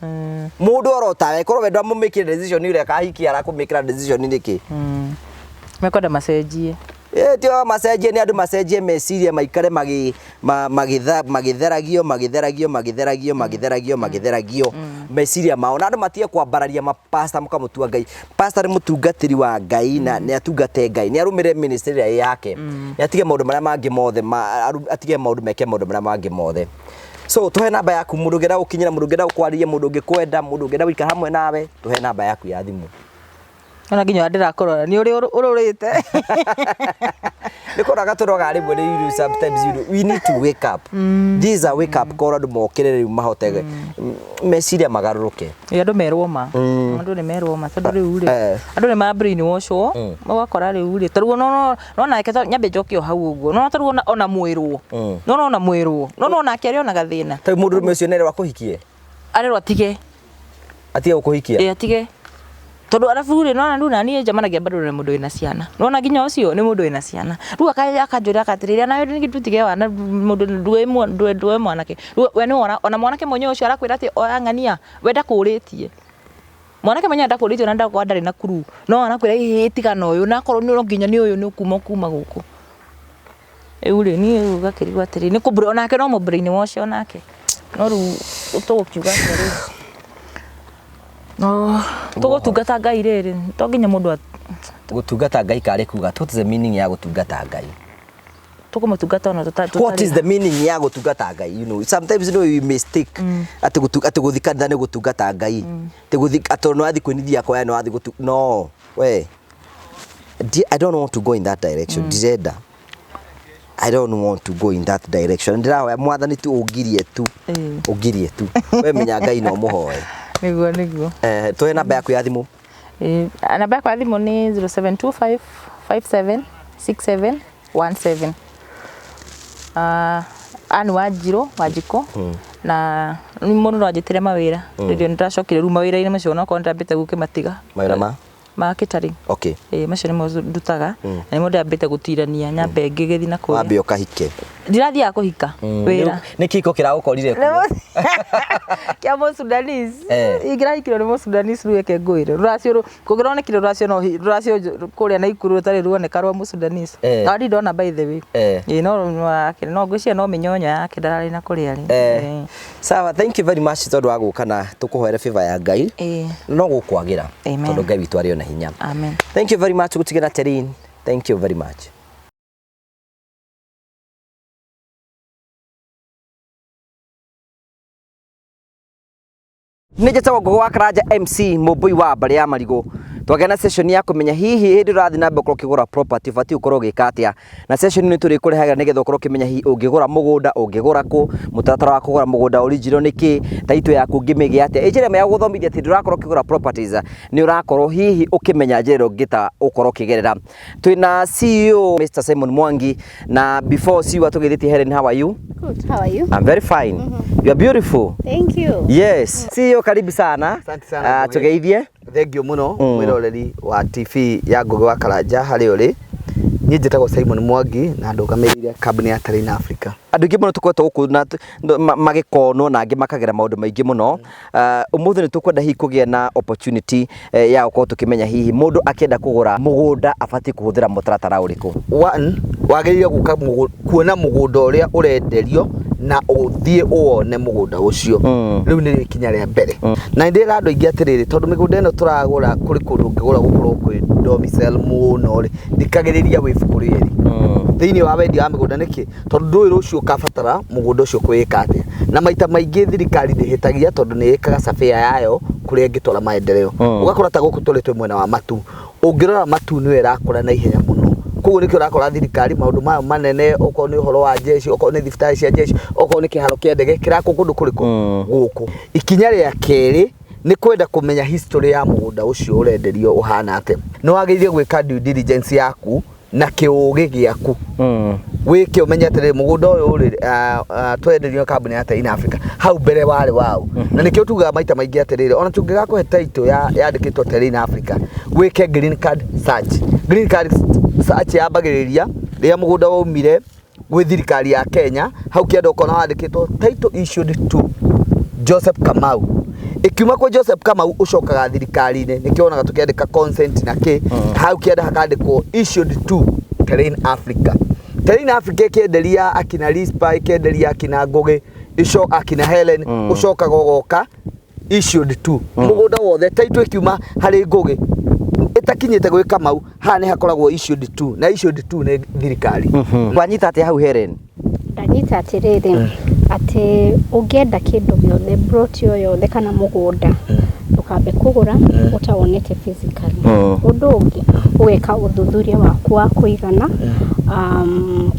Mũndũ oro tawe, korwo we ndwamũmĩkĩra decision ũrĩa akahikia arakũmĩkĩra decision nĩkĩ? Mekwenda macenjie. Tio macenjie nĩ andũ macenjie meciria maikare magi magitheragio magitheragio magitheragio magitheragio magitheragio meciria mao na andũ matige kwambararia mapasta mũkamũtua Ngai. Pastor nĩ mũtungatĩri wa Ngai na nĩ atungate Ngai, nĩ arũmĩrĩre ministry ĩrĩa ĩ yake, nĩ atige maũndũ marĩa mangĩ mothe, atige maũndũ meke maũndũ marĩa mangĩ mothe. So tũhe namba yaku, mũndũ ũngĩenda gũkinyĩra, mũndũ ũngĩenda gũkwarĩria, mũndũ ũngĩkwenda, mũndũ ũngĩenda gũikara hamwe nawe, tũhe namba yaku ya thimũ. Ona nginya ũrĩa ndĩrakũrora nĩ ũrĩ ũrũrĩte. Nĩ kũraga tũroga rĩmwe nĩ you sometimes you know, we need to wake up. This is a wake up call andũ mokĩre rĩu mahote meciria magarũrũke. Ĩ, andũ merwo ma. Andũ nĩ merwo ma tondũ rĩu rĩ andũ nĩ ma brain washwo ũgakora rĩu rĩ tarĩu no no nake nyambe njoke o hau ũguo no tarĩu ona mwĩrwo no ona mwĩrwo no onake arĩ ona gathĩna. Tarĩu mũndũrũme ũcio nĩ akũhikie? Arerwo atige. Atige gũkũhikia? Ĩ, atige. Tondũ arabu rĩ nona rĩu naniĩ njemanagia bado na mũndũ wĩna ciana. Nona nginya ũcio nĩ mũndũ wĩna ciana. Rĩu akanjũria atĩrĩrĩ nawe nĩ tũtige wana mũndũ ndũĩ mwanake. Rĩu we nĩ ona mwanake mwenyewe ũcio arakwĩra atĩ oya ng'ania we ndakũrĩtie. Mwanake mwenyewe ndakũrĩtie ona ndakorwo ndarĩ na clue. No arakwĩra ĩĩ tigana ũyũ na akorwo no nginya nĩ ũyũ nĩ ũkuma ũkuma gũkũ. Rĩu rĩ niĩ rĩu ngakĩrigwo atĩrĩrĩ nĩ kũ onake no mũ brain wash onake. No rĩu tũgũkiuga atĩa rĩu. No tũgũtungata Ngai rĩrĩ to nginya mũndũ gũtungata Ngai karĩ kuga what is the meaning ya gũtungata Ngai? Tũkũmũtungata ona tũtarĩ. What is the meaning ya gũtungata Ngai? You know, sometimes you know you mistake atĩ atĩ gũthi kanitha nĩ gũtungata Ngai. Atĩ gũthi atĩ no athi kwĩnithia kwaya no athi gũtu no we. I don't want to go in that direction. Ndirenda. I don't want to go in that direction. Ndĩrahoya mwathani tu ũngirie tu. Ũngirie tu. We menya Ngai no mũhoe. Nĩguo nĩguo. Tũhe namba yaku ya thimũ. Namba yakwa ya thimũ nĩ 0725 57 67 17. Ann Wanjirũ Wanjikũ na mũndũ no anjĩtĩre mawĩra. Rĩrĩa nĩndacokire rĩu mawĩra-inĩ macio onokorwo nĩndambĩte gũkĩmatiga. Mawĩra ma? Ma catering. Okay. Macio nĩmo ndutaga na nĩmo ndambĩte gũtirania nyambe ngĩgĩthiĩ na kũrĩa. Wambe ũkahike. Ndirathiaga kũhika wĩra. Nĩ kĩhiko kĩragũkorire kuo? Kĩa mũ Sudanese. Ingĩrahikirwo nĩ mũ Sudanese rĩu reke ngwĩre. Rũracio kũngĩronekire rũracio no rũracio kũrĩa Naikuru rũtarĩ ruoneka rwa mũ Sudanese. Na ndirĩ ndona by the way. Ĩĩ no no ngwĩciria no mĩnyonyo yake ndararĩ na kũrĩa rĩ. Sawa, thank you very much tondũ wa gũka na tũkũhoere favor ya Ngai. No gũkwagĩra tondũ Ngai witũ arĩ o na hinya. Amen. Thank you very much gũtigĩra Terine. Thank you very much. Nĩ njĩtagwo Ngũgĩ wa Karanja MC mũmbũi wa mbarĩ ya marigũ. Twagĩa na session ya kũmenya hihi hĩndĩ ũrathiĩ na mbere gũkorwo ũkĩgũra property ũbatiĩ gũkorwo ũgĩka atĩa. Na session nĩ tũrĩkũrehagĩra nĩgetha ũkorwo ũkĩmenya hihi ũngĩgũra mũgũnda ũngĩgũra kũ, mũtaratara wa kũgũra mũgũnda original nĩ kĩ, title yaku ũngĩmĩgĩa atĩa. Ĩ njĩra ĩmwe ya gũgũthomithia atĩ ndũrakorwo ũkĩgũra properties nĩ ũrakorwo hihi ũkĩmenya njĩra ĩrĩa ũngĩta ũkorwo ũkĩgerera. Twĩna CEO Mr. Simon Mwangi na before CEO atũgeithĩtie Helen, how are you? Good. How are you? I'm very fine. You are beautiful. Thank you. Yes. CEO karibu sana. Asante sana, Ngũgĩ. Tugeithie. Thengiũ mũno mwĩroreri wa TV ya Ngũgĩ wa Karanja harĩa ũrĩ. Niĩ njĩtagwo Simon Mwangi na ndũgamĩrĩire kambuni ya Terrain Africa. Andũ aingĩ mũno tũkoretwo gũkũ na magĩkonwo na angĩ makagera maũndũ maingĩ mũno. Ũmũthĩ nĩ tũkwenda hihi kũgĩa na opportunity ya gũkorwo tũkĩmenya hihi mũndũ akĩenda kũgũra mũgũnda abatiĩ kũhũthĩra mũtaratara ũrĩkũ. One, wagĩrĩire gũka kuona mũgũnda ũrĩa ũrenderio na ũthiĩ ũwone mũgũnda ũcio. Rĩu nĩrĩo ikinya rĩa mbere. Na nĩ ndĩra andũ aingĩ atĩrĩrĩ, tondũ mĩgũnda ĩno tũragũra kũrĩ kũndũ ũngĩgũra gũkorwo kwĩ domicile mũno rĩ, thikagĩrĩria wĩ ibuku rĩerĩ. Thĩinĩ wa wendia wa mĩgũnda nĩkĩ? Tondũ ndũĩ rũciũ ũkabatara mũgũnda ũcio kwĩĩka atĩa. Na maita maingĩ thirikari ndĩhĩtagia tondũ nĩ ĩkaga surveyor yayo kũrĩa ĩngĩtwara maendeleo. Ũgakora ta gũkũ tũrĩ twĩ mwena wa Matu. Ũngĩrora Matu nĩyo ĩrakũra na ihenya mũno. Koguo nĩkĩo ũrakora thirikari maũndũ mayo manene, okorwo nĩ ũhoro wa jeshi, okorwo nĩ thibitarĩ cia jeshi, okorwo nĩ kĩharo kĩa ndege, kĩrakwo kũndũ kũrĩkũ? Gũkũ. Ikinya rĩa kerĩ nĩ kwenda kũmenya history ya mũgũnda ũcio ũrenderio ũhana atĩa. Nĩ wagĩrĩire gwĩka due diligence yaku na kĩũgĩ gĩaku. Wĩke ũmenye atĩrĩrĩ, mũgũnda ũyũ rĩ, twenderio kambuni ya Terrain Africa, hau mbere warĩ waũ. Na nĩkĩo tugaga maita maingĩ atĩrĩrĩ, ona tũngĩgakũhe title yandĩkĩtwo Terrain Africa, wĩke green card search. Green card search yambagĩrĩria rĩrĩa mũgũnda waumire gwĩ thirikari ya Kenya, hau kĩanda ũkona wandĩkĩtwo title issued to Joseph Kamau. Ĩkiuma kwĩ Joseph Kamau ũcokaga thirikari-inĩ, nĩkĩo wonaga tũkĩandĩka consent na kĩ, hau kĩanda hakandĩkwo issued to Terrain Africa. Terrain Africa ĩkĩenderia akina Rispa, ĩkĩenderia akina Ngũgĩ, ico akina Helen, ũcokaga ũgoka issued to mũgũnda wothe title ĩkiuma harĩ Ngũgĩ ĩtakinyĩte gwĩ Kamau, haha nĩ hakoragwo issued to, na issued to nĩ thirikari. Wanyita atĩa hau Helen? Ndanyita atĩrĩrĩ, atĩ ũngĩenda kĩndũ gĩothe, plot o yothe kana mũgũnda, ndũkambe kũgũra ũtawonete physically. Ũndũ ũngĩ, ũgeka ũthuthuria waku wa kũigana,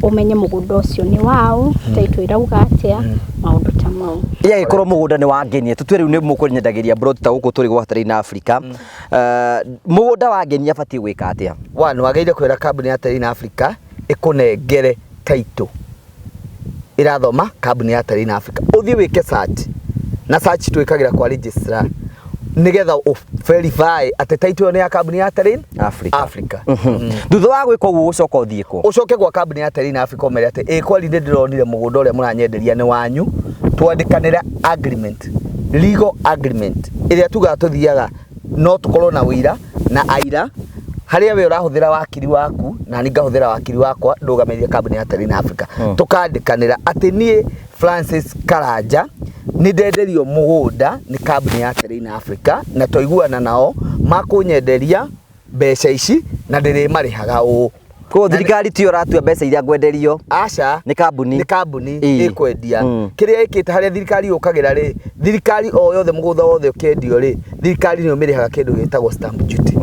ũmenye mũgũnda ũcio nĩ waũ, title ĩrauga atĩa, maũndũ ta mau. Yagĩkorwo mũgũnda nĩ wangenia, tũtue rĩu nĩ mũkũnyendagĩria plot ta gũkũ tũrĩ gwa Terrain Africa, mũgũnda wangenia batiĩ gwĩka atĩa? One, wagĩrĩire kwĩra kambuni ya Terrain Africa ĩkũnengere title ĩrathoma kambuni ya Terrain Africa, ũthiĩ wĩke search, na search twĩkagĩra kwa registrar nĩgetha ũ verify atĩ title ĩyo nĩ ya kambuni ya Terrain Africa. Africa. Thutha wa gwĩka ũguo ũcoka ũthiĩ kũ? Ũcoke gwa kambuni ya Terrain Africa ũmere atĩ ĩ kweli nĩ ndĩronire mũgũnda ũrĩa mũranyenderia nĩ wanyu, twandĩkanĩre agreement, legal agreement ĩrĩa tugaga tũthiaga no tũkorwo na ũira na aira harĩa we ũrahũthĩra wakiri waku na niĩ ngahũthĩra wakiri wakwa ndũgamĩrĩire kambuni ya Terrain Africa, tũkandĩkanĩra atĩ niĩ Francis Karanja nĩ ndenderio mũgũnda nĩ kambuni ya Terrain Africa na twaiguana nao makũnyenderia mbeca ici na ndĩrĩmarĩhaga ũũ. Koguo thirikari tiyo ĩratua mbeca iria ngwenderio? Aca. Nĩ kambuni. Nĩ kambuni Ĩĩ. ĩkwendia. Kĩrĩa ĩkĩte harĩa thirikari yũkagĩra rĩ, thirikari o yothe mũgũnda wothe ũkĩendio rĩ, thirikari nĩyo mĩrĩhaga kĩndũ gĩtagwo stamp duty.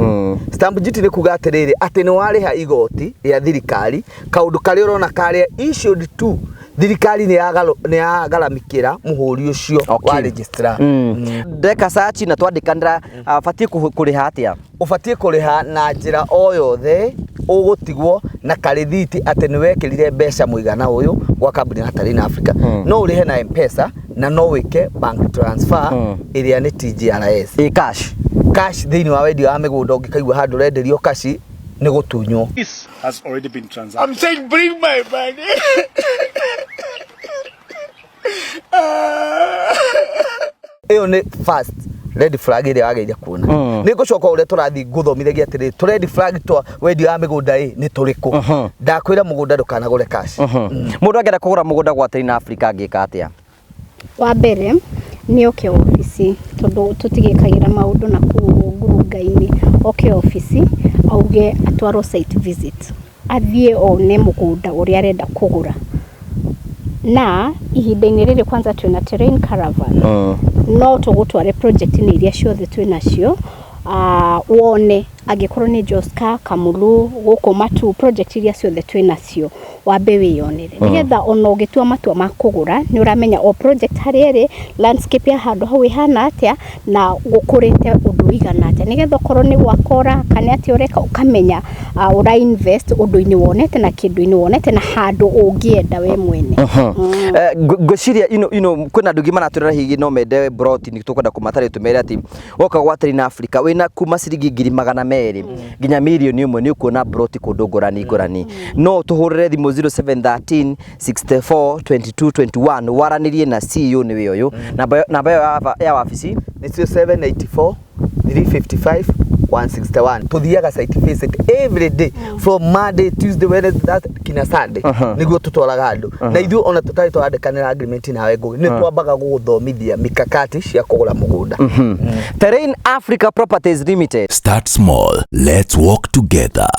Stamp duty nĩ kuga atĩrĩrĩ, atĩ nĩ warĩha igoti rĩa thirikari kaũndũ karĩa ũrona karĩa issued to thirikari nĩ yagaramikĩra mũhũri ũcio wa registrar. Ndeka search na twandĩkanĩra, batiĩ kũrĩha atĩa? Ũbatiĩ kũrĩha na njĩra o yothe ũgũtigwo na karĩthiti atĩ nĩ wekĩrire mbeca mũigana ũyũ gwa kambuni ya Terrain Africa. No ũrĩhe na M-Pesa na no wĩke bank transfer ĩrĩa nĩ TGRS. Ĩ cash. Cash thĩinĩ wa wendia wa mĩgũnda ũngĩkaigua handũ ũrenderio cash nĩ gũtunywo. This has already been transacted. I'm saying bring my money. Ĩyo nĩ first red flag ĩrĩa wagĩrĩire kuona. Nĩ ngũcoka ũrĩa tũrathiĩ ngũthomithagia atĩrĩrĩ, tũ red flag twa wendia wa mĩgũnda ĩ nĩ tũrĩkũ. Ndakwĩra mũgũnda ndũkanagũre cash. Mũndũ angĩenda kũgũra mũgũnda gwa Terrain Africa angĩka atĩa? Wa mbere nĩ oke obici, tondũ tũtigĩkagĩra maũndũ na kũu ngurunga-inĩ. Oke obici auge atwarwo site visit, athiĩ one mũgũnda ũrĩa arenda kũgũra. Na ihinda-inĩ rĩrĩ kwanza twĩna Terrain Caravan, no tũgũtware project-inĩ iria ciothe twĩnacio, wone angĩkorwo nĩ Joska, Kamulu, gũkũ Matu, project iria ciothe twĩnacio wambe wĩyonere, nĩgetha ona ũgĩtua matua ma kũgũra nĩ ũramenya o project harĩa ĩrĩ, landscape ya handũ hau ĩhana atĩa na gũkũrĩte ũndũ ũigana atĩa, nĩgetha okorwo nĩ gwaka ũraka nĩ atĩa ũreka, ũkamenya ũra invest ũndũ-inĩ wonete na kĩndũ-inĩ wonete na handũ ũngĩenda we mwene. Ngwĩciria ino kwĩna andũ aingĩ maratwĩrora hihi no mende plot, nĩ tũkwenda kũmatarĩria tũmere atĩ woka gwa Terrain Africa wĩna kuma ciringi 200,000 nginya 1,000,000 nĩ ũkuona plot kũndũ ngũrani ngũrani. No tũhũrĩre thimũ 0713 64 22 21 waranĩrie na CEO nĩwe ũyũ. Namba ĩyo ya wabici nĩ 0784 355 161. Tuthiaga site visit every day from Monday, Tuesday, Wednesday, Thursday kinya Sunday. Niguo tutwaraga andu. Na ithuĩ ona tũtarĩ tũrandĩkanĩra agreement nawe Ngũgĩ, nĩ twambaga gũgũthomithia mikakati cia kũgũra mũgũnda. Terrain Africa Properties Limited. Start small. Let's walk together.